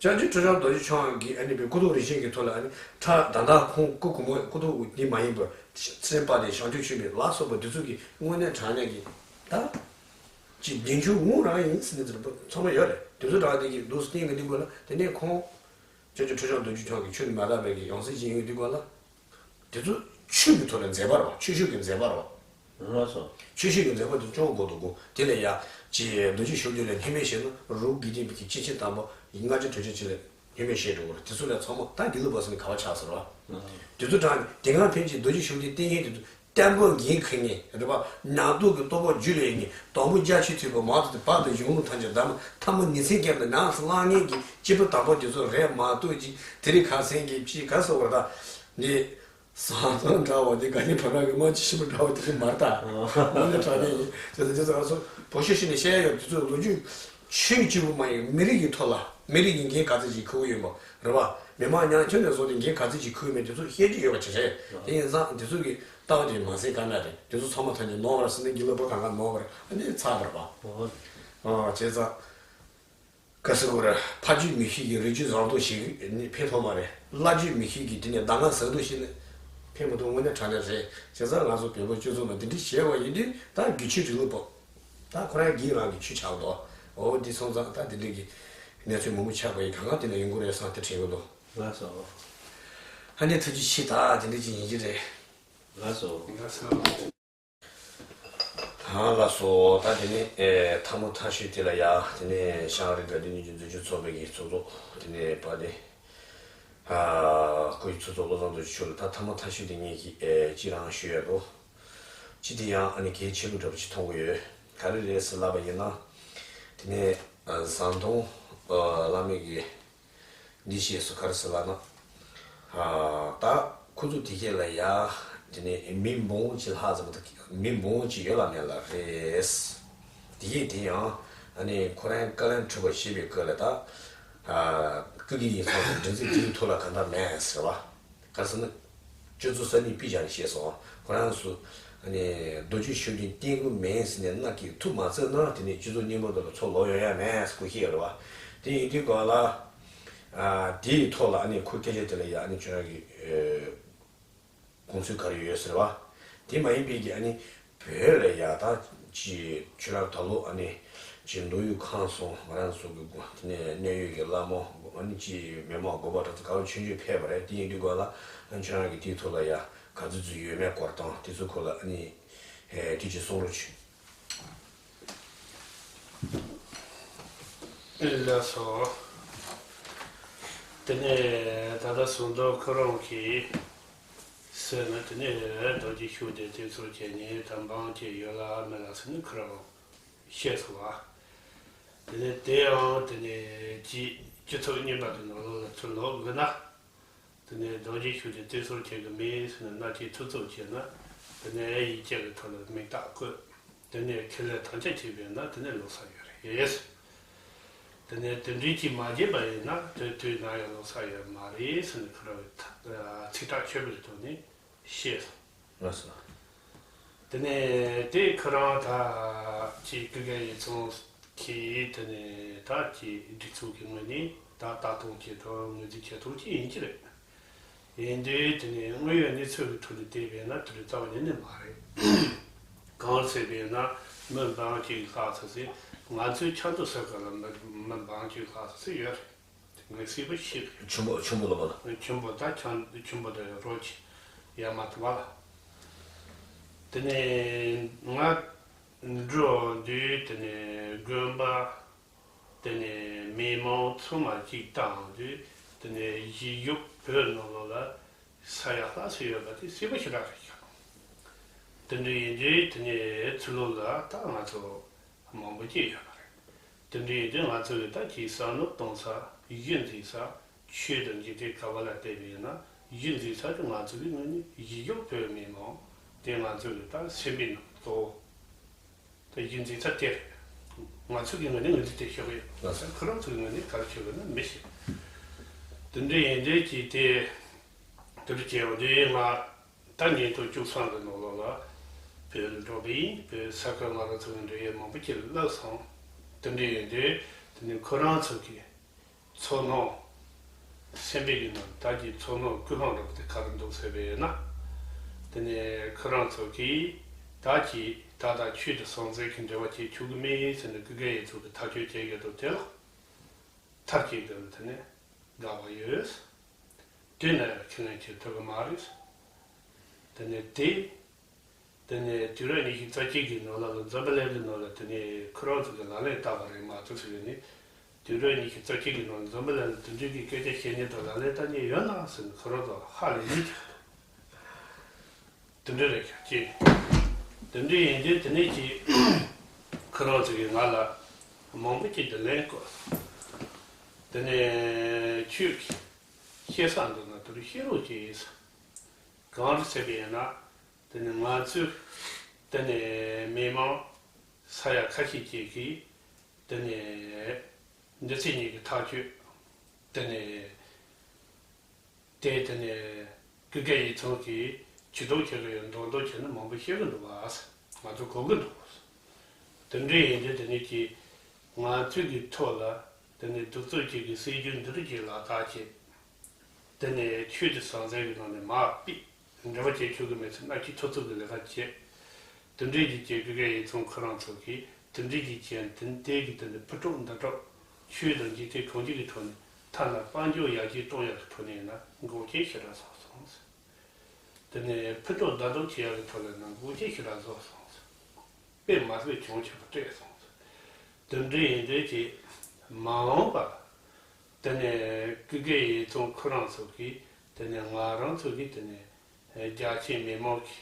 སྐྱབས་རྗེ་ཁྲུ་བྱང་རྡོ་རྗེ་འཆང་གིས་ཨ་ནི་པའི་སྐུ་ཐོག་རིན་ཆེན་གྱི་ཐོག་ལ་ཨ་ནི་ཁྲ་ད་ལྟ་ཁོང་སྐུ་གོང་མ་སྐུ་ཐོག་འདི་མ་ཡིན་པར་སེམས་དཔའ་དེ་བྱང་ཆུབ་ཆེན་པོ་ལ་སོགས་པ་འདི་ཚོ་གི་དངོས་གནས་དྲང་གནས་ཀྱི་ད། ཅི་བདེན་ཆུང་ངུ་རང་ཡིན་ཟེར་ནས་ཚོ་ཚང་མ་ཡོད་རེད། དེ་ཚོ་དྲང་དེ་གི་འདུག་སྟེང་གི་འདི་དགོས་ལ་དེ་ནས་ཁོང་། སྐྱབས་རྗེ་ཁྲུ་བྱང་རྡོ་རྗེ་འཆང་གི་ཆོས་ནི་མ་དག་པའི་གི་ཡང་སྲིད་ཅན་ཡོད་འདི་དགོས་ལ། དེ་ཚོ་ཆོས་ཀྱི་ཐོག་ལ་མཛད་པ་རེད་བ། ཆོས་ཕྱོགས་ཀྱི་མཛད་པ་རེད་བ། ལགས་སོ། ཆོས་ཕྱོགས་ཀྱི་མཛད་པ་དེ་ཅུང་གོ་དུ་གོ་དེ་ལས་ཡ་ཅི་རྡོ་རྗེ་ཤུགས་ལྡན་ལ་སྙན་སྨྲས་བྱས་ན་རུ་དགེ་ལྡན་པའི་གི་སྐྱེས་ཆེན་དམ་པ་ལྔ་བརྒྱ་དོན་ཆེན་ཅིག་ལ་སྙན་སྨྲས་བྱས་འགྲོ་གི་རེད། དེ་ཚོ་ལ་ཚང་མ་ད་དགེ་ལུགས་པ་ཚོ་ནི་ག་བ་ཆགས་ཟེར་བ། དེ་ཚོ་དྲང་དེ་སྔ་ཕན་ཆད་རྡོ་རྗེ་ཤུགས་ལྡན་བསྟེན་མཁན་དེ་ཚོ་བརྟན་པོ་འགན་འཁུར་མཁན་རེད་བ། ཉམས་རྟོགས་ཀྱི་རྟོགས་པ་རྒྱུད་ལ་ཡོད་མཁན་དང་པོ་རྒྱ་ཆེ་ཐོས་པ་མང་དུ་བར་དུ་གཞུང་ལུགས་ཐམས་ཅད་གདམས། ཐ་མ་ནི་མཚན་སྐྱབས་དང་ཉམས་སུ་བླངས་མཁན་གྱི་སྐྱེས་བུ་དམ་པ་དེ་ཚོ་རེད་མ་གཏོགས་ཅིག་དེ་རིང་ཁ་སང་གི་ཅིག་ག་སོགས་པ་རེད་ད། འདི། ཟང་ཟང་འདྲ་བ་དེ་ག་ནི་བར་གི་མ་ཅི་ཤི་མ་འདྲ་བ་དེ་མ་རེད་ད། འོ་ན་དྲང་གནས་ཡིན། དེ་ཚོ་དེ་ཚོ་ང་ཚོ་བོད་ཤོད་ཤི་ནས་བཤད་ཡོད། དེ་ཚོ་ལོ་རྒྱུས་ཆོས་གཅིག་པུ་མ་ཡིན་མི་རིགས་ཀྱི་ཐོག་ལ་མི་རིགས་ཀྱི་འགན་ག་ཚོད་ཅིག་འཁུར་གྱི་ཡོད་པ་རེད་བ། མི་མང་ཉམ་ཆུང་ནས་བཟུང་སྟེ་འགན་ག་ཚོད་ཅིག་འཁུར་མེད་དེ་ཚོ་བཤད་རྒྱུ་ཡོད་པ་ཅིག་རེད། དེ་ཡིན་ཙང་དེ་ཚོ་གི་ལྟ་བ་དེ་མ་ཟད་དཀའ་གནད་རེད། དེ་ཚོ་ཚང་མ་ཐོན་ནས་ནོར་བ་རེད་ཟེར་ནས་དགེ་ལུགས་པ་གང་ག་ནོར་བ་རེད། ཨ་ནི་ཚར་བ་རེད་བ། འོ། ཨ་བྱས་ཙང་། ག་ཟེར་དགོས་རེད། ཕ་རྒྱུད་མི་ཤེས་ཀྱི་རིགས་རྒྱུད་བཟང་ཐོག་ཞིག་ནི་ཕན་ཐོགས་མ་རེད། བླ་རྒྱུད་མི་ཤེས་ཀྱི་དེ་ནས་གདམས་ངག་ཟབ་ཐོག་ཞིག་ནི་ཕན་མི་ཐོགས། དངོས་གནས་དྲང་གནས་རེད། བྱས་ཙང་ང་ཚོ་བོད་པ་སྤྱི་ཚོགས་ནང་དེ་འདྲ་བྱས་པ་ཡིན་དུས་ད་དགེ་ཆོས་རིག་ལུགས་པོ། ད་ཁོ་རང་གིས་རང་གི་ཆོས་ཆགས་འདུག་འོ་འདི་སོང་ཙང་ད་དེ་འདྲ་གི་གནས་ཚུལ་མང་པོ་ཆགས་པ་ཡིན། གང་ག་དེ་ནས་ཡོང་གི་རེད་བསམ་དེ་དྲན་གི་འདུག་ལགས་སོ། ཨ་ནི་ཐུགས་རྗེ་ཆེ། ད་དེ་འདྲ་ཅིག་ཡིན་གྱི་རེད། ལགས་སོ། ལགས་སོ། ཨ་ལགས་སོ། ད་དེ་ནས་ཨེ་ཐལ་མོ་ཐལ་ཤོས་དེ་ལ་ཡ་དེ་ནས་ཤང་རི་དགའ་ལྡན་གཉིས་ཀྱི་འཛིན་སྐྱོང་ཚོགས་པའི་གི་ཚོགས་གཙོ་དེ་ནས་ཕ་དེ་ཨ་སྐུའི་ཚོགས་གཙོ་བློ་བཟང་རྡོ་རྗེ་མཆོག་ལ་ད་ཐལ་མོ་ཐལ་ཤོས་དེ་ངས་ཀྱི་ཨེ་ཅི་རང་ཞུ་ཡ་འདུག་ཅི་དེ་ཡང་ཨ་ནི་གལ་ཆེན་པོ་འདྲ་པོ་ཅིག་མཐོང་གི་ཡོད། ག་རེ་རེད་ཟེར་ལབ་པ་ཡིན་ན། དེ་ནས་ཨ་ཟམ་གདོང་ཨ་བླ་མའི་གི་འདི་བཤད་སོ་ག་རེ་ཟེར་ལབ་ན། ཨ་ད་ཁོ་ཚོ་དེ་གས་ལ་ཡ་དེ་ནས་མི་འབུམ་གཅིག་ལྷག་ཙམ་དང་མི་འབུམ་གཅིག་ཡོད་ལ་མེད་ལ་རེད། དེ་གས་དེ་ཡང་ཨ་ནི་ཁོ་རང་བཀའ་བློན་ཁྲི་པ་བཞེས་པའི་སྐབས་ལ་ད་ཨ་སྐུ་སྒེར་ཡིན་ཙང་མགྲིན་ཚབ་དེའི་ཐོག་ལ་གང་ལྟར་མེད་ཟེར་བ། ག་རེ་ཟེར་ན། སྤྱི་ཚོགས་གསར་རྙིང་པི་ཇ་ནས་བཤད་སོང་། ཁོ་རང་ཚོ་ཨ་ནི་རྡོ་རྗེ་ཤུགས་ལྡན་བསྟེན་གི་མེད་ཟེར་ནས་མནའ་སྐྱེལ་ཐུབ་མ་ཚར་ན་དེ་ནས་སྤྱི་ཚོགས་རྙིང་པ་དེ་ལ་ཚུར་ལོག་ཡོང་ཡ་མེད་ཟེར་ཁོ་བཤད་ཡོད་རེད་བ། དེ་ཡིན་དུས་ག་ལ་ཨ་དེའི་ཐོག་ལ་ཨ་ནི་ཁོ་སྐད་ཆ་དེ་ལ་ཡ་ཨ་ནི་ཁྱོད་རང་གི་ཨེ་དགོངས་ཚུལ་ག་རེ་ཡོད་ཟེར་བ། དེ་མ་ཡིན་པའི་གི་ཨ་ནི་བོད་ལ་ཡ་ད་ཅི་ཁྱོད་རང་ད་ལོ་ཨ་ནི་ཅི་མདོ་དབུས་ཁམས་གསུམ་ང་རང་ཚོ་གི་དེ་ནས་གནད་ཡོད་ཀྱི་བླ་མ་ཨ་ནི་ཅི་མི་མང་དགོན་པ་གྲྭ་ཚང་ག་བ་ཆུང་ཆུང་ཕེབས་པ་རེད། དེ་ཡིན་དུས་ག་ལ་ཨ་ནི་ཁྱོད་རང་གི་དེའི་ཐོག་ལ་ཡ་ག་ཚོད་ཚོད་ཡོད་མེད་སྐོར་དང་དེ་ཚོ་སྐོར་ལ་ཨ་ནི་ཨེ་དེ་ཅི་གསུང་རོགས་བྱོས། ཨེ་ལགས་སོ། དེ་ནས་ད་ལྟ་ཟམ་གདོང་ཁོ་རང་གིས་ཟེར་ན་དེ་ནས་རྡོ་རྗེ་ཤུགས་ལྡན་དེ་ཚོ་བྱས་ནས་ད་འབངས་ཀྱི་ཡོད་ལ་མེད་ལ་ཟེར་ནས་ཁོ་རང་བཤད་སོང་བ། དེ་ནས་དེ་ཡང་དེ་ནས་ཅི་སྤྱི་ཚོགས་རྙིང་པ་དེ་ནང་ལོགས་ལ་ཚུར་ལོག་དགོས་ན། དེ་ནས་རྡོ་རྗེ་ཤུགས་ཀྱིས་བསྟེན་གསོལ་བྱེད་ཀྱི་མེད་ཟེར་ནས་མནའ་སྐྱེལ་ཐུབ་ཚོད་བྱས་ན། དེ་ནས་ཡིག་ཆ་གི་ཐོག་ལ་མིང་རྟགས་བཀོད། དེ་ནས་ཁས་ལེན་དམ་བཅའ་བྱས་པས་ན་དེ་ནས་ལོག་ས་ཡོད་རེད། དེ་ནས་དེ་འདྲའི་ཅིག་མ་བྱས་པ་ཡིན་ན་དེ་དུས་ན་ཡང་ལོག་ས་ཡོད་མ་རེད་ཟེར་ནས་ཁོ་རང་གི་ཚིག་ཐག་ཆོད་པོའི་ཐོག་ནས་བཤད་སོང་། ལགས་སོ། དེ་ནས་དེ་ཁོ་རང་ད་ཅིག་སྐུ་སྒེར་ཡིག་ཚང་གིས་དེ་ནས་ད་ཅིག་སྒྲིག་འཛུགས་ཀྱི་ངོས་ནས་ད་ལྟ་སྟངས་ཀྱི་ཐོག་ངོས་འཛིན་བྱེད་ཐུབ་ཀྱི་ཡིན་གྱི་རེད། ཡིན་དུས་དེ་ནས་དངོས་ཡོད་གནས་ཚུལ་གྱི་ཁྲོད་དུ་བལྟས་པས་ན་དེ་རྩ་བ་ཉིད་ནས་མ་རེད། གང་ཟེར་བས་ན་མི་འབངས་གཅིག་ལྷག་ཙམ་ཟིག་ང་ཚོའི་ཆབ་མདོ་ས་ཁུལ་ལ་མི་མི་འབངས་གཅིག་ལྷག་ཙམ་ཟིག་ཡོད་རེད། དེ་ངས་གསལ་པོ་ཤེས་ཀྱི་ཡོད། ཆུན་པོ་ཆུན་པོ་ལ་བ་ལ། ཆུན་པོ་ད་ཆང་ཆུན་པོ་དེ་རོ་ཆེ་ཡ་མ་ཐུབ་བ་ལ། དེ་ནས་ང་འགྲོ་དུས་དེ་ནས་དགོན་པ། དེ་ནས་མི་མང་ཚང་མ་གཅིག་བཏང་དུས་དེ་ནས་གཞིས་བཞུགས་བོད་ནང་ལོགས་ལ་ས་ཡ་ལྷག་ཙམ་ཡོད་པ་དེ་གསལ་པོ་ཞེ་དྲག་རེད་ཤག་དེ་འདྲ་ཡིན་དུས་དེ་ནས་ཚུར་ལོགས་ལ་ད་ང་ཚོ་མང་པོ་ཅིག་ཡོད་པ་རེད། དེ་འདྲ་ཡིན་དུས་ང་ཚོ་གི་ད་ཅིག་བསམ་བློ་གཏོང་ས་གཞི་འཛིན་ས་ཆོས་དང་འཇིག་རྟེན་ག་བ་ལ་བལྟས་པ་ཡིན་ན་གཞི་འཛིན་ས་དེ་ང་ཚོ་གི་ངོས་ནས་གཞིས་བཞུགས་བོད་མི་མང་དེ་ང་ཚོ་གི་ད་སེམས་པའི་ནང་གཙོ་བོ། ད་གཞི་འཛིན་ས་དེ་རེད། ང་ཚོ་གི་ངོས་ནས་ངོས་འཛིན་དེ་ཤོད་ཀྱི་ཡོད། ལགས་སོ། ཁོ་རང་ཚོ་གི་ངོས་ནས་ག་རེ་ཤོད་དགོས་ན་མི་ཤེས། དེ་འདྲ་ཡིན་དུས་ཀྱི་དེ་དེ་འདྲ་བྱས་པ་དེ་ང་ད་ཉིས་སྟོང་བཅུ་གསུམ་གི་ནང་ལོགས་ལ་བོད་ལ་འགྲོ་གི་ཡིན། བོད་ས་ཁུལ་ང་རང་ཚོ་གི་འབྲེལ་ཡོད་མང་པོ་ཅིག་ལ་བསླབས་སོང་། དེ་འདྲ་ཡིན་དུས་དེ་ནས་ཁོ་རང་ཚོ་གི་ཚོར་སྣང་། སེམས་པའི་གི་ནང་ད་ཀྱི་ཚོར་སྣང་ཀུན་སློང་འདྲ་པོ་དེ་ག་རེ་འདུག་ཟེར་བས་ན། དེ་ནས་ཁོ་རང་ཚོ་གིས་ད་ཀྱི་ད་ལྟ་ཆོས་དང་ཟང་ཟིང་གི་འབྲེལ་བ་བྱེད་ཆོག་གི་མེད་ཟེར་ནས་སྐུ་སྒེར་ཡིག་ཚང་གི་ཐག་གཅོད་བྱེད་ཡོད་དོ། དེ་ལ་མཐར་གཅིག་ཏུ་དེ་ནས་དགག་པ་ཡོད། དེ་ནས་ཁས་ལེན་བྱེད་ཐུབ་ཀྱི་མ་རེད། དེ་ནས་དེ། དེ་ནས་དུས་རབས་ཉི་ཤུ་རྩ་གཅིག་གི་ནང་ལ་ལ་འཛམ་བུ་གླིང་གི་ནང་ལ་དེ་ནས་ཁོ་རང་ཚོ་གི་ལག་ལེན་བསྟར་བ་རེད་མ་གཏོགས་ཟེར་ནས། དུས་རབས་ཉི་ཤུ་རྩ་གཅིག་གི་ནང་འཛམ་བུ་གླིང་ལ་དེ་འདྲའི་གི་སྐད་ཆ་བཤད་མཁན་དང་ལག་ལེན་བསྟར་མཁན་ཡོད་ན་ཟེར་ནས་ཁོ་རང་ཚོ་ཧ་ལས་ནས་དེ་འདྲ་རེད་ཤག་ཅེས། དེ་འདྲ་ཡིན་དུས་དེ་ནས་ཀྱི་ཁོ་རང་ཚོ་གིས་ང་ལ་མང་པོ་ཅིག་དུ་ལན་བསྐོར། དེ་ནས་ཁྱོད་ཀྱིས་བཤད་ས་འདུག་ན་དེ་རུ་བཤད་རོགས་ཅེས། གང་རེད་ཟེར་བ་ཡིན་ན། དེ་ནས་ང་ཚོས་དེ་ནས་མི་མང་ས་ཡ་ཁ་ཤས་ཅིག་གིས་དེ་ནས་འདི་ཚེ་གཉིས་ཀྱི་ཐག་གཅོད། དེ་ནས་དེ་དེ་ནས་སྐུ་སྒེར་ཡིག་ཚང་གིས་ཇུས་གཏོགས་བྱེད་ཀྱི་ཡོད་མདོག་མདོག་བྱས་ནས་མང་པོ་བཤད་གི་འདུག་བ། ང་ཚོ་གོ་གི་འདུག་དེ་འདྲ་ཡིན་དུས་དེ་ནས་ཀྱིས་ང་ཚོའི་གི་ཐོག་ལ་དེ་ནས་གདུག་རྩུབ་ཅན་གྱི་སྲིད་ཇུས་འདི་རིགས་ཀྱི་ལག་བསྟར་བྱས། དེ་ནས་ཆོས་དང་ཟང་ཟིང་གི་ནང་ནས་མར་ཕུད། འབྲེལ་བ་བྱེད་ཆོག་གི་མེད་ཚུལ་མནའ་སྐྱེལ་ཐུབ་ཚུལ་གྱི་ལས་ཀ་བྱས། དེ་འདྲའི་གི་བྱས་སྐུ་སྒེར་ཡིག་ཚང་ཁོ་རང་ཚོ་གིས་དེ་འདྲའི་གི་བྱས་དེ་དེ་གི་དེ་ནས་ཕུ་གྲོགས་འདི་གྲོགས་ཆོས་དང་འཇིག་རྟེན་གང་ཅི་གི་ཐོག་ནས་ཐ་ན་དཔལ་འབྱོར་ཡར་རྒྱས་གཏོང་ཡག་གི་ཐོག་ནས་ཡིན་ན་འགོག་རྐྱེན་ཞེ་དྲག་བཟོས་སོང་། དེ་ནས་ཕུད་རྡོག་བརྡ་རྡོག་བྱེད་ཡག་གི་ཐོག་ལ་ནང་སྒོ་ཕྱེ་ཞིག་ར་བཟོ་སོང་། དཔེ་མ་སྲིད་བྱུང་ཆེན་པོ་སྤྲད་སོང་། དེ་འདྲ་ཡིན་དུས་ཀྱི་མ་འོངས་པ་དེ་ནས་ཀུ་ཀེ་ཡིག་ཚང་ཁོ་རང་ཚོ་གིས་དེ་ནས་ང་རང་ཚོ་གིས་དེ་ནས་རྒྱ་ཆེའི་མི་མང་གི་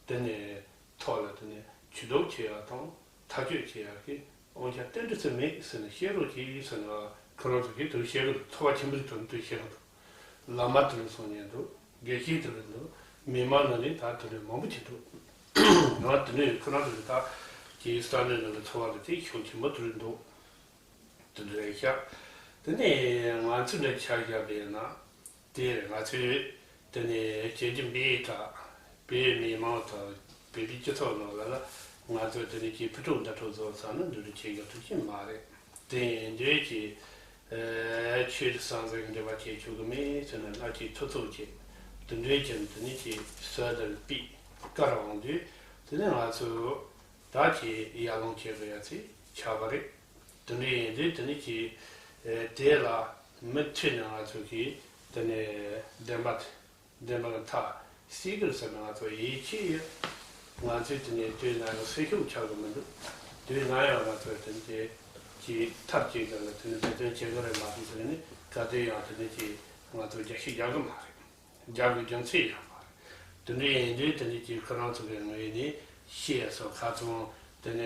དེ་ནས་ཐོག་ལ་དེ་ནས་ཇུས་གཏོགས་བྱེད་ཡག་དང་ཐག་གཅོད་བྱེད་ཡག་གི་དབང་ཆ་ཏན་ཏན་ཙམ་མེད་ཟེར་ནས་བཤད་རོགས་གྱིས་ཟེར་ནས་ཁོ་རང་ཚོ་གིས་དེ་བཤད་གི་འདུག། ཚོར་བ་ཆེན་པོ་ཞིག་དེ་འདྲ་བཤད་གི་འདུག། བླ་མ་དེ་འདྲ་སོང་ཉན་འདུག། དགེ་བཤེས་དེ་འདྲ་འདུག། མི་མང་ནང་ནས་ད་དེ་འདྲ་མང་པོ་ཅིག་འདུག། ང་དེ་འདྲ་ཁོ་རང་ཚོ་གི་ད་ཀྱི་ས་གནས་ནང་གི་འཚོ་བ་ལ་དེ་ཤུགས་ཆེན་པོ་དེ་འདྲ་འདུག། དེ་འདྲ་རེད་ཤག། དེ་ནས་ང་ཚོ་འདྲ་ཆ་བཞག་པ་ཡིན་ན། དེ་ང་ཚོས་དེ་ནས་བྱེད་རྒྱུ་འབའ་ཞིག་བོད་མི་མང་དང་བོད་པའི་སྤྱི་ཚོགས་ནང་ལ་ལ་ང་ཚོས་དེ་ནས་ཀྱི་ཕུ་ཕྲུག་འདི་ཚོ་བཟོ་ས་ནི་འདི་འདྲ་བྱེད་ཡག་ཐུགས་ཆེན་མ་རེད། དེ་ཡིན་དུས་ཀྱི་ཆོས་དང་ཟང་ཟིང་འབྲེལ་བ་བྱེད་ཆོག་གི་མེད་ཟེར་ན་སླར་གཅིག་ཐུབ་ཚོད་བྱེད། དེ་འདྲའི་ཀྱི་དེ་ནས་ཀྱི་སྲོལ་དང་དཔེ་བཀར་འོང་དུས་དེ་ནས་ང་ཚོས་ད་ཀྱི་ཡར་ལངས་བྱེད་དགོས་ཡ་ཚེ་ཆགས་པ་རེད། དེ་འདྲ་ཡིན་དུས་དེ་ནི་ཀྱི་དེ་ལ་མུ་མཐུད་ནས་ང་ཚོ་གིས་དེ་ནས་བདེན་པ་བདེན་པ་ལ་མཐའ་གསལ་གི་རེད་ཟེར་ན་ང་ཚོ་ཡིད་ཆེས་ཡོད། ང་ཚོས་དེ་ནས་དུས་ན་ཡང་སེམས་ཤུགས་ཆག་གི་མི་འདུག། དུས་ན་ཡང་ང་ཚོས་དེ་ནས་ཀྱི་ཐབས་ཅིག་ལ་དེ་ནས་འབད་བརྩོན་བྱེད་གི་རེད་མ་གཏོགས་དེ་ནས་ག་དུས་ཡང་དེ་ནས་ཀྱི་ང་ཚོ་རྒྱ་ཤི་རྒྱག་གི་མ་རེད། རྒྱག་གི་རྒྱུ་མཚན་ཡང་མ་རེད། དེ་འདྲ་ཡིན་དུས་དེ་འདྲ་ཀྱི་ཁོ་རང་ཚོ་གི་ངོས་ནས་ཤེས་སོ་ཁ་ཚོན་དེ་ནས་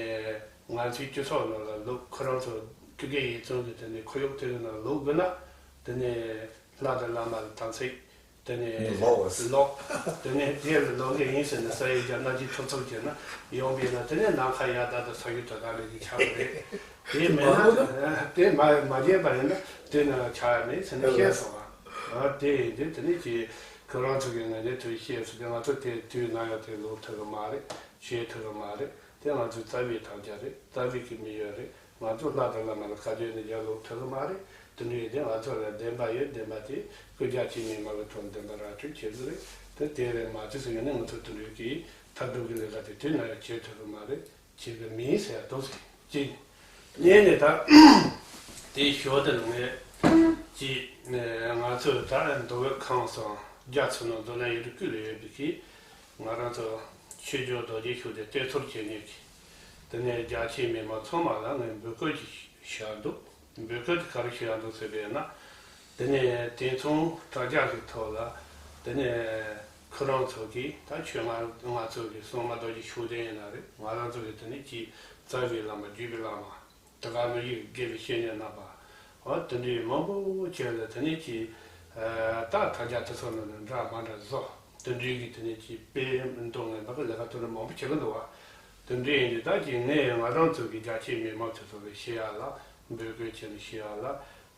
ང་ཚོའི་སྤྱི་ཚོགས་ནང་ལ་ལོ་ཁོ་རང་ཚོ་ཀི་ཀེ་ཡིག་ཚང་གི་དེ་ནས་ཁོར་ཡུག་དེ་གི་ནང་ལོག་དགོས་ན་དེ་ནས་ལྷ་དང་བླ་མ་ལ་དམ་ཚིག་དེ་ནས་ལོག་དེ་ནས་དེ་ལ་ལོག་གི་ཡིན་ཟེར་ནས་ས་ཡིག་རྒྱ་ནག་གི་ཐུབ་ཚོད་བྱས་ན་ཡོང་པས་ན་དེ་ནས་ནམ་མཁའ་ཡར་ལྟ་དང་ས་རྒྱུ་དོ་དག་ལས་ཀྱི་ཆགས་པ་རེད། དེ་མེད་ན་དེ་མ་མ་བརྗེད་པ་ཡིན་ན་དེ་ན་ཆགས་ཡ་མེད་ཟེར་ནས་བཤད་སོང་བ། དེ་ཡིན་དུས་དེ་ནས་ཀྱི་ཁོ་རང་ཚོ་གི་ངོས་ནས་དུ་བཤད་སོང་དེ་ང་ཚོ་དེ་དུས་ན་ཡང་དེ་ལོག་ཐུབ་གི་མ་རེད། བྱེད་ཐུབ་གི་མ་རེད། དེ་ང་ཚོའི་རྩ་བའི་དམ་བཅའ་རེད། རྩ་བའི་གི་དམིགས་ཡུལ་རེད། ང་ཚོ་ལྷ་དང་བླ་མ་ལ་བཀའ་བཀྱོན་ནས་ཡར་ལོག་ཐུབ་གི་མ་རེད། དེ་འདྲ་ཡིན་དུས་ང་ཚོ་ལ་བདེན་པ་ཡོད། བདེན་པ་དེ་ཀུན་ཁྱབ་ཀྱི་མི་མང་གི་ཐོག་བདེན་པ་ར་སྤྲོད་བྱེད་དགོས་རེད། དེ་དེ་རེད་མ་གཏོགས་ཟེར་ཡོད་ན་ང་ཚོ་དེ་འདྲ་གི་ཐབས་སྡུག་གི་ལས་ཀ་དེ་དུས་ན་ཡང་བྱེད་ཐུབ་གི་མ་རེད། བྱེད་གི་མིན་ཟེར་ཡ་འདུག་ཟེར་གཅིག། གཉིས་ནས་ད་དེའི་ཞོར་དུ་ངས་ཀྱི་ང་ཚོས་ད་མདོ་དབུས་ཁམས་གསུམ་རྒྱ་ཆེ་ན་མདོ་ན་ཡུལ་གྲུ་ཀུན་ལ་ཡོད་པའི་གི་ང་རང་ཚོ་ཆོས་རྒྱལ་རྡོ་རྗེ་ཤུགས་ལྡན་བསྟེན་གསོལ་བྱེད་མཁན་གྱི་དེ་ནས་རྒྱ་ཆེའི་མི་མང་ཚང་མ་ལ་ངས་འབོད་སྐུལ་ཞིག་ཞུ་ཡ་འདུག། འབོད་སྐུལ་དེ་ག་རེ་ཞུ་ཡ་འདུག་ཟེར་བས་ན། དེ་ནས་དེང་སང་དྲ་རྒྱ་གི་ཐོག་ལ་དེ་ནས་ཁོ་རང་ཚོ་གིས་ད་ཁྱོད་ང་ང་ཚོ་གི་སྲུང་མ་རྡོ་རྗེ་ཤུགས་ལྡན་ཡིན་ན་རེད། ང་རང་ཚོ་གི་དེ་ནས་ཀྱི་རྩ་བའི་བླ་མ་བརྒྱུད་པའི་བླ་མ་དེ་ག་ནང་བཞིན་དགེ་བའི་བཤེས་གཉེན་རྣམ་པ་འོ་དེ་འདྲའི་མང་པོ་བྱས་ལ་དེ་ནས་ཀྱི་ད་དྲ་རྒྱ་དེ་ཚོ་ནང་ནས་འདྲ་མ་འདྲ་བཟོ་དེ་འདྲའི་གི་དེ་ནས་ཀྱི་དཔེ་འདོན་ངན་པ་གི་ལས་ཀ་དེ་འདྲ་མང་པོ་བྱེད་གི་འདུག་བ། དེ་འདྲའི་ཡིན་དུས་ད་ཀྱི་ངས་ང་རང་ཚོ་གི་རྒྱ་ཆེའི་མི་མང་དེ་ཚོ་ལ་ཞུ་ཡ་ལ་འབོད་སྐུལ་བྱས་ནས་ཞུ་ཡ་ལ།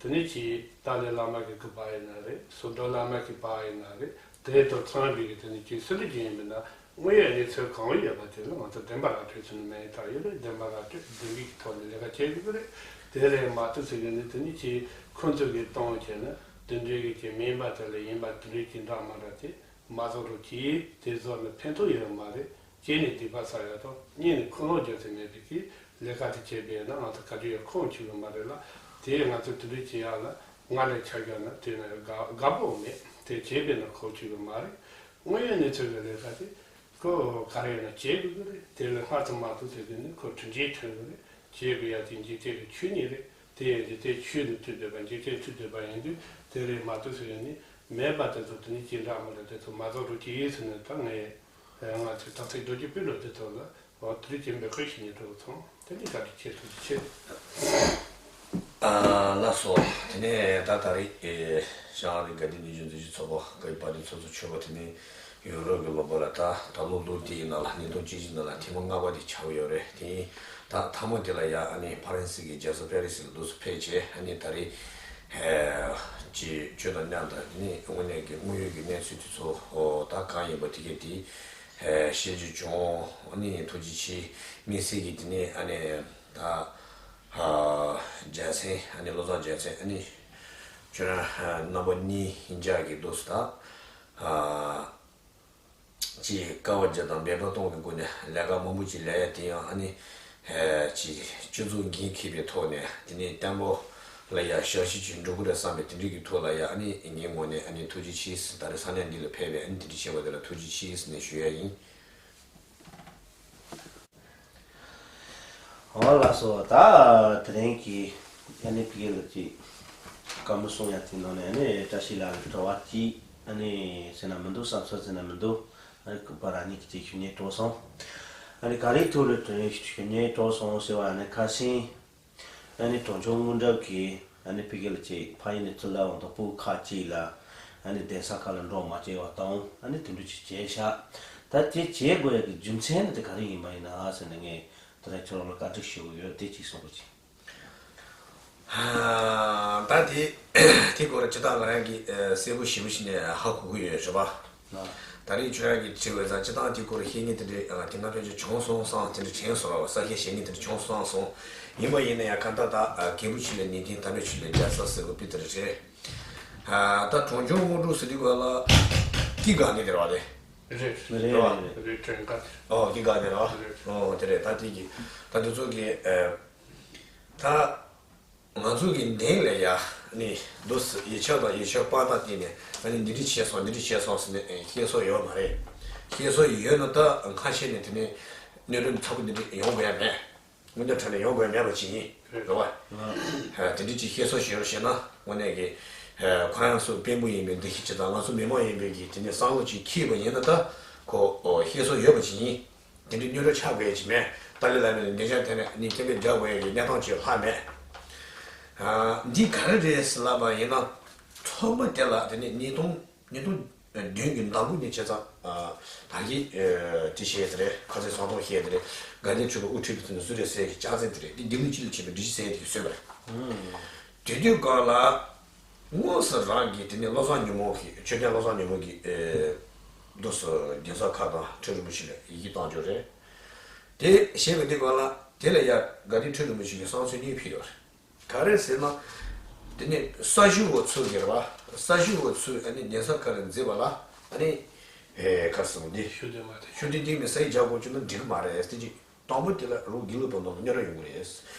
དེ་ནས་ཀྱི་ཏཱ་ལའི་བླ་མ་གི་སྐུ་པར་ཡིན་ན་རེད། ཟུར་འགྲོ་བླ་མ་གི་པར་ཡིན་ན་རེད། དེ་དང་འཚམས་པའི་གི་དེ་ནས་ཀྱི་སུ་འདྲ་ཅིག་ཡིན་མིན་ན་དངོས་ཡོད་གནས་ཚུལ་གང་ཡོད་པ་དེ་ལ་ང་ཚོ་བདེན་པ་ར་འཕྲོད་ཚུལ་ནི་མེད་ཐག་ཡོད་རེད། བདེན་པ་ར་འཕྲོད་བདེན་པའི་གི་ཐོག་ནས་ལས་ཀ་བྱེད་དགོས་ཀྱི་རེད། དེ་ལས་མ་གཏོགས་ཟེར་གི་ནི་དེ་ནས་ཀྱི་ཁོ་ཚོ་གི་གཏོང་བྱས་ན་དེ་འདྲའི་གི་ཀྱི་མིན་པ་དེ་ལ་ཡིན་པ་དེ་འདྲའི་ཀྱི་འདྲ་མ་འདྲ་དེ་མ་བཟོ་རོགས་གྱིས། དེ་བཟོ་ནི་ཕན་ཐོགས་ཡོད་མ་རེད། གཅིག་ནས་སྡིག་པ་བསགས་ཡ་དང་གཉིས་ནས་ཁུངས་ལུང་རྒྱུ་མཚན་མེད་པའི་གི་ལས་ཀ་དེ་བྱས་པས་ན་ང་ཚོ་ག་དུས་ཡང་ཁུངས་འཁྱོལ་གི་མ་རེད་ལ། དེ་ང་ཚོ་དེ་འདྲ་བྱེད་ཡ་ལ་ང་ལས་ཆ་བཞག་ན་དེ་ན་ཡང་དགའ་དགའ་པོ་མེད། དེ་བྱས་པས་ན་ཁུངས་འཁྱོལ་གི་མ་རེད། དངོས་ཡོད་གནས་ཚུལ་གི་ལས་ཀ་དེ་ཁོ་ག་རེ་ཡིན་ན་བྱེད་དགོས་ཀྱི་རེད། དེ་ལས་སྔར་ཙམ་མ་གཏོགས་ཟེར་དུས་ནི་ཁོ་དྲིན་ཆེན་ཐོན་གི་རེད། བྱེད་དགོས་ཡ་དེ་འཇིག་རྟེན་གི་ཆོས་ཉིད་རེད། དེ་ཡང་འཇིག་རྟེན་ཆོས་ནི་མཐུན་བསྡད་པ་འཇིག་རྟེན་མཐུན་བསྡད་པ་ཡིན་དུས་དེ་རེད་མ་གཏོགས་ཟེར་ནི་མེད་པ་དེ་ཚོ་དེ་ནི་ཅི་འདྲ་མི་འདྲ་དེ་ཚོ་མ་རྫོགས་རོགས་ཀྱི་ཡིན་ཟེར་ནས་ད་ངས་ང་ཚོའི་དམ་ཚིག་རྡོ་རྗེ་སྤུན་གྲོགས་དེ་ཚོ་ལ་འོ་དེ་རིགས་ཀྱི་འབོད་སྐུལ་ཞུ་སྙིང་བྲོ་བ་ཚང་དེ་འདྲའི་བཀའ་དྲིན་ཆེ་ཐུགས་རྗེ་ཆེ། ཨ་ལགས་སོ། དེ་ནས་ད་ད་རེས་ཨེ་ཤང་རི་དགའ་ལྡན་ནུས་ཆེན་འཛིན་སྐྱོང་ཚོགས་པ་བཀའ་བརྒྱུད་དཔལ་ལྡན་ཚོགས་གཙོ་མཆོག་དེ་ནས་ཡོ་རོབ་ཀྱི་ལུང་པ་ལ་ད་ད་ལོ་ལོ་དེའི་ནང་ལ་ཉིས་སྟོང་བཅུ་གཅིག་ནང་ལ་ཐེངས་མ་ལྔ་པ་དེ་ཆགས་ཡོད་རེད། དེ་ད་ཐ་མ་དེ་ལ་ཡ་ཨ་ནི་ཕ་རན་སི་གི་རྒྱལ་ས་པེ་རི་སི་ལ་འདུག་སེ་ཕེབས་བྱས་ཨ་ནི་ད་རེས་ཨེ་ཅི་ཆོས་དང་མཉམ་དུ་དེ་ནས་དངོས་གནས་ཀྱི་དངོས་ཡོད་ཀྱི་གནས་ཚུལ་དེ་ཚོ་ད་གང་ཡིན་པ་དེ་གས་དེ་ཨེ་བཤད་རྒྱུ་བྱུང་། ཨ་ནི་ཐུགས་རྗེ་ཆེ་དམིགས་བསལ་གྱི་དེ་ནས་ཨ་ནི་ད་ཨ་རྒྱལ་མཚན་ཨ་ནི་བློ་བཟང་རྒྱལ་མཚན་ཨ་ནི་ཁྱོད་རང་རྣམ་པ་གཉིས་ཡིན་འཇགས་ཀྱི་འདུག་སེ་ད་ཨ། ཅེས་དཀའ་བ་བརྒྱ་དང་འབད་པ་སྟོང་གི་སྒོ་ནས་ལས་ཀ་མང་པོ་ཅིག་ལས་ཡ་དེ་ཡང་ཨ་ནི་ཅེས་སྤྱི་ཚོགས་འགན་འཁྱེར་བའི་ཐོག་ནས་དེ་ནས་བརྟན་པོ་ ལ་ཡ་ཞབས་ཕྱི་ཅིག་འགྲོ་གི་རེད་བསམ་པའི་དེ་འདྲ་གི་ཐོག་ལ་ཡ། ཨ་ནི་ངའི་ངོས་ནས་ཨ་ནི་ཐུགས་རྗེ་ཆེ། ད་རེས་ས་གནས་འདི་ལ་ཕེབས་པའི་ཨ་ནི་དེ་འདྲ་བྱས་པ་དེ་ལ་ཐུགས་རྗེ་ཆེ་ཟེར་ནས་ཞུ་ཡ་ཡིན། འོ་ལགས་སོ། ད་དེ་རིང་གི་ཨ་ནི་ཕ་གི་ལ་ཅིག་བཀའ་མོལ་གསུང་ཡ་དེ་ནང་ནས་ཨ་ནི་བཀྲ་ཤིས་ལགས་ལ་དྲི་བ་གཅིག་ཨ་ནི་ཟེར་ན་མི་འདུག་བསམ་ཚོད་ཟེར་ན་མི་འདུག་ཨ་ནི་སྐུ་པར་ཨ་ནི་གི་ཅིག་ཞུ་སྙིང་བྲོ་སོང་། ཨ་ནི་ག་རེའི་ཐོག་ལ་དྲི་ཞུ་སྙིང་བྲོ་སོང་ཟེར་བ་ཨ་ནི་ཁ་སང་། ཨ་ནི་གྲོང་ཆུང་དངོས་གྲུབ་ཀྱིས་ཨ་ནི་ཕ་གི་ལ་ཅིག་ཕ་ཡུལ་ནས་ཚུར་ལ་འོང་དང་སྤུ་གུ་ཁག་ཅིག་ལ་ཨ་ནི་གདན་ས་ཁག་ལ་འགྲོ་མ་བཅུག་པ་དང་ཨ་ནི་དེ་འདྲ་ཅིག་བྱས་ཤག་ད་དེ་བྱེད་དགོས་ཡ་གི་རྒྱུ་མཚན་ནི་དེ་ག་རེ་ཡིན་པ་ཡིན་ན་ཟེར་ནས་ངས་དེ་རིང་ཁྱོད་རང་ལ་བཀའ་འདྲི་ཞུ་གི་ཡོད། དེ་གཅིག་གསུང་རོགས་གྱིས། ད་དེ་དེ་སྐོར་ཇི་ལྟར་ང་རང་གིས་གསལ་པོ་ཞེ་པོ་ཞིག་ནས་ཧ་གོ་གི་ཡོད་རེད་པ། ད་རེས་ཁྱོད་རང་གིས་དྲིས་པའི་ཙང་སྤྱིར་བཏང་དེ་སྐོར་བཤད་མཁན་དེ་འདྲ་དེ་སྔ་ཕན་ཆད་བྱུང་སོང་བསམ་དེ་འདྲ་དྲན་སོང་ར་བ། གསལ་བཤད་བྱེད་མཁན་དེ་འདྲ་བྱུང་སོང་བསམ་སོང་། ཡིན་པ་ཡིན་ན་ཡང་གང་ལྟར་ད་རྒད་པོ་ཆེ་ལ་ནན་ཏན་དམ་པའི་ཆོས་ལ་རྒྱལ་ས་ཟེར་བ་དཔེ་དེ་འདྲ་རེད། ད་གྲོང་ཆུང་དངོས་གྲུབ་ཟེར་དུས་སྒང་ལ་ཀི་དགའ་ནི་དེ་རེད་བ། དེ་རེད་རེད་རེད་རེད། ཀི་དགའ་དེ་རེད་བ། ཨོ་ཀི་དགའ་དེ་རེད་བ། ཨོ་དེ་རེད། ད་དེ་གི་ད་དེ་ཚོ་གི་ད། ང་ཚོ་གི་འདི་ལ་ཡ་ནི་འདུག་སེ་ཡིག་ཆ་དང་ཡིག་ཆ་པར་དང་བསྟན་ནས་ཨ་ནི་འདི་འདྲ་བྱས་སོང་འདི་འདྲ་བྱས་སོང་ཟེར་ནས་བཤད་སྲོལ་ཡོད་མ་རེད། བཤད་སྲོལ་ཡོད་ན་ད་ཁ་ཤས་ནས་དེ་ནས་གནད་དོན་ཚ་པོ་འདི་འདྲ་ཡོང་དགོས་ཡ་མེད། དངོས་གནས་དྲང་གནས་ཡོང་དགོས་ཡ་མེད་པ་ཅིག་ཡིན་རེད་བ། དེ་འདྲ་ཅིག་བཤད་སྲོལ་ཞིག་ཡོད་ཞེ་ན་དངོས་གནས་ཀྱི་ཁོ་རང་ཚོ་དཔོན་པོ་ཡིན་པའི་འདུ་ཤེས་ཅིག་དང་ང་ཚོ་མི་མང་ཡིན་པའི་གི་དེ་ནས་བསམ་བློ་ཅིག་འཁྱེར་བ་ཡིན་ན་ད་ཁོ་བཤད་སྲོལ་ཡོད་པ་ཅིག་ཡིན། དེ་འདྲའི་གནོད་འགྲོ་ཆགས་དགོས་ཡ་ཅིག་མེད། ཏཱ་ལའི་བླ་མས་འདི་ཅག་དེ་ནས་ནི་སྐད་འབོད་རྒྱག་དགོས་ཡ་གི་གནས་སྟངས་ཅིག་ལྷག་མེད། ཨ། འདི་ག་རེ་རེད་ཟེར་ལབ་པ་ཡིན་ན། ཐོག་མ་དེ་ལ་དེ་ནི་ཉིས་སྟོང་ཉིས་སྟོང་བདུན་གྱི་ཟླ་དགུ་ནས་བྱས་ཙང་། ཨ། ད་གི་ཨ་དེ་བཤད་དེ་རེད། ཁ་སང་ཚོགས་ཐོག་བཤད་དེ་རེད། དགའ་ལྡན་ཁྲི་པ་དབུ་ཁྲིད་པའི་ཚུལ་ནས་སུ་རེད་ཟེར་གྱི་ལྕགས་རྩེ་དེ་རེད། འདི་ལྡི་ལི་སྤྱི་ལ་ཆེན་པོའི་སྒྲིག་གཞི་ཟེར་དེ་གི་བཟོས་པ་རེད། དེ་དུས་སྒང་ལ། དངོས་སུ་རང་གིས་དེ་ནས་བློ་བཟང་ཉོན་མོངས་ཀྱིས་ཆོས་ལྡན་བློ་བཟང་ཉོན་མོངས་ཀྱིས་ཨེ། འདུག་སེ་གདན་ས་ཁག་དང་ཁྲི་རིན་པོ་ཆེ་ལ་ཡི་གེ་བཏང་ཡོད་རེད། དེ་བཤད་པའི་དུས་སྒང་ལ་དེ་ལ་ཡ་དགའ་ལྡན་ཁྲི་རིན་པོ་ཆེ་གིས་བསམ་ཚུལ་གཉིས་ཕུལ་ཡོད་རེད། ག་རེ་ཟེར་ན། དེ་ནས་གསར་ཞུགས་པ་ཚོ་གི་རེད་བ། གསར་ཞུགས་པ་ཚོས་ཨ་ནི་གདན་ས་ཁག་ལ་འཛུལ་བ་ལ་ཨ་ནི། ཨེ་ག་རེ་ཟེར་དགོས་འདི། ཤུགས་ལྡན་མ་དེ། ཤུགས་ལྡན་དེ་མི་སའི་རྒྱག་དགོས་བཅུག་ན་འགྲིག་གི་མ་རེད་དེ་ཅིག་དང་པོ་དེ་ལ་རང་དགེ་ལུགས་པ་ནང་ལ་གནོད་ར་ཡོང་གི་རེད།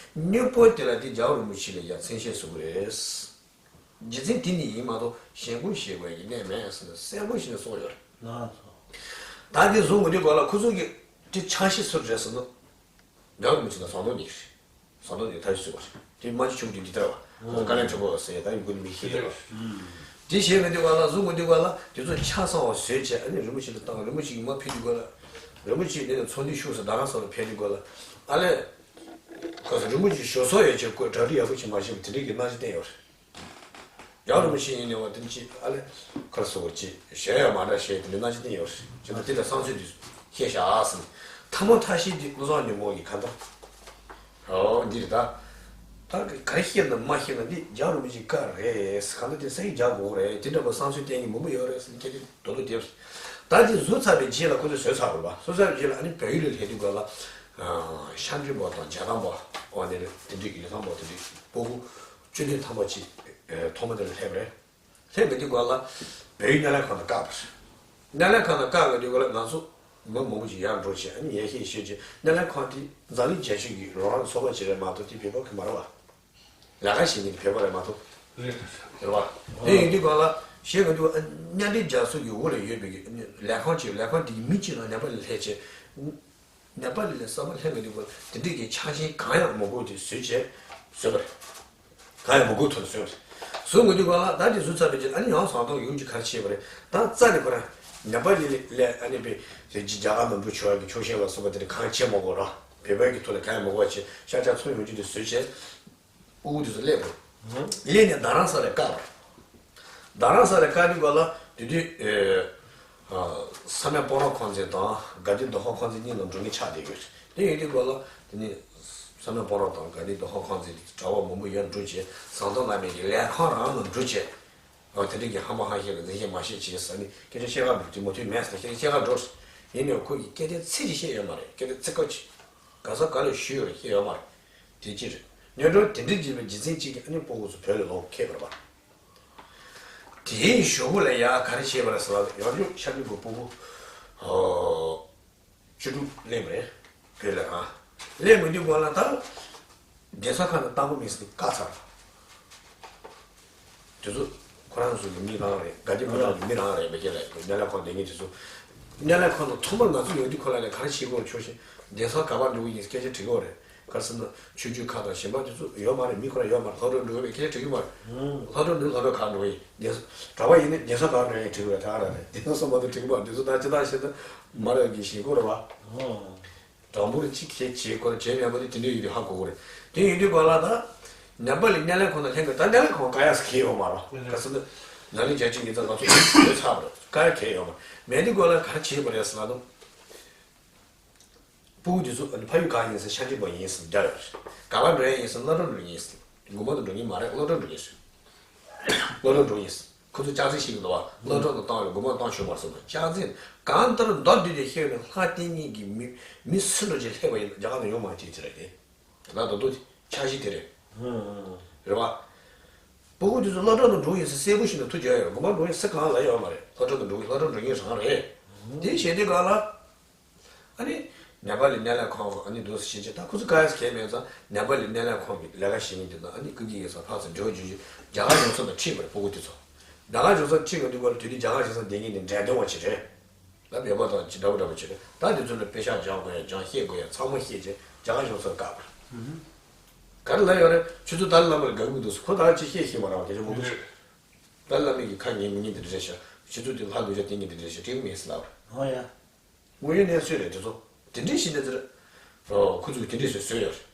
གཉིས་པ་དེ་ལ་དེ་རྒྱལ་བ་རིན་པོ་ཆེ་ལ་ཡ་མཚན་ཤས་བཟོ་གི་རེད། རྒྱུ་མཚན་དེ་ནི་ཡིན་མ་གཏོགས་ཞེན་ཁོག་བཤད་དགོས་ཡ་གི་གནས་མེད་ཟེར་ནས་གསལ་པོ་ཞིག་ནས་གསུངས་ཡོད་རེད། ལགས་སོ། ད་དེ་བཟོ་དགོས་དུས་སྒང་ལ་ཁོ་ཚོ་གི་དེ་ཆ་ཤས་སུ་རེད་ཟེར་ན། རྒྱལ་བ་རིན་པོ་ཆེ་དང་ཟམ་གདོང་གཉིས་རེད། ཟམ་གདོང་གཉིས་ཐབས་ཤེས་བཟོས་པ་རེད། དེ་རྨ་ཆུ་ཆུང་དུས་འདི་ལྟར་བ། ཁོ་ཚོ་བཀའ་བློན་ཁྲི་པ་ཟེར་ཡ་ད་ཡིན་དགོས་ནི་མི་ཤེས་དེ་རེད། དེ་བྱས་པའི་དུས་སྒང་ལ་བཟོ་དགོས་དུས་སྒང་ལ་དེ་ཚོ་ཆ་ཚང་བ་བཟོས་བྱས་ཨ་ནི་རིན་པོ་ཆེ་ལ་བཏང་། རིན་པོ་ཆེ་གིས་མར་ཕེབས་དུས་སྒང་ལ། རིན་པོ་ཆེ་འདི་ནས་ཚོགས་འདུ་ཤོག་ཟེར་རྡ་རམ་ས་ལ་ཕེབས་དུས་སྒང་ལ། ཨ་ལས། ཁོ་ཚོ་རིན་པོ་ཆེ་ཞོ་སོག་ཡོད་ཅེས་ཁོས་གྲ་སྒྲིག་ཡག་པོ་བྱེད་མ་ཤེས་པ་དེ་འདྲའི་གི་སྣང་ཆ་བསྟན་ཡོད་རེད། རྒྱལ་བ་རིན་པོ་ཆེ་ཡིན་ནའང་དེ་ཅི་ཨ་ལས་ཁར་སོ་ཅི་ཞེ་ཡང་མ་འདྲ་ཞེས་དེ་འདྲའི་སྣང་ཆ་བསྟན་ཡོད་རེད། ཅི་ད་དེ་ལ་བསམ་ཚུལ་དེ་བཤད་བཞག་ཟིན། ཐ་མ་ཐ་ཤལ་དེ་བློ་བཟང་ཉོན་མོངས་ཀྱི་ཁ་བརྡ། ཨོ་འདི་རེད་ད། ད་ག་རེ་བཤད་ན་མ་བཤད་ན་འདི་རྒྱལ་བ་རིན་པོ་ཆེའི་བཀའ་རེད། གང་ལྟར་དེ་སེང་རྒྱག་དགོས་རེད། དེ་འདྲ་པོ་བསམ་ཚུལ་བསྟན་མཁན་མང་པོ་ཡོད་རེད་ཟེར་ནས་སྐད་ཆ་རྡོག་རྡོག་དེ་རེད། ད་དེ་བཟོས་ཚར་བའི་རྗེས་ལ་ཁོ་ཚོས་བཟོས་ཚར་བ་རེད་པ། བཟོས་ཚར་བའི་རྗེས་ལ་ཨ་ནི་བལ་ཡུལ་ལ་སླེབས་དུས་སྒང་ལ། ཤར་འབྲི་པ་དང་རྒྱ་ཐང་པ། ཨོ་ནི་རེད། དེ་འདྲའི་གི་ཡུལ་ཐང་པ་དེ་འདྲའི་སྤུ་གུ། བཅུ་བདུན་ཐམ་པ་ཅིག་ཐོག་མ་དེ་ལ་སླེབས་པ་རེད། སླེབས་པའི་དུས་སྒང་ལ་བལ་ཡུལ་སྣེ་ལེན་ཁང་དུ་བཀག་པ་རེད། སྣེ་ལེན་ཁང་དུ་བཀག་པའི་དུས་སྒང་ལ་ང་ཚོ་མི་མང་པོ་ཅིག་ཡར་འགྲོ་བྱས། ཨ་ནི་ཡར་བཤད་བཤད་བྱས་སྣེ་ལེན་ཁང་དེ་འཛམ་གླིང་རྒྱལ་སྤྱི་གི་རང་རང་ཚོགས་པ་ཅིག་རེད་མ་གཏོགས་དེ་བོད་པ་གི་མ་རེད་བ། ལས་ཀ་བྱེད་མཁན་དེ་བོད་པ་རེད་མ་གཏོགས། རེད་བ། དེ་ཡིན་དུས་སྒང་ལ་བཤད་པའི་དུས་སྒང་ལ་མཉམ་འབྲེལ་རྒྱལ་ཚོགས་ཀྱི་འོག་ལ་ཡོད་པའི་གི་ལས་ཁང་ཅིག་ལས་ཁང་དེ་གི་མི་གཅིག་ནང་ནེ་པ་ལི་སླེབས་བྱས། ནེ་པ་ལི་ལ་གསར་པ་སླེབས་པའི་དུས་སྒང་དེ་འདྲའི་གི་ཆ་རྐྱེན་གང་ཡང་མི་དགོས་དེ་བཟོས་བྱས་བཟོས་པ་རེད། གང་ཡང་མི་དགོས་ཐོག་ནས་བཟོས་པ་རེད། བཟོས་དགོས་དུས་སྒང་ལ་ད་དེ་བཟོས་ཚར་བའི་རྗེས་ཨ་ནི་ཡང་ཟམ་གདོང་ཡུམ་གྱིས་ག་རེ་བྱས་པ་རེད། ད་རྩ་ནས་ཁོ་རང་ནེ་པ་ལི་ལ་ཨ་ནི་པའི་དེ་རྒྱ་གར་ནང་འགྲོ་ཆོག་ཡ་གི་ཆོག་ཤེས་པ་སོགས་པ་དེ་འདྲ་གང་བྱེད་མི་དགོས་ར། བོད་པའི་གི་ཐོག་ལ་གང་ཡང་མི་དགོས་པ་བྱས་ཤར་ཕྱོགས་ཚོ་ཡོང་རྒྱུ་དེ་བཟོས་བྱས། ཕྲུ་གུ་དེ་ཚོ་སླེབས་པ་རེད། སླེབས་ནས་རྡ་རམ་ས་ལ་བཀག་པ་རེད། རྡ་རམ་ས་ལ་བཀག་དུས་སྒང་ལ་དེ་དུས་ཨེ། ཨ། བསམ་ཡས་སྤ་རོ་ཁང་ཚན་དང་དགའ་ལྡན་རྡོ་ཁང་ཁང་ཚན་གཉིས་ལ་འགྲོ་མཁན་ཆགས་བསྡད་ཡོད་རེད། དེ་ཡིན་དུས་སྒང་ལ་དེ་ནས་བསམ་ཡས་སྤ་རོ་དང་དགའ་ལྡན་རྡོ་ཁང་ཁང་ཚན་གྲྭ་པ་མང་པོ་ཡར་འགྲོ་བྱས་ཟམ་གདོང་བླ་མའི་གི་ལས་ཁང་རང་ལ་འགྲོ་བྱས། ཨ། དེ་འདྲ་གི་ཧ་མ་ཧ་ཤེས་ལ་འཛིན་ཤེས་མ་ཤེས་བྱས་ཟེར་ནས་སྐད་ཆ་བཤད་ག་འགྲོ་དེ་མོ་དུས་མེད་ཟེར་སྐད་ཆ་བཤད་ག་འགྲོ། ཡིན་ནའང་ཁོ་གིས་སྐད་ཆ་ཚིག་ཅིག་བཤད་ཡོད་མ་རེད། སྐད་ཆ་ཚིག་ཀ་ཅིག་ག་ས་ག་ལ་ཞུས་ཡོད་རེད་བཤད་ཡོད་མ་རེད། དེ་ཅི་རེད། གནོད་འགྲོ་དེ་འདྲ་བྱས་པའི་རྒྱུ་མཚན་གཅིག་གིས་ཨ་ནི་སྤུ་གུ་ཚོ་བོད་ལ་ལོག་ཁེལ་བ་རེད་པ། དེའི་གཞུག་གུ་ལ་ཡ་ག་རེ་བྱས་པ་རེད་ཟེར་ན་ཡང་བསྐྱར་ཤར་ཕྱོགས་ཀྱི་སྤུ་གུ། ཨོ། བཅུ་དྲུག་སླེབས་པ་རེད། བོད་ལ་རང་། སླེབས་མི་དུས་སྒང་ལ་ད། གདན་ས་ཁག་ནས་བཏང་གི་མིན་ཟེར་ནས་བཀག་ཚར། དེ་ཚོ་ཁོ་རང་ཚོ་གི་མི་རང་རེད། དགའ་སྐྱིད་ཕོ་བྲང་གི་མི་རང་རེད། མི་སྐྱེ་ལ་དམྱལ་བའི་ཁོངས་བསྡད་མཁན་དེ་ཚོ། དམྱལ་བའི་ཁོངས་དང་ཐོག་མར་ང་ཚོ་ཡོང་དུས་ཁོ་ལ་ནས་ག་རེ་བྱེད་དགོས་ཆོག་ཤེས། གདན་ས་ག་པར་འགྲོ་གི་ཡིན་སྐད་ཆ་དྲི་དགོས་རེད། ག་རེ་ཟེར་ན་ཆོས་བརྒྱུད་ཁག་དང་གཞན་པ་དེ་ཚོ་ཡོད་མ་རེད། མི་ཁོ་རང་ཡོད་མ་རེད། སློབ་གྲྭར་འགྲོ་གི་མེད་སྐད་ཆ་དྲི་གི་མ་རེད། སློབ་གྲྭར་འགྲོ་སློབ་གྲྭ་ག་འགྲོ་གི་ཡིན། གདན་ས་གྲྭ་པ་ཡིན་ནི་གདན་ས་ག་འགྲོ་ཡིན་དྲི་གི་རེད། ད་ག་རང་རེད། གདན་ས་སོ་མ་གཏོགས་དྲི་གི་མ་རེད། དེ་ཚོ་ད་ཅི་ལྟར་བྱེད་ད་མ་རེད་གི་ཞིག་གོ་རེད་བ། དྲང་པོར་གཅིག་བྱས་བྱས་ཁོ་ར་བྱས་མེད་པ་དེ་དེ་འདྲ་ཡོད་དུས་ཧ་གོ་གི་རེད། དེ་ཡོད་དུས་ག་ལ་ད། ནེ་པ་ལི་དམྱལ་བའི་ཁོངས་ན་ལྷན་གི་ད་དམྱལ་བའི་ཁོངས་ག་ཡ་ས་གི་ཡོད་མ་རེད། ག་ས་ད། ནཱ་ལེནྡྲ་བརྒྱ་བྱིན་གྱི་རྩ་ང་ཚོ་ཡོད་ཚར་བ་རེད། ག་ཡ་གི་ཡོད་མ་རེད། མེད་དུས་ག་ལ་ག་རེ་བྱས་པ་རེད་ཟེར་ན་ད། སྤུ་གུ་དེ་ཚོ་ཕ་ཡུལ་ག་ཡིན་ཟེར་ཤར་ཕྱིན་པ་ཡིན་ཟེར་རྒྱ་ཡོད་རེད། ག་པར་འགྲོ་ཡ་ཡིན་ཟེར་སློབ་གྲྭར་འགྲོ་ཡིན་ཟེར། དགོན་པ་དུ་འགྲོ་ཡིན་མ་རེད། སློབ་གྲྭར་འགྲོ་ཡིན་ཟེར། སློབ་གྲྭར་འགྲོ་ཡིན་ཟེར། ཁོ་ཚོ་ལྕགས་རྩི་ཤེས་ཀྱི་འདུག་བ། སློབ་གྲྭ་དུ་བཏང་ཡོད། དགོན་པ་བཏང་ཆོག་མ་རེད་ཟེར་ན་ལྕགས་རྩི། གང་ལྟར་མདོར་བསྡུས་ཏེ་བཤད་ན་ལྷ་བསྟེན་མཁན་གྱི་མི་མི་སུ་འདྲ་ཅིག་སླེབས་པ་ཡིན་ན་རྒྱ་གར་ནང་ཡོང་མ་བྱེད་ཅི་རེད་དེ། ད་ད་དུང་འཆར་གཞི་དེ་རེད། རེད་བ། སྤུ་གུ་དེ་ཚོ་སློབ་གྲྭ་དུ་འགྲོ་ཡིན་ཟེར་གསལ་པོ་ཞིག་ནས་ཐུགས་རྒྱལ་ཡོད་རེད། དགོན་པ་འགྲོ་ཡིན་ཟེར་གང་ལ་ཡོད་མ་རེད། སློབ་གྲྭ་དུ་འགྲོ་སློབ་གྲྭ་འགྲོ་མཁན་རང་རེད། དེ་བྱས་དུས་ག་ལ། ཨ་ནི། ནེ་པ་ལི་དམྱལ་བའི་ཁོངས་ཨ་ནི་འདུག་ཟེར་བྱས་ད་ཁོ་ཚོ་ག་ཡ་ཟེར་གྱི་མེད་ཙང་ནེ་པ་ལི་དམྱལ་བའི་ཁོངས་ཀྱི་ལས་ཀ་བྱེད་མཁན་དེ་དང་ཨ་ནི་ཀུན་མཁྱེན་གྱི་ས་ཕག་ཚོ་འབྲེལ་བ་བྱུང་རྗེས་རྒྱ་གར་གཞུང་ཚབ་དང་ཁྲིད་པ་རེད། སྤུ་གུ་དེ་ཚོ། རྒྱ་གར་གཞུང་ཚབ་ཁྲིད་པ་འདུག་ག་ལ་དེ་དུས་རྒྱ་གར་གཞུང་ཚབ་བསྡད་མཁན་དེ་འབྲེལ་ལྡན་པ་ཅིག་རེད། ལ་བོད་པ་དང་ཅི་འདྲ་བོ་འདྲ་བོ་ཅིག་རེད། ད་དེ་ཚོ་ལ་དཔེ་ཤག་སྦྱང་དགོས་ཡ་སྦྱང་ཤེས་དགོས་ཡ་ཚང་མ་ཤེས་བྱས་རྒྱ་གར་གཞུང་ཚབ་བཀག་པ་རེད། ག་རེ་ལབ་ཡོད་རེད། ཁྱོད་ཚོ་ཏཱ་ལའི་བླ་མ་ལ་དགའ་གི་མི་འདུག་ཟེར། ཁོ་ད་ཅི་བཤད་ཤེས་མ་རེད་བ། སྐད་ཆ་མང་པོ་ཞིག་ཏཱ་ལའི་བླ་མ་གི་ཁ་ཉན་མི་ཉན་དེ་འདྲ་རེད་ཤག་ཁྱོད་ཚོ་དེ་ལྷ་གདུལ་བྱ་བསྟེན་མཁན་དེ་འདྲ་རེད་ཤག་དྲན་གི་མེད་ཟེར་ལབ་རེད། ཨོ་ཡ། དངོས་ཡོད་གནས་ཚུལ་རེད་དེ་ཚོ། དེ་འདྲའི་ཞིག་ནས་ཚེ་རེད། ཨོ་ཁོ་ཚོས་དེ་འདྲའི་བཟོས་བཟོས་ཡོད་རེད།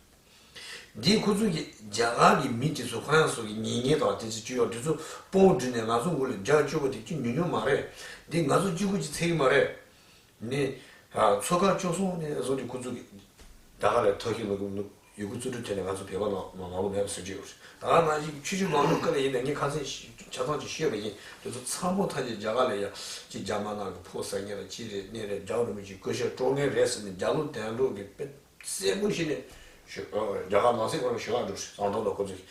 འདི་ཁོ་ཚོ་གི་རྒྱ་གར་གི་མི་དེ་ཚོ་ཁོ་རང་ཚོ་གི་ཉེ་ཉེ་དང་དེ་ཚོ་བཅུ་ཡོད་དེ་ཚོ་དཔུང་བསྒྲིགས་ནས་ང་ཚོ་འོག་ལ་རྒྱག་བཅུག་པ་དེ་ཅི་ཉུང་ཉུང་མ་རེད། འདི་ང་ཚོ་གཅིག་པུ་ཅིག་ཚད་ཀྱི་མ་རེད། ནི། ཨ། མཚོ་ཁ་བཅུ་གསུམ་ནས་བཟུང་སྟེ་ཁོ་ཚོ་གི་ད་ག་རེ་ཐོ་ཤི་ལོ་གི་ཡུལ་གྱི་བཙུན་གྲོལ་ཐད་ནས་ང་ཚོ་བོད་པ་ནང་ནང་ལོགས་མེད་པ་བཟོ་གི་ཡོད་རེད། ད་ག་ནང་བཞིན་ཆུ་ཆུ་ལོང་ལོང་ཀ་ལ་ཡིན་ན་ངས་ཁ་སང་ཆ་ཚང་ཅིག་ཤོད་པ་ཡིན། དེ་ཚོ་ཚང་མ་ཐམས་ཅད་རྒྱ་གར་ལ་ཡ་ཅི་རྒྱ་དམར་ནག་གི་ཕོགས་ཟ་མཁན་ལ་ཅི་རེད་གནས་རེད། རྒྱལ་བ་རིན་པོ་ཆེའི་སྐུ་ཞབས་སྤྲོ་མཁན་རེད་ཟེར་ནས་རྒྱ་ལོ་དན་ལོ་གི་དཔེ་གསལ་པོ་ཞིག་ནས་ཞུ། རྒྱ་གར་ནང་སྲིད་སྐོར་ལ་ཞུ་བ་འགྲོ་ཟམ་གདོང་དང་ཁོ་ཚོ་གི།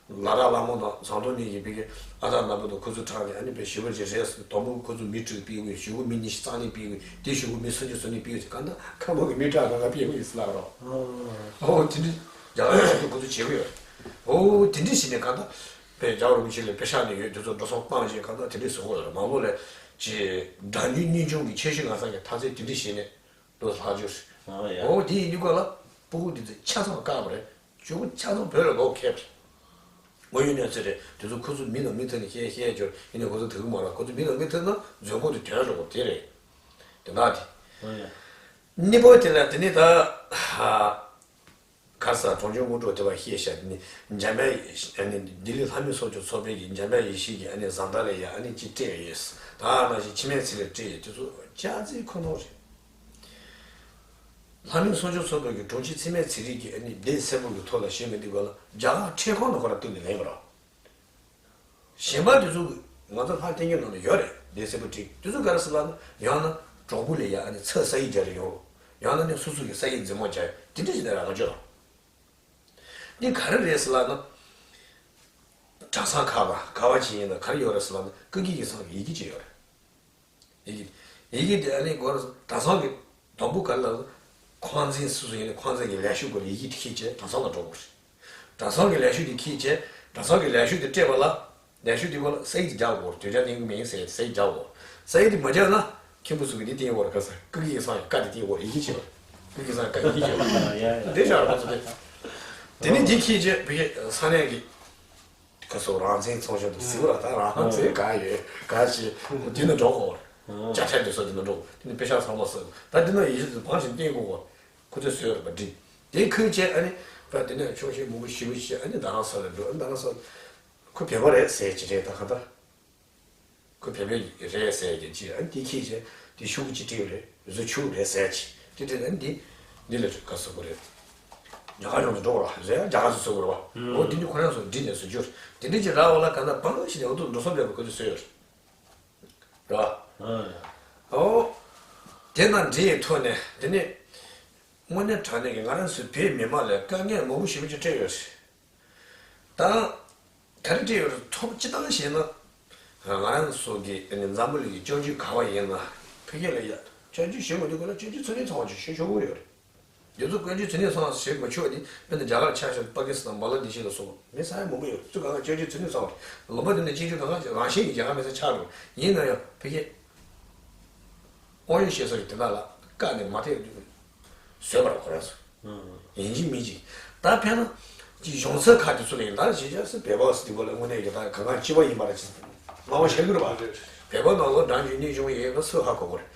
ལ་དྭགས་ལྷ་མོ་དང་ཟམ་གདོང་གཉིས་ཀྱིས་ཕ་གི་ཨ་ཐར་ནག་པོ་དང་ཁོ་ཚོ་ཕྲག་ནས་ཨ་ནི་དཔེ་ཞི་བ་ཅིག་རེད་ཟེར། དང་པོ་ཁོ་ཚོ་མི་དྲུག་ཕུད་དགོས། གཞུག་གུ་མི་ཉི་ཤུ་རྩ་གཉིས་ཕུད་དགོས། དེ་གཞུག་གུ་མི་སུམ་ཅུ་སོ་གཉིས་ཕུད་དགོས་ཟེར། གང་ལྟར་ཁ་མོ་གི་མི་ཕྲག་ཁ་ཁ་ཕུད་དགོས་ཟེར་ལབ་རོགས། ཨོ་དེ་འདྲ་རྒྱ་གར་ཆོས་དང་ཁོ་ཚོ་བྱེད་ཀྱི་ཡོད་རེད། ཨོ་དེ་འདྲ་བྱས་ནས་གང་ལྟར་དཔེ་རྒྱལ་བ་རིན་པོ་ཆེ་ལ་དཔེ་ཤག་ནས་ཡོད་དེ་ཚོ་འགྲོ་སོང་སྤངས་བྱས་གང་ལྟར་དེ་འདྲ་བཟོ་གི་ཡོད་རེད། མང་ལོ་ལ་ཅིག་དགྲ་འདུལ་གཉེན་སྐྱོང་གི་ཁྱད་གཞི་ང་ཚང་གི་མཐའ་ཚད་དེ་འདྲ་བྱས་ནས། ལོ་ལྷག་རྒྱུ་རེད། ཨོ་ཡ། ཨོ་དེ་ཡིན་དུས་ག་ལ་སྤུ་གུ་དེ་ཚོ་ཆ་ཚང་བཀག་པ་རེད། གཅིག་པུ་ཆ་ཚང་བོད་ལ་ལོག་ཁེལ་བ་རེད། དངོས་ཡོད་གནས་ཚུལ་རེད། དེ་ཚོ་ཁོ་ཚོ་མི་དང་མི་ཐུག་ནས་བཤད་བཤད་རྒྱུ་ཡིན་ནའི་ཁོ་ཚོ་ཐུག་གི་མ་རེད། ཁོ་ཚོ་མི་དང་མི་ཐུག་ན་རྫུན་གོ་དེ་དོན་རེད་གོ་དེ་རེད། དེ་ན་དེ། ཨོ་ཡ། གཉིས་པ་དེ་ལ་དེ་ནི་ད། ཧ། ག་ས་གྲོང་ཆོག་དངོས་གྲུབ་དེ་བ་བཤད་ཤག་དེ་ནི་འཇམ་དཔལ་ཨ་ནི་ལྡི་ལི་ལྷ་མི་ཚོགས་ཆུང་ཚོགས་པའི་གི་འཇམ་དཔལ་ཡེ་ཤེས་ཀྱི་ཨ་ནི་བཟང་ད་ལ་ཡ་ཨ་ནི་ཅི་སྤྲད་ཡོད། ད་ནང་བཞིན་འཆི་མེད་ཚེ་རིང་སྤྲད་ཡོད། དེ་ཚོ་ཅག་ཚིག་ཁོ་ནོ་རེད། ལྷ་མི་ཚོགས་ཆུང་ཚོགས་པའི་གི་དྲུང་ཆེ་འཆི་མེད་ཚེ་རིང་གི་ཨ་ནི་སྡེ་སྲིད་པོ་གི་ཐོག་ལ་བཞེངས་པའི་དུས་ག་ལ་རྒྱ་གར་ཁྲིམས་ཁང་ནང་ཁོ་ར་བཏུགས་ནས་ལེན་པ་རོ། གཞན་པ་དེ་ཚོ་ང་ཚོ་ལྷ་བསྟེན་མཁན་ནང་ལ་ཡོད་རེད། སྡེ་སྲིད་པོ་ཁྲིམས་དེ་ཚོ་ག་རེ་ཟེར་ལབ་ན་ཡང་ན་གྲོགས་པོ་ལ་ཡ་ཨ་ནི་ཚ་ས་ཡིག་རྒྱག་རེ་ཡོང་རོགས། ཡང་ན་ནི་སོ་སོ་གི་ས་ཡིག་འཛིན་མོ་རྒྱག་དེ་འདྲ་ཞིག་ནས་རང་ཆོད་རོགས། འདི་ག་རེ་རེད་ཟེར་ལབ་ན། གྲྭ་ཚང་ཁག་ལ་ག་བ་ཅིག་ཡིན་ན་ག་རེ་ཡོད་རེད་ཟེར་ལབ་ན་ཀུན་མཁྱེན་གྱི་ཚང་གི་ཡི་གེ་ཅིག་ཡོད་རེད། ཡི་གེ། ཡི་གེ་དེ་ཨ་ནི་གོ་རེད། གྲྭ་ཚང་གི་དང་པོ་ག་རེ་ལབ་ན། ཁང་འཛིན་སོ་སོ་ཡིན་ན་ཁང་འཛིན་གྱི་ལས་ཤུགས་སྐོར་ལ་ཡི་གེ་དེ་ཁྱེར་བྱས་གྲྭ་ཚང་ལ་འགྲོ་དགོས་རེད། གྲྭ་ཚང་གི་ལས་ཤུགས་དེ་ཁྱེར་བྱས་གྲྭ་ཚང་གི་ལས་ཤུགས་དེ་སྤྲད་པ་ལ། ལས་ཤུགས་དེ་སྐོར་ལ་ས་ཡིག་དེ་རྒྱག་དགོས་རེད། དོལ་རྒྱལ་བསྟེན་གྱི་མིན་ཟེར་ས་ཡིག་རྒྱག་དགོས་རེད། ས་ཡིག་དེ་མ་རྒྱག་ན། མཁན་པོ་ཚོ་གི་འདི་བསྟན་ཡོད་རེད། ག་ས་ཀུན་མཁྱེན་གྱི་ཚང་ཡང་བཀའ་འདི་བསྟན་ཡོད་རེད། ཡི་གེ་བྱས་པ་རེད། ཀུན་མཁྱེན་གྱི་ཚང་ཡང་བཀའ་ཡི་གེ་བྱས་པ་རེད། ཡ་ཡ། འདི་ཤར་ཁོ་ཚོ་དེ། དེ་ནི་འདི་ཁྱེད་ཀྱིས་བི་ས་གནས་ཀྱི་ག་སོ་རང་བཙན་ཚོགས་ཆུང་དུ་ཟེར་བ་ར། ད་རང་བཙན་ག་ཡོད་ག་ཞེས་འདི་ནི་འགྲོ་གོ་རེད། ཅ་ཆ་འདི་སོ་འདི་ནི་འགྲོ་འདི་ནི་དཔེ་ཤག་ཚང་མ་སོ་ད་འདི་ནི་ཡི་གེ་ཚོ་བང་ཞིག་བསྟན་གོ་གོ་ཁོ་ཚོས་བཟོས་ཡོད་རེད་པ། འདི་དེ་ཁུལ་བྱས་ཨ་ནི་ད་དེ་ནས་ཆོག་ཤེས་མང་པོ་ཞེ་པོ་བྱས་ཨ་ནི་རྡ་རམ་ས་ལ་འགྲོ། ཨ་ནི་རྡ་རམ་ས་ལ་ཁོ་བོད་པ་རེད་ཟེར་གྱི་རེད། ད་ག་ད། ཁོ་བོད་པའི་རེད་ཟེར་གྱི་ཅི་ཨ་དེ་ཁྱེད་ཀྱིས་དེ་ཤུ་གུ་ཅི་སྤྲད་རེད། བཟོ་ཆུ་རེད་ཟེར་གྱི་དེ་དེ་ནི་འདི་འདི་ལ་ག་ཟེར་དགོས་རེད། རྒྱ་གར་ཡོང་དུ་འགྲོ་ར་ཟེར་རྒྱ་གར་ཚོ་ཟེར་དགོས་རེད་བ། འོ་དེ་འདི་ཁོ་རང་ཚོ་འདི་ནས་བཟོ་རྒྱུ་དེ་འདྲ་ཅི་ར་བ་ལ་ག་ན་བང་ཞིག་ནས་འོ་དུ་འགྲོ་སོང་བས་ཁོ་ཚོ་བཟོས་ཡོད་རེད་བ། འོ་དེ་ན་འདྲི་ཡི་ཐོག་ནས་དེ་ནི་དངོས་གནས་དྲང་གནས་ཀྱི་ང་རང་ཚོའི་བོད་མི་མང་ལ་དཀའ་ངལ་མང་པོ་ཞེ་པོ་ཅིག་འཕྲད་ཡོད་རེད། ད། ག་རེ་བྲིས་ཡོད་རེད། ཐོབ་སྤྱི་བཏང་བྱས་ན། ང་རང་ཚོ་གི་ཨ་ནི་འཛམ་བུ་གླིང་གི་སྐྱབས་བཅོལ་ག་བ་ཡིན་ན། ཕ་གི་ལ་ཡ། སྐྱབས་བཅོལ་ཞུ་མི་འདུག་ག་ལ་སྐྱབས་བཅོལ་ཚུལ་མིན་ཚང་བ་ཅིག་ཞུ་ཆོག་གི་ཡོད་རེད། དེ་ཚོ་ཀུན་སྤྱོད་འཚོ་གནས་ཚང་བ་ཞིག་མ་ཆོག་དེ་དཔེར་ན་རྒྱ་གར་ཆ་བཞག་པ་ཀི་སི་ཐན་བང་ལ་དེ་ཤི་ལ་སོགས་མི་ས་ཡ་མང་པོ་ཡོད། ཚུལ་གང་ག་ཀུན་སྤྱོད་འཚོ་གནས་ཚང་བ་རེད། ལུང་པ་དེ་ནས་ཅིག་ཅིག་གང་ག་རང་བཞིན་གྱི་རྒྱ་གར་མི་ས་ཆགས་འགྲོ། ཡིན་ན་ཡང་ཕ་གི་དབང་ཡོད་ཤེས་སོགས་ཀྱི་དེ་དག་ལ་བཀག་ནས་མ་ཐེག་བཟོས་པར་ཁོ་རང་ཚོ་ཡིན་གཅིག་མིན་གཅིག་ད་ཕན་ན་ཅིག་གཞུང་ཚབ་ཁག་དེ་ཚོ་ལ་ཡིན་ད་ཞེས་བྱ་སྲིད་བོད་པ་སི་དེ་གོ་ལ་དངོས་གནས་ཀྱི་ད་གང་གང་སྤྱི་པ་ཡིན་པ་ལ་ཅིག་མང་བོ་བཤད་དགོས་རེད་པ། བོད་པ་ནང་ལོགས་འགྲན་རྒྱུ་གཉིས་བྱུང་ཡོད་པ་སུ་ཧ་གོ་གོ་རེད།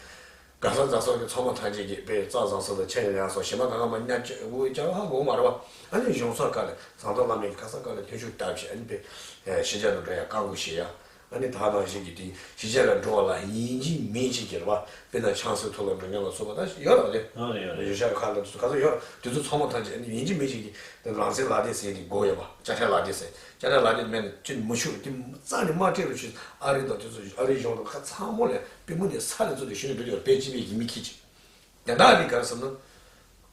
ག་ས་ག་ས་གི་ཚོགས་མི་ཐམས་ཅད་ཀྱིས་དཔེ་རྩྭ་བཟང་ས་དང་ཆ་ཡང་ཡང་སོགས་ཞེ་མ་གང་གང་མ་ཉར་ཅིག་འུ་ཅག་ཧ་གོ་མ་རེད་པ། ཨ་ནི་གཞུང་ཚབ་ཁག་ལ་ཟམ་གདོང་བླ་མས་ག་ས་ག་ལ་ཐོན་ཤུགས་བཏབ་བྱས་ཨ་ནི་དཔེ་ཕྱི་རྒྱལ་ལ་འགྲོ་ཡ་བཀག་འགོག་བྱེད་ཡ། ཨ་ནི་ད་ནང་བཞིན་གྱི་དེ་ཕྱི་རྒྱལ་ལ་འགྲོ་བ་ལ་ཡིན་གཅིག་མིན་གཅིག་གི་རེད་པ། དཔེར་ན་ཆབ་སྲིད་ཐོག་ལ་འགྲོ་མཁན་ལ་སོགས་པ་ད་ཡོད་རེད་པ། དེ་ཡོད་རེད་ཡོད་རེད། ཡོད་ཤག་ཁ་ལ་དུ་ག་ཚོད་ཡོད་རེད། དེ་ཚོ་ཚང་མ་ཐམས་ཅད་ཨ་ནི་ཡིན་གཅིག་མིན་གཅིག་གི་དེ་རང་བཙན་ལག་དེབ་ཟེར་དེ་དགོས་ཡོད་པ། དཔྱ་ཁྲལ་ལག་དེབ་ཟེར་དཔྱ་ཁྲལ་ལག་དེབ་མེད་ན་ཅི་མི་ཆོག་དེ་རྩ་ནས་མ་སྤྲད་རོགས་བྱོས། ཨ་རི་དང་དེ་ཚོ་ཨ་རིའི་གཞུང་དང་ཁ་ཚང་མོ་ལས་པུས་མོ་ནས་ས་ལ་ཚུད་དེ་ཞུ་ནས་འགྲོ་དེ་ཡོད་རེད། དཔེ་སྤྱི་པའི་གི་མི་ཁྱི་ཅིག་དེ་འདྲ་ལས་ག་རེ་ཟེར་ན།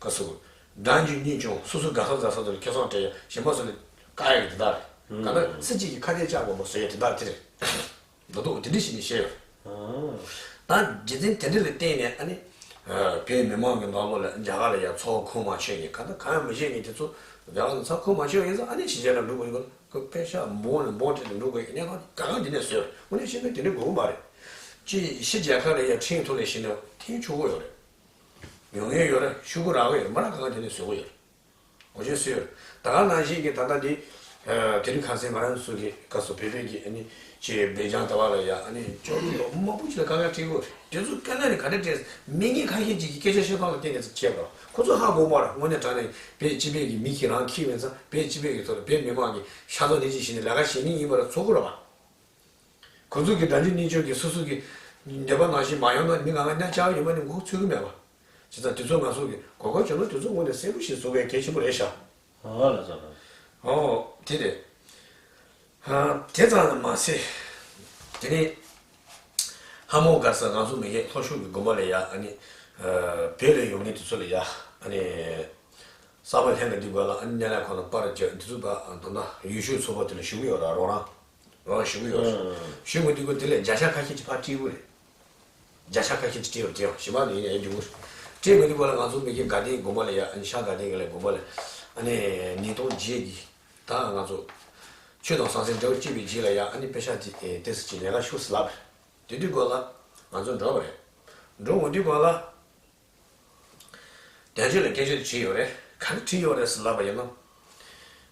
ག་སོ། འགྲན་རྒྱུ་གཉིས་བྱུང་སོ་སོའི་དགའ་ས་མཛའ་ས་དེ་ལ་ཁེ་བཟང་སྤྲད་ཡ་གཞན་པ་ཚོ་ལ་བཀག་ཡ་གི་དེ་འདྲ་རེད། ག་ན་སྲིད་སྤྱི་གི་ཁ་གཏད་བཅག་དགོས་པ་བཟོ་ཡ་དེ་འདྲ་དེ་རེད། མདོ་སྟོད་དེ་འདྲ་ཞིག་ནས་བཤད་ཡོད། ད་རྒྱུ་མཚན་དེ་འདྲ་ལ་བརྟེན་ནས་ཨ་ནི། བོད་མི་མང་གི་ནང་ལོགས་ལ་རྒྱ་གར་ལ་ཡ་ཚོགས་ཁོངས་མ་ཆོད་མཁན་ག་ད་གང་ཡང་མི་བཤད་མཁན་དེ་ཚོ་རྒྱ་གར་ལ་ཚོགས་ཁོངས་མ་ཆོད་ཡིན་ཙང་ཨ་ནི་ཕྱི་རྒྱལ་ལ་འགྲོ་དགོས་ཡོད་ཁོ་པེ་ཤ་འབོང་ནས་འབོང་སྤྲད་ནས་འགྲོ་དགོས་ཡ་གནས་སྟངས་དེ་ག་གང་དེ་ནས་བཟོས་ཡོད། དངོས་གནས་བཤད་ན་དེ་འདྲ་དགོས་ཀྱི་མ་རེད། ཅི་ཕྱི་རྒྱལ་ཁག་ལ་ཡ་ཁྲིམས་ཐོག་ལ་ཞིག་ན་ཐེངས་ཆོག་གི་ཡོད་རེད། ཡོང་ཡས་ཡོད་རེད། ཤོག་གུ་རག་གི་ཡོད་རེད། མ་རག་གང་དེ་ནས་བཟོ་གི་ཡོད་རེད། འོ་ཅེ་སུ་ཡོད་རེད། ད་ག་ནང་བཞིན་གྱི་ད་ལྟ་འདི། དེ་རིང་ཁ་སང་ང་རང་ཚོ་གི་སྐབས་སུ་བོད་པའི་གི་ཨ་ནི་ཅེ་སྦེལ་ཇམ་ལྟ་བ་ལ་ཡ་ཨ་ནི་ཅོག་ལོ་མང་པོ་ཅིག་ལ་དཀའ་ངལ་འཕྲད་ཀྱི་ཡོད་རེད། དེ་ཚོ་དཀའ་ངལ་ནི་ག་འདྲ་འཕྲད། མི་ངན་ཁ་ཤས་ཅིག་གིས་སྐད་ཆ་བཤད་སྟངས་ལ་བརྟེན་ནས་ཚོ་བྱས་པ་རེད། ཁོ་ཚོ་ཧ་གོ་མ་རེད། དངོས་གནས་དྲང་གནས་བོད་སྤྱི་པའི་གི་མི་གིས་རང་འཁྱེར་བ་ཡིན་ཙང་བོད་སྤྱི་པའི་གི་ཐོག་ལ་བོད་མི་མང་གི་ཤ་ཚ་ནས་ཅིག་བྱས་ནས་ལས་ཀ་བྱེད་མཁན་ཡིན་པ་རེད་ཚོར་གི་རེད་པ། ཁོ་ཚོ་གི་འགྲན་རྒྱུ་གཉིས་བྱུང་གི་སོ་སོ་གི་འདོད་པ་ནང་བཞིན་མ་ཡོང་ན་མི་ང་ང་གནས་ཆགས་ཡོད་མ་ནི་མགོ་ཚོས་གི་མེད་པ། བྱས་ཙང་དེ་ཚོ་ང་ཚོ་གི་གོ་སྐབས་བྱུང་ན་དེ་ཚོ་དངོས་ནས་གསལ་པོ་ཞིག་བཟོ་དགོས་གལ་ཆེན་པོ་རེད་ཤག་ཨོ་ལ་ཟ་ལ། ཨོ་དེ་རེད། ཧ་དེ་ཙམ་ལ་མ་ཟད། དེ་ནས་ཧ་མོ་ག་ས་ང་ཚོ་མི་ཡས་ལྷོ་ཕྱོགས་ཀྱི་དགོན་པ་ལ་ཡ་ཨ་ནི། བོད་ལ་ཡོང་མཁན་དེ་ཚོ་ལ་ཡ་ཨ་ནི། གསར་པ་ལྷན་དུ་འདུས་པ་ལ་ཨ་ནི་གནས་ལ་ཁོ་ན་པར་བརྒྱབ་འདི་ཚོ་པ་མདོར་ན་ཡུལ་ཤུལ་ཚོགས་པ་དེ་ལ་ཞུ་གི་ཡོད་ར་རོགས་རང་། རང་ཞུ་གི་ཡོད་རེད། ཞུ་མི་འདུག་གོ་དེ་ལས་བརྒྱ་ཆ་ཁ་ཤས་ཀྱིས་ཕར་སྤྲད་གི་རེད། བརྒྱ་ཆ་ཁ་ཤས་ཀྱིས་སྤྲད་ཡོད་དེ་ཡང་ཞིམ་པ་ནི་ཡིན་ཡང་འཇུག་གི་རེད། སྤྲད་མི་འདུག་གོ་ལ་ང་ཚོ་མི་གི་དགའ་ལྡན་དགོན་པ་ལ་ཡ་ཨ་ནི་ཤར་དགའ་ལྡན་གྱི་ལ་དགོན་པ་ལ་ཨ་ནི་ཉིས་སྟོང་བརྒྱད་ཀྱི་ད་ང་ཚོ་ཆོས་དང་ཟང་ཟིང་འབྲེལ་བ་བཅད་པའི་རྗེས་ལ་ཡ་ཨ་ནི་པེ་ཤག་དེ་ཏེ་སི་ཅི་ལས་ཀ་ཤུགས་སུ་ལབ་རེད། དེ་དུས་གོ་ལ་ང་ཚོ་འགྲོ་བ་རེད། འགྲོ་འོང་དུས་གོ་ལ། དོན་གཅོད་ལ་སྐད་ཆ་དེ་དྲིས་ཡོད་རེད། ག་རེ་དྲིས་ཡོད་རེད་ཟེར་ལབ་པ་ཡིན་ན།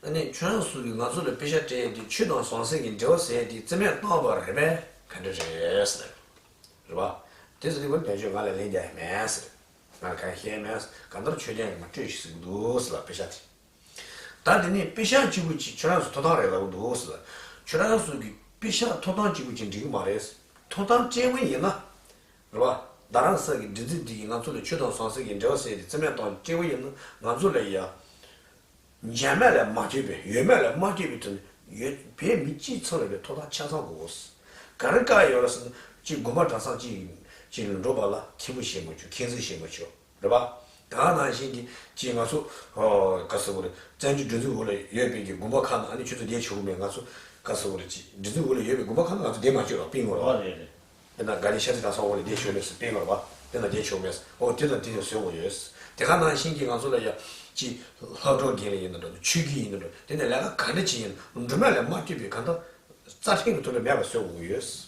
ཨ་ནི་ཁྱོད་རང་ཚོ་གིས་ང་ཚོ་ལ་པེ་ཤག་སྤྲད་ཡས་དེ་ཆོས་དང་ཟང་ཟིང་གི་འབྲེལ་བ་ཟེར་ཡས་དེ་རྩིས་མེད་བཏང་བ་རེད་པས་ག་འདྲ་རེད་ཟེར། རེད་པ། དེ་ཟེར་དུས་ང་དོན་གཅོད་ང་ལ་ལན་རྒྱག་ཡས་མེད་ཟེར། ང་ལ་གང་བཤད་མེད་ཟེར། གང་ལྟར་ཆོས་ལྡན་གྱི་མ་སྤྲོད་ཞིག་ཟེར་གི་འདུག་ཟེར་ལ་པེ་ཤག་དེ། ད་དེ་ནས་པེ་ཤག་གཅིག་པུ་གཅིག་ཁྱོད་རང་ཚོ་ཐོབ་ཐང་རེད་ལབ་གི་འདུག་ཟེར་ལ། ཁྱོད་རང་ཚོ་གིས་པེ་ཤག་ཐོབ་ཐང་གཅིག་པུ་གཅིག་འགྲིག་གི་མ་རེད། ཐོབ་ཐང་སྤྲད་པ་ཡིན་ན། རེད་པ། རྡ་རམ་ས་གི་སྒྲིག་འཛུགས་འདི་གིས་ང་ཚོ་ལ་ཆོས་དང་ཟང་ཟིང་གི་འབྲེལ་བ་ཟེར་ཏེ་རྩིས་མེད་བཏང་སྤྲད་པ་ཡིན་ན་ང་ཚོ་ལ་ཡ། འཇལ་མེད་ལས་མ་ཐོས་པའི་ཡོད་མེད་ལས་མ་ཐོས་པའི་དོན་ཡོད་བོད་མི་སྤྱི་ཚོགས་ལ་བའི་ཐོབ་ཐང་ཆ་ཚང་དགོས། ག་རེ་བཀག་ཡོད་རེད་ཟེར་ན་གཅིག་དགོན་པ་གྲྭ་ཚང་གཅིག་གཅིག་ལ་འགྲོ་བ་ལ་ཁྱི་བོ་བྱེད་མ་བཅུག་མཁན་ཟིག་བྱེད་མ་བཅུག་རེད་པ། ད་ག་ནང་བཞིན་གྱི་གཅིག་ང་ཚོ་ག་ཟེར་དགོས་རེད་བཙན་བྱོལ་སྒྲིག་འཛུགས་འོག་ལ་ཡོད་པའི་གི་དགོན་པ་ཁག་ནང་ཨ་ནི་ཆུ་ཚོད་བསྡད་ཆོག་གི་མེད་ང་ཚོ་ག་ཟེར་དགོས་རེད་གཅིག་སྒྲིག་འཛུགས་འོག་ལ་ཡོད་པའི་དགོན་པ་ཁག་ནང་ང་ཚོ་བསྡད་མ་བཅུག་རོགས་སྤིང་དགོས་རོགས། ཨ་རེད་རེད། དེ་ན་དགའ་ལྡན་ཤར་རྩེ་གྲྭ་ཚང་འོག་ལ་བསྡད་ཆོག་མེད་ཟེར་སྤེལ་མ་རེད་པ། དེ་ན་བསྡད་ཆོག་མེད་ཟེར། འོ་དེ་དང་དེ་ཡང་བཟོས་འོ་ཡོད། དེ་ག་ནང་བཞིན་གྱི་ང་ཚོ་ལ་ཡ་ཅི་སློབ་གྲོགས་རྒན་ལ་ཡིན་ན་འགྲོ་ཆོས་བརྒྱུད་ཡིན་ན་འགྲོ་དེ་ནས་ལས་ཀ་ག་འདྲ་ཅི་ཡིན་འགྲོ་མ་ལས་མ་བསྐྱོད་པའི་གང་ལྟར་རྩ་ཁྲིམས་ཀྱི་ཐོག་ལ་མེད་པ་བཟོས་འོ་ཡོད།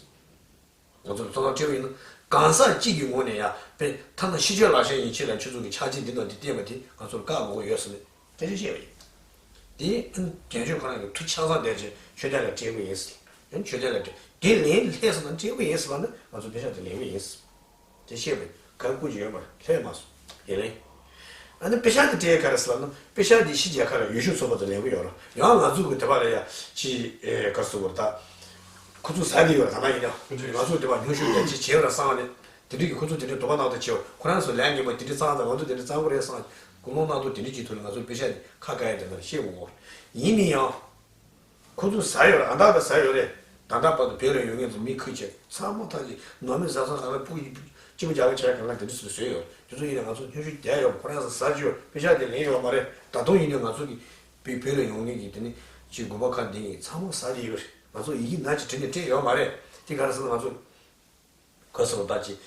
ང་ཚོ་ལ་ཚོང་ཁང་སྤྲད་པ་ཡིན་ན་གང་ཟག་གཅིག་གི་ངོས་ནས་ཡ་དཔེ་ཐ་ན་ཤི་གཅོད་ལག་ཆ་ཡིན་ཆེད་ལ་ཁྱོད་ཚོ་གི་ཆ་རྐྱེན་འདི་དང་འདི་བསྟན་པ་དེ་ང་ཚོར་བཀག་དགོས་ཀྱི་ཡོད་ཟེར་ནས། སྐད་ཆ་བཤད་པ་ཡིན། དེ་ཨ་ནི་རྒན་ཆོས་ཁོ་རང་གི་ཐུགས་ཆ་ཚང་བསྡད་ཅིང་ཆོས་དད་ལ་སྤྲད་པ་ཡིན་ཟེར། ཨ་ནི་ཆོས་དད་ལ་སྤྲད་དེ་ལན་སླེབས་སོང་ན་སྤྲད་པ་ཡིན་ཟེར་ལབ་ན་ང་ཚོ་པེ་ཤག་དེ་ལེན་པ་ཡིན་ཟེར། དེ་བཤད་པ་ཡིན། ག་རེ་བསྐུར་གྱི་ཡོད་མ་རེད། སླེབས་མ་སོང་། ཡིན་ལེ། ཨ་ནི་པེ་ཤག་དེ་སྤྲད་ག་རེ་ཟེར་ལབ་ན་པེ་ཤག་དེ་ཕྱི་རྒྱལ་ཁག་ལ་ཡུལ་ཤུལ་ཚོགས་པ་དང་ལེན་གྱི་ཡོད་རེད། ཡང་ང་ཚོ་གི་དེ་བ་ལ་ཡ་ཅི་ཨེ་ག་རེ་ཟེར་དགོས་རེད་ད། ཁོ་ཚོ་ཟ་བསྡད་ཡོད་རེད་ད་ལྟ་ཡིན་ན། ང་ཚོ་དེ་བ་ཉུང་ཤོས་ཀྱང་ཅི་བྱས་པ་རེད་བསམ་ནས། དེ་འདྲ་གི་ཁོ་ཚོ་དེ་འདྲ་དོ་ཕོག་གནང་ཐབས་བྱེད། ཁོ་རང་ཚོ་ལས་ངན་པ་དེ་འདྲ་བཙང་ཙང་ང་ཚོ་དེ་འདྲ་བཙང་པོ་རེད་བསམ། ཀུན་སློང་གནང་སྟངས་དེ་འདྲ་གྱི་ཐོག་ནས་ང་ཚོ་པེ་ཤག་དེ་ཁ་བཀག་ཡ་དེ་འདྲ་བཤད་འོང་གི་རེད། ཡིན་ན་ཡང་། ཁོ་ཚོ་ཟ་ཡོད་རེད། ཨ་འདྲ་ད་ཟ་ཡོད་རེད། ད་ལྟ་བར་དུ་བོད་ལ་ཡོད་མཁན་ཚོ་མི་ཁུ་ཆེ་ཚང་མ་ཐམས་ཅད་ནང་མི་ཟ་ས་གང་ལ་སྤུ་གུ་གཅིག་པུ་རྒྱག་གི་བྱས་གང་ལ་དེ་འདྲ་ཟེར་བཟོས་ཡོད། དེ་ཚོ་ཡིན་ན་ང་ཚོ་སྙན་ཞུ་བསྡད་ཡོད། ཁོ་རང་ཚོ་ཟ་ཅི་ཡོད། པེ་ཤག་དེ་ལེན་ཡོད་མ་རེད། ད་དུང་ཡིན་ན་ང་ཚོ་གི་བོད་ལ་ཡོང་མཁན་གྱི་དེ་ནི་ཅིག་དགོན་པ་ཁག་འདི་ཡིན་ཚང་མ་ཟ་བསྡད་ཡོད་རེད། ང་ཚོ་ཡི་གེ་ནང་ཅིག་བྲིས་ནས་སྤྲད་ཡོད་མ་རེད། དེ་ག་རེ་ཟེར་ན་ང་ཚོ་ག་ཟེར་བ་ད་ཅིག་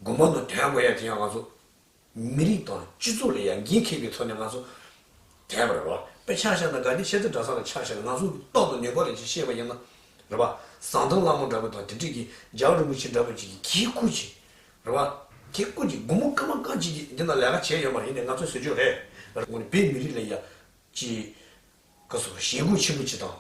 དགོན་པ་ནང་དོན་དགོས་ཡ་དེ་ཡང་ང་ཚོ་ མི་རིགས་དང་སྤྱི་ཚོགས་ལ་ཡང་འགན་འཁྱེར་བའི་ཐོག་ནས་ང་ཚོ་བསྡད་པ་རེད་བ། དཔེ་ཆ་བཞག་ན་དགའ་ལྡན་ཤེས་རྩེ་གྲྭ་ཚང་ལ་ཆ་བཞག་ན་ང་ཚོ་གི་ལྟོ་དང་ཉེས་པ་ལ་ཅིག་བཤད་པ་ཡིན་ན་རེད་བ། ཟམ་གདོང་ལྷ་མོ་འདྲ་པོ་དང་དེ་འདྲས་ཀྱི་རྒྱལ་བ་རིན་པོ་ཆེ་འདྲ་པོ་ཅིག་གིས་གི་སྐུ་ཅིག་རེད་བ། གི་སྐུ་ཅིག་སྒོར་མོ་སྐར་མ་སྐར་གཅིག་གིས་འདི་ན་ལས་ཀ་བྱས་ཡོད་མ་རེད། ཡིན་ནའི་ང་ཚོས་ཟེར་རྒྱུ་རེད། ངོ་ནས་བོད་མི་རིགས་ལ་ཡ་ཅིག་ག་སོ་ཞེ་སྒུག་ཆེན་པོ་ཅིག་དང་།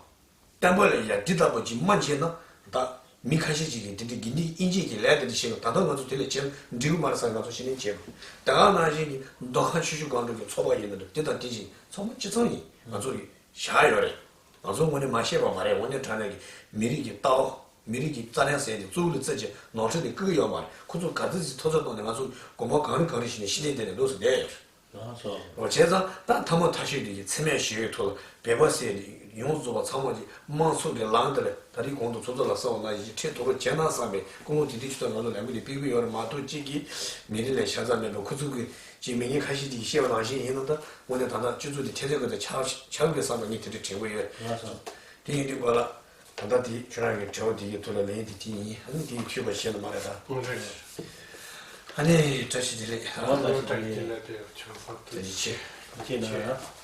བསྟན་པ་ལ་ཡ་འདི་ལྟ་བུ་ཅིག་མ་བྱས་ན་ད་མི་ཁ་ཤས་ཅིག་གིས་དེ་འདྲའི་དགེ་འདུན་དབྱེ་འབྱེད་ཀྱི་ལས་དེ་འདྲ་བྱེད་ན་ད་ལྟ་ང་ཚོ་དེ་ལ་བྱེད་ན་འགྲིག་གི་མ་རེད་བསམ། ང་ཚོ་ཤེས་ནས་བྱེད་དགོས། ད་ག་ནང་བཞིན་གྱི་མདོ་ཁམས་ཆུ་བཞི་སྒང་དྲུག་གི་ཚོགས་པ་ཡིན་ན་འགྲོ། དེ་དང་དེ་བཞིན་ཚང་མ་སྤྱི་ཚང་ཡིན། ང་ཚོ་གི་བཞག་ཡོད་རེད། ང་ཚོ་ངོས་ནས་མ་བཤད་པ་མ་རེད། དངོས་གནས་དྲང་གནས་ཀྱི་མི་རིགས་ཀྱི་ལྟ་བ། མི་རིགས་ཀྱི་རྩ་ལན་ཟེར་ཏེ་གཙོ་བོ་ལ་བརྩི་བྱས་ནོར་འཁྲུལ་དེ་བཀག་གི་ཡོད་མ་རེད། ཁོ་ཚོ་ག་ཚོད་ཅིག་ཐོབ་ཚོད་བཏང་ནས་ང་ཚོ་དགོན་པ་གང་རེ་གང་རེ་ཞིག་ནས་ཤི་ནས་བསྡད་ནས་འདུག་སེ་བསྡད་ཡོད་རེད། ལགས་སོ། འོ་བྱས་ཙང་ད་ཐ་མག་ཐ་ཤོད་འདི་གི་འཚེ་མེད་ཞི་བའི་ཐོག་ལ་འབད་པ་ཟེར་ཏེ་ཡོངས་རྫོགས་པ་ཚང་མ་གྱི་དམངས་གཙོ་གི་ལམ་དེ་ལ་ད་རེས་གོང་དུ་ཚོགས་གཙོ་ལགས་གསུངས་པ་ནང་བཞིན་ཁྲིད་དོ་རུ་བྱས་ན་བསམ་པའི་ཀུན་སློང་དེ་འདྲའི་ཆུ་ཚོད་ང་ཚོ་ལས་འགུལ་འདི་སྤེལ་གྱི་ཡོད་རེད་མ་གཏོགས། གཅིག་གིས་མི་རིགས་ལ་ཤ་ཚ་མེད་པའི་ཁོ་ཚོ་གི་ཅིག་མི་ངན་ཁ་ཤས་ཅིག་གིས་བཤད་པ་ནང་བཞིན་ཡིན་ན་ད་དངོས་གནས་ད་ལྟ་སྤྱི་ཚོགས་འདི་འཐེན་འཐེན་དགོས་དེ་ཆགས་ཆགས་ཀྱི་བསམ་པ་ངས་དེ་འདྲ་དྲན་གྱི་ཡོད། ལགས་སོ། དེ་ཡིན་དུས་ག་ལ། ད་ལྟ་དེ་ཁྱོད་རང་གི་དྲི་བ་དེ་གི་ཐོག་ལ་ལན་དེ་དེ་ཡིན། ཨ་ནི་དེ་འཐུས་པ་བྱས་ན་མ་རེད་ད། ཨང་། རེད། ཨ་ནི་བཀྲ་ཤིས་བདེ་ལེགས། ཨ་ནི་བཀྲ་ཤིས་བདེ་ལེགས། བཀྲ་ཤིས་བདེ་ལེགས། བཀྲ་ཤིས་བདེ་ལེགས། ཐུགས་རྗེ་ཆེ། ཐུགས་རྗེ་གནང་།